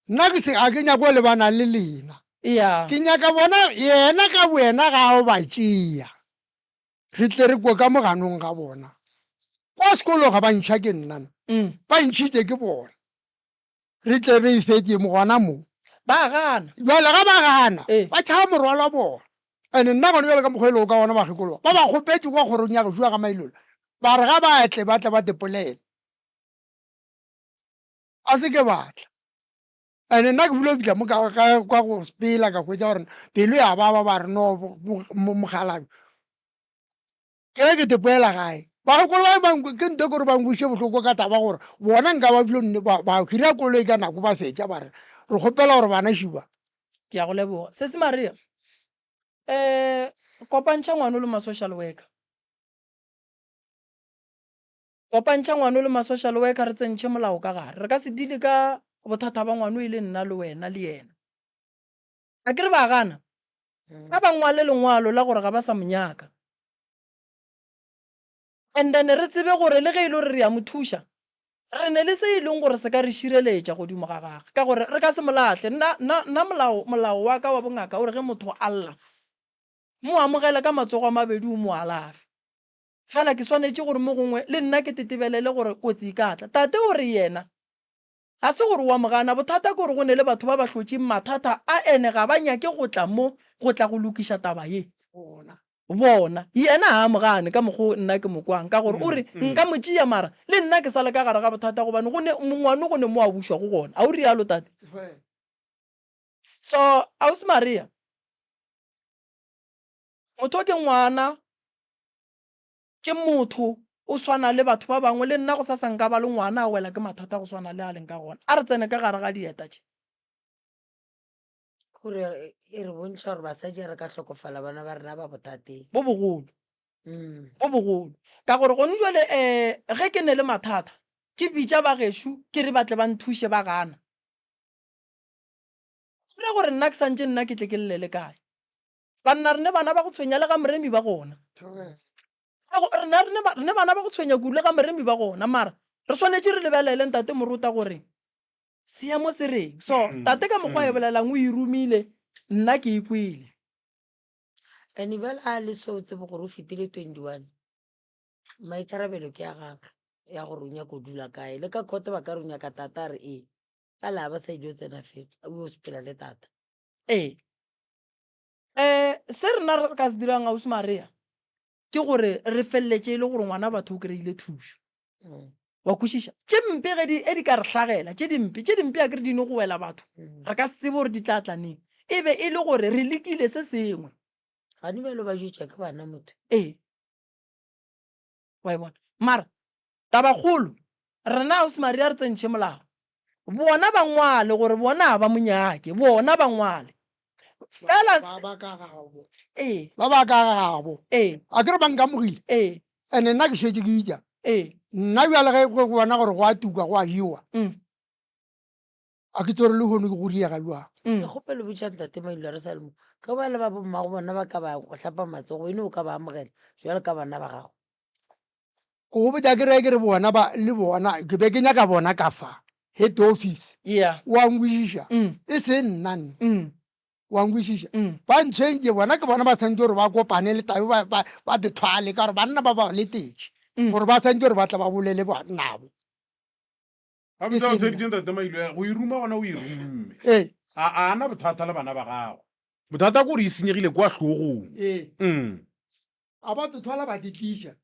Nna ke se ga ke nyake go lebana le lena. Ya. Ke nyaka bona yena ka boyena ga o ba tšea. Re tle re kwe ka mo ganong ga bona. Kwa sekolong ga ba ntšha ke nna, ba ntšhitše ke bona. Re tle re e fetše mo gona mo. Ba gana. Bjale ga ba gana, ba tšhaba morwalo wa bona. And-e nna gona bjale ka mokgwa e lego ka gona bakgekolo ba, ba ba kgopetše kwa kgorong ya gešo ya ga Mailola, ba re ga ba tle, ba tle ba tepolele. A se ke ba tla. And-e nna ke bile fihla mo ka, ka, ka go sepela ka hwetša gore pelo ya baba ba re no mokgalabje. Ke ge ke tepoela gae. Bagokolo ba ba ke nto gore ba nkweše bohloko ka taba gore bona nka ba bile nne ba, ba hira koloi ka nako ba fetša ba re re kgopela gore bana šiba. Ke a go leboga. Sesi Maria, eh, kopantšha ngwano le ma-social worker. Kopantšha ngwano le ma-social worker re tsentšhe molao ka gare. Re ka se deale ka bothata ba ngwano e le nna le wena le yena. A ke re ba gana? Ga ba ngwale lengwalo la gore ga ba sa mo nyaka. And then re tsebe gore le ge e le gore re a mo thuša, re ne le se e leng gore se ka re šireletša godimo ga gagwe, ka gore re ka se mo lahle. Nna, nna, nna molao, molao wa ka wa bongaka o re ge motho a lla, mo amogele ka matsogo a mabedi o mo alafe. Fela ke swanetše gore mo gongwe le nna ke tetebelele gore kotsi e ka tla. Tate o re yena ga se gore o a mo gana, bothata ke gore go ne le batho ba ba hlotšeng mathata a ene ga ba nyake go tla mo go tla go lokiša taba ye. Bona. Yena ga a mo gane ka mokgo nna ke mo kwang ka gore o re nka mo tšea mara le nna ke sa le ka gare ga bothata gobane go ne mongwano go ne mo a bušwago gona. A o realo tate? So, Ausi Maria, motho ke ngwana. Ke motho, o swana le batho ba bangwe, le nna gosasa nka ba le ngwana a wela ke mathata go swana le a leng ka gona. A re tsene ka gare ga dieta tše. Gore e re bontšha gore basadi re ka hlokofala bana ba rena ba bothateng. Bo bogolo. Bo bogolo. Ka gore gone jwale um ge ke ne le mathata, ke bitša ba gešo ke re ba tle ba nthuše ba gana. Go ra gore nna ke santše nna ke tle ke llele kae? Banna re ne bana ba go tshwenya le ga Moremi ba gona. Rena re ne bana ba go tshwenya kudu le ga Moremi ba gona mara re swanetše re lebelele ntate Morota gore seemo se reng. So tate ka mokgwa a e bolelang o e romile nna ke e kwele. And bjale a le so tsebe gore o fetile 21 maikarabelo ke a gagwe ya gore o nyaka go dula kae le ka court ba ka re o nyaka tata a re ee ka la ba sa ile o tsena felo o yo sepela le tata. Ee. Um se rena re ka se dirang ausi Maria ke gore re feleletše e le gore ngwana batho o kry-ile thušo. Wa kwešiša? Tše mpe ge di e di ka re hlagela, tše dimpe, tše dimpe akere di no go wela batho, re ka se tsebe gore di tla tla neng. E be e le gore re lekile se sengwe. Gane bjalo ba jwetšwa ke bana motho. Ee. Wa e bona? Mara Tabakgolo, rena Ausi Maria re tsentšhe molao. Bona ba ngwale gore bona ga ba mo nyake, bona ba ngwale. Fela Ba ba ka gabo. Ee. Ba ba ka gabo. Ee. A ke re ba nkamogile. Ee. And-e nna ke šetše ke itša. Ee. Nna bjale ge ke bona gore go a tuka, go a jewa. Mm. A ke tsore lehono ke go riega bjang. Mm. Ke kgopelo botša ntate Mailo re sa le mo. Ge ba le ba bommago bona ba ka ba go hlapa matsogo, wene o ka ba amogela jwalo ka bana ba gago. Ko go botša ke re ke re bona ba le bona ke be ke nyaka bona ka fa head office. Yeah. Wa nkwešiša? Mm. E se nna nna. Mm. Wa nkwešiša? Mm. Ba ntshwentše bona ke bona ba santše gore ba kopane le tabe ba ba ba dithwale ka gore banna ba ba letetše Mm. gore ba santše gore ba tla ba bolele ba nabo. Ga E botsa se o tsheditše ntate Mailo go e ruma gona o e rumme. Ee. A a na bothata le bana ba gago. Bothata ke gore e senyegile kwa hlogong. Ee. Mm. A ba to thwala ba di tliša.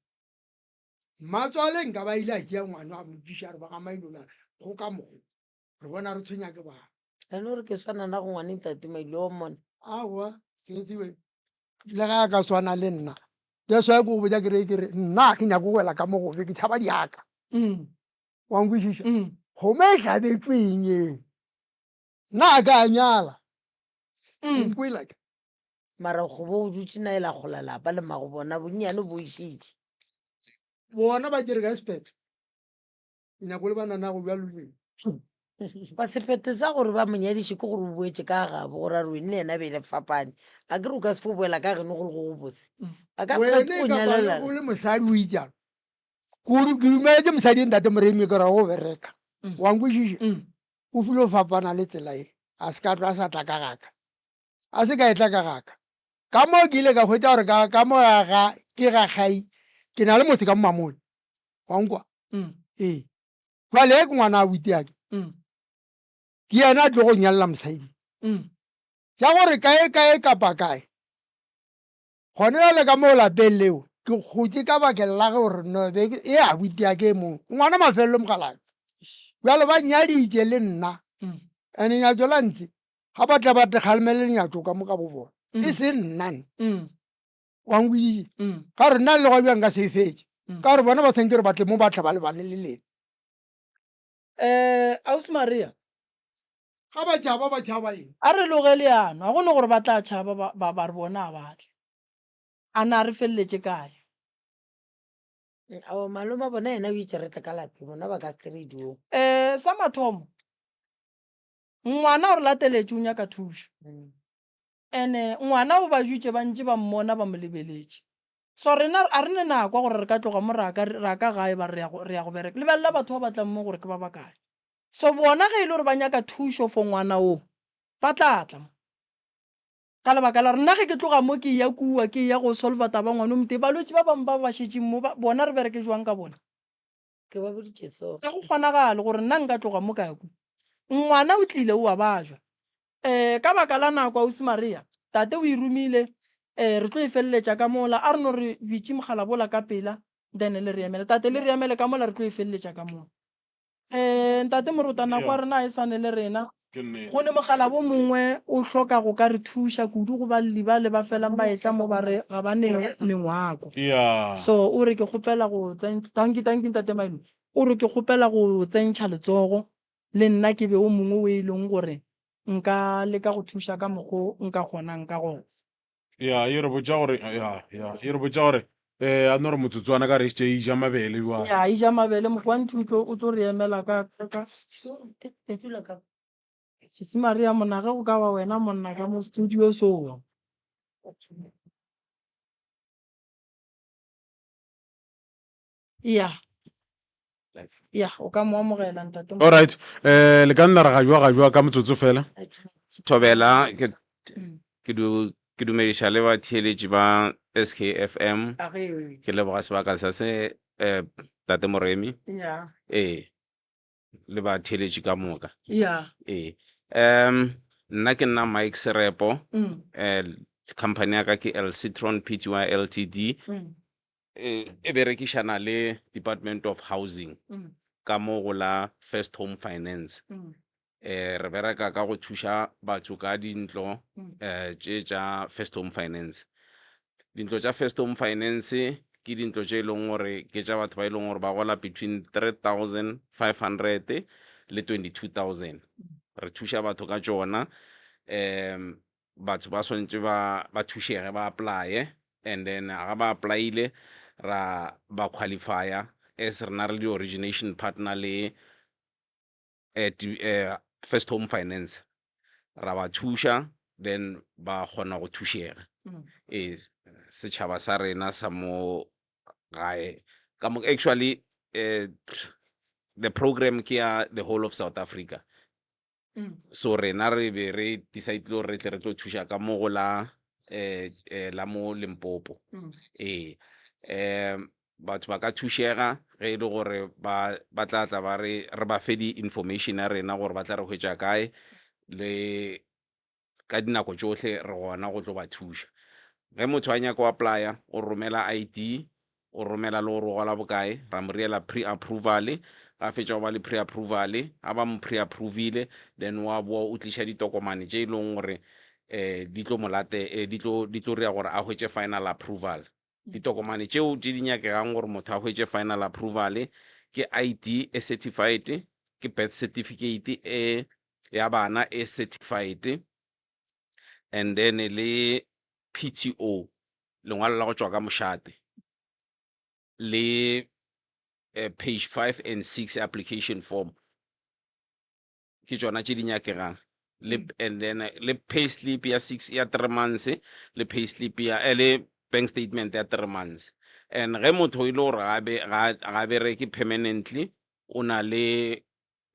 Mmatswale nka ba ile a tšea ngwana a mo tliša a re ba ga Mailola go ka mokgo re bona re tshwenya ke bana. Ene o re ke swana na go ngwane ntate Mailo wa mmona. Aowa sesiwe le ga a ka swana le nna that's why ke go botša ke re ke re nna ga ke nyake go wela ka mo gobe ke tšhaba diaka. Wa nkwešiša? Kgomo e hlabetšwe eng e? Nna a ka a nyala. Nkwela ke. Mara go bo o dutše nae la gola lapa le mmago bona bonnyane bo išitše. Bona ba tšere ka sephetho. Ke nyako le bana nago bjalo le. Ba sephetho sa gore ba mo nyadiše ke gore o boetše ka gabo gore a re wene le yena be le fapane. A ke re o ka se fo boela ka geno go le go go bose. A ka se rate Wene go ka ba nyalela. o le mosadi o itšalo. Kudu ke dumeletse mosadi e ntate Moremi ke ra go bereka. Wa nkwešiša? O file o fapana le tsela e. A se ka tlo a sa tla ka gaka. A se ka etla ka gaka. Ka moo ke ile ka hwetša gore ka, ka mo ga ga, ke ga Kgai, ke na le motse ka mo Mamone. Wa nkwa? Ee. Bjale ye ke ngwana abuti ya ke. Ke yena a tlogo nyalela mosadi. Tša gore kae kae kapa kae. Gone bjale ka mo lapeng leo, ke gotše ka bakeng la gore no be ke, e abuti ya ke e mongwe. Ngwana mafelelo mogalaka. Bjale ba nyaditše le nna. And-e nyatšo la ntle, ga ba tla ba te kgalemele lenyatšo ka moka bo bona e se nna nna wa nkwešiša ka gore nna le gwa bjang ka se e fetše ka gore bona ba tshwanetse gore ba tle mo ba tla ba lebane le lena. Um Ausi Maria. Ga ba tšhaba ba tšhaba eng? A re loge leano, ga go no gore ba tla tšhaba ba, ba, ba re bona a ba tle. A na re feleletše kae? Ao malome a bona yena o itše re tle ka lapeng, bona ba ka se tle radiong. Um sa mathomo, Ngwana o re lateletše o nyaka thušo. Ene ngwana o ba jwitše ba ntše ba mmona ba mo lebeletše. So rena a re ne nako ya gore re ka tloga mo ra ka ra ka gae ba re ya go re ya go bereka. Lebelela batho ba ba tlang mo gore ke ba bakae. So bona ge e le gore ba nyaka thušo for ngwana wo ba tla tla mo. Ka lebaka la gore nna ge ke tloga mo ke eya kua ke eya go solva taba ngwana o motee balwetši ba bangwe ba ba šetšeng mo ba bona re bereke jwang ka bona. Ke ba boditše so. Ga go kgonagale gore nna nka tloga mo ka ya kua. Ngwana o tlile o a bajwa. Um ka baka la nako, Ausi Maria, tate o e romile, um re tlo e feleletša ka mola. A re no re bitše mogala bola ka pela, then le re emele. Tate, le re emele ka mola, re tlo e feleletša ka mola. Um Ntate Morota, nako ya rena ga e sane le rena. Go ne mogala bo mongwe o hloka go ka re thuša kudu go balli bale ba felang ba etla mo ba re ga ba ne mengwako. So o re ke kgopela go tsentšha, dankie dankie Ntate Mailo, o re ke kgopela go tsentšha letsogo le nna ke be o mongwe o e leng gore nka leka go thuša ka mokgo nka kgonang ka gona. Ya, e re botša gore, ya, ya, e re botša gore, eh, a no re motsotswana ka re šetše e ja mabele jwale. Ya, e ja mabele, Mokwanti o tlo, o tlo re emela ka, ka, ka. Dula ka. Sisi Maria monna, ge go ka ba wena monna ka mo studio so. Ya. Ya, o ka mo amogela ntate. All right, eh, le ka nna ra gajwa gajwa ka motsotso fela. Thobela, ke ke du ke dumediša le batheeletši ba SKFM. Ke leboga sebaka sa se eh, Tate Moremi. Ya. Ee, le batheeletši ka moka. Ya. Ee. Um nna ke nna Mike Serepo. Eh, company ya ka ke El Citron Pty Ltd. E, e berekišana le Department of Housing ka mo go la First Home Finance. Eh, re bereka ka go thuša batho ka dintlo eh, tše tša First Home Finance. Dintlo tša First Home Finance ke dintlo tše e leng gore ke tša batho ba e leng gore ba gola between 3500 le 22000. Re thuša batho ka tšona um batho ba swanetše ba ba thušege ba apply-e and then ga ba apply-ile ra ba qualify-a as rena re le di-origination partner le eh, First Home Finance ra ba thuša then ba kgona go thušega. Ee, setšhaba sa rena sa mo gae ka mo actually eh, the program ke ya the whole of South Africa. So rena re be re decide-ile gore re tle re tlo thuša ka mo go la eh, eh, la mo Limpopo. Ee, um batho ba ka thušega ge e le gore ba ba tla tla ba re re ba fe di-information ya rena gore ba tla re hwetša kae le ka dinako tšohle re gona go tlo ba thuša. Ge motho a nyaka go applya, o romela ID, o romela le gore o gola bokae, ra mo riela pre-approval. Ga a fetša go ba le pre-approval, ga ba mo pre-approvile, then wa boa o tliša ditokomane tše e leng gore um di tlo mo late, di tlo di tlo ria gore a hwetše final approval. Ditokomane tšeo tše di nyakegang gore motho a hwetše final approval ke ID e certified, ke birth certificate e ya bana e certified, and then le PTO, lengwalo la go tšwa ka mošate, le page 5 and 6 application form. Ke tšona tše di nyakegang. Le and then le pay slip ya 6 ya 3 months le pay slip ya le bank statement ya 3 months. And ge motho e le gore ga be ga ga bereke permanently, o na le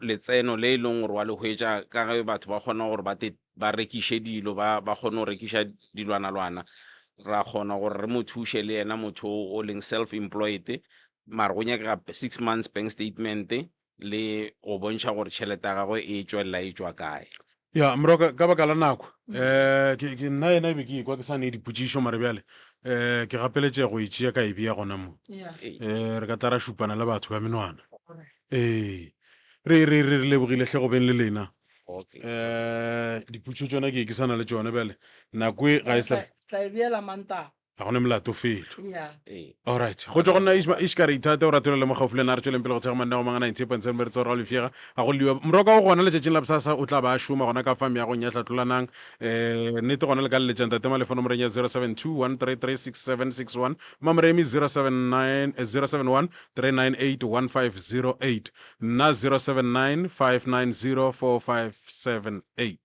letseno le e leng gore wa le hwetša ka ge batho ba kgona gore ba te ba rekiše dilo ba ba kgone go rekiša dilwanalwana, ra kgona gore re mo thuše le yena motho o o leng self employed, mara go nyakega 6 months bank statement le go bontšha gore tšhelete ya gagwe e tšwelela e tšwa kae. Ya, Moroka, ka baka la nako, um ke, ke, nna yena e be ke ekwa ke sa nee dipotšišo, mare bjale um ke gapeletšega go e tšea ka e bea gona mo. Um re ka tla ra šupana le batho ka menwana. Ee, re, re, re, re lebogile hle go beng le lena. Um dipotšišo tšona ke, ke sa na le tšona bjale, nako e ga e sa. Tla e beela Mantaga. Ga go ne molato felo. Yeah. Alright. Go tšwa go nna Ishma Ishka re ithate o ratole le mo gaufi le nna re tšweleng pele go thekga mananeo a mangwe a 98.7 re tsora lefšega ga go lliwa. Moroka o gona letšatšing la bosasa o tla ba a šoma gona ka fa meagong ya Hlatlolanang. Eh nnete gona le ka leletša Ntate Malefo nomoreng ya 0721336761 Mamoremi 079 071 398 1508 nna 079 590 4578.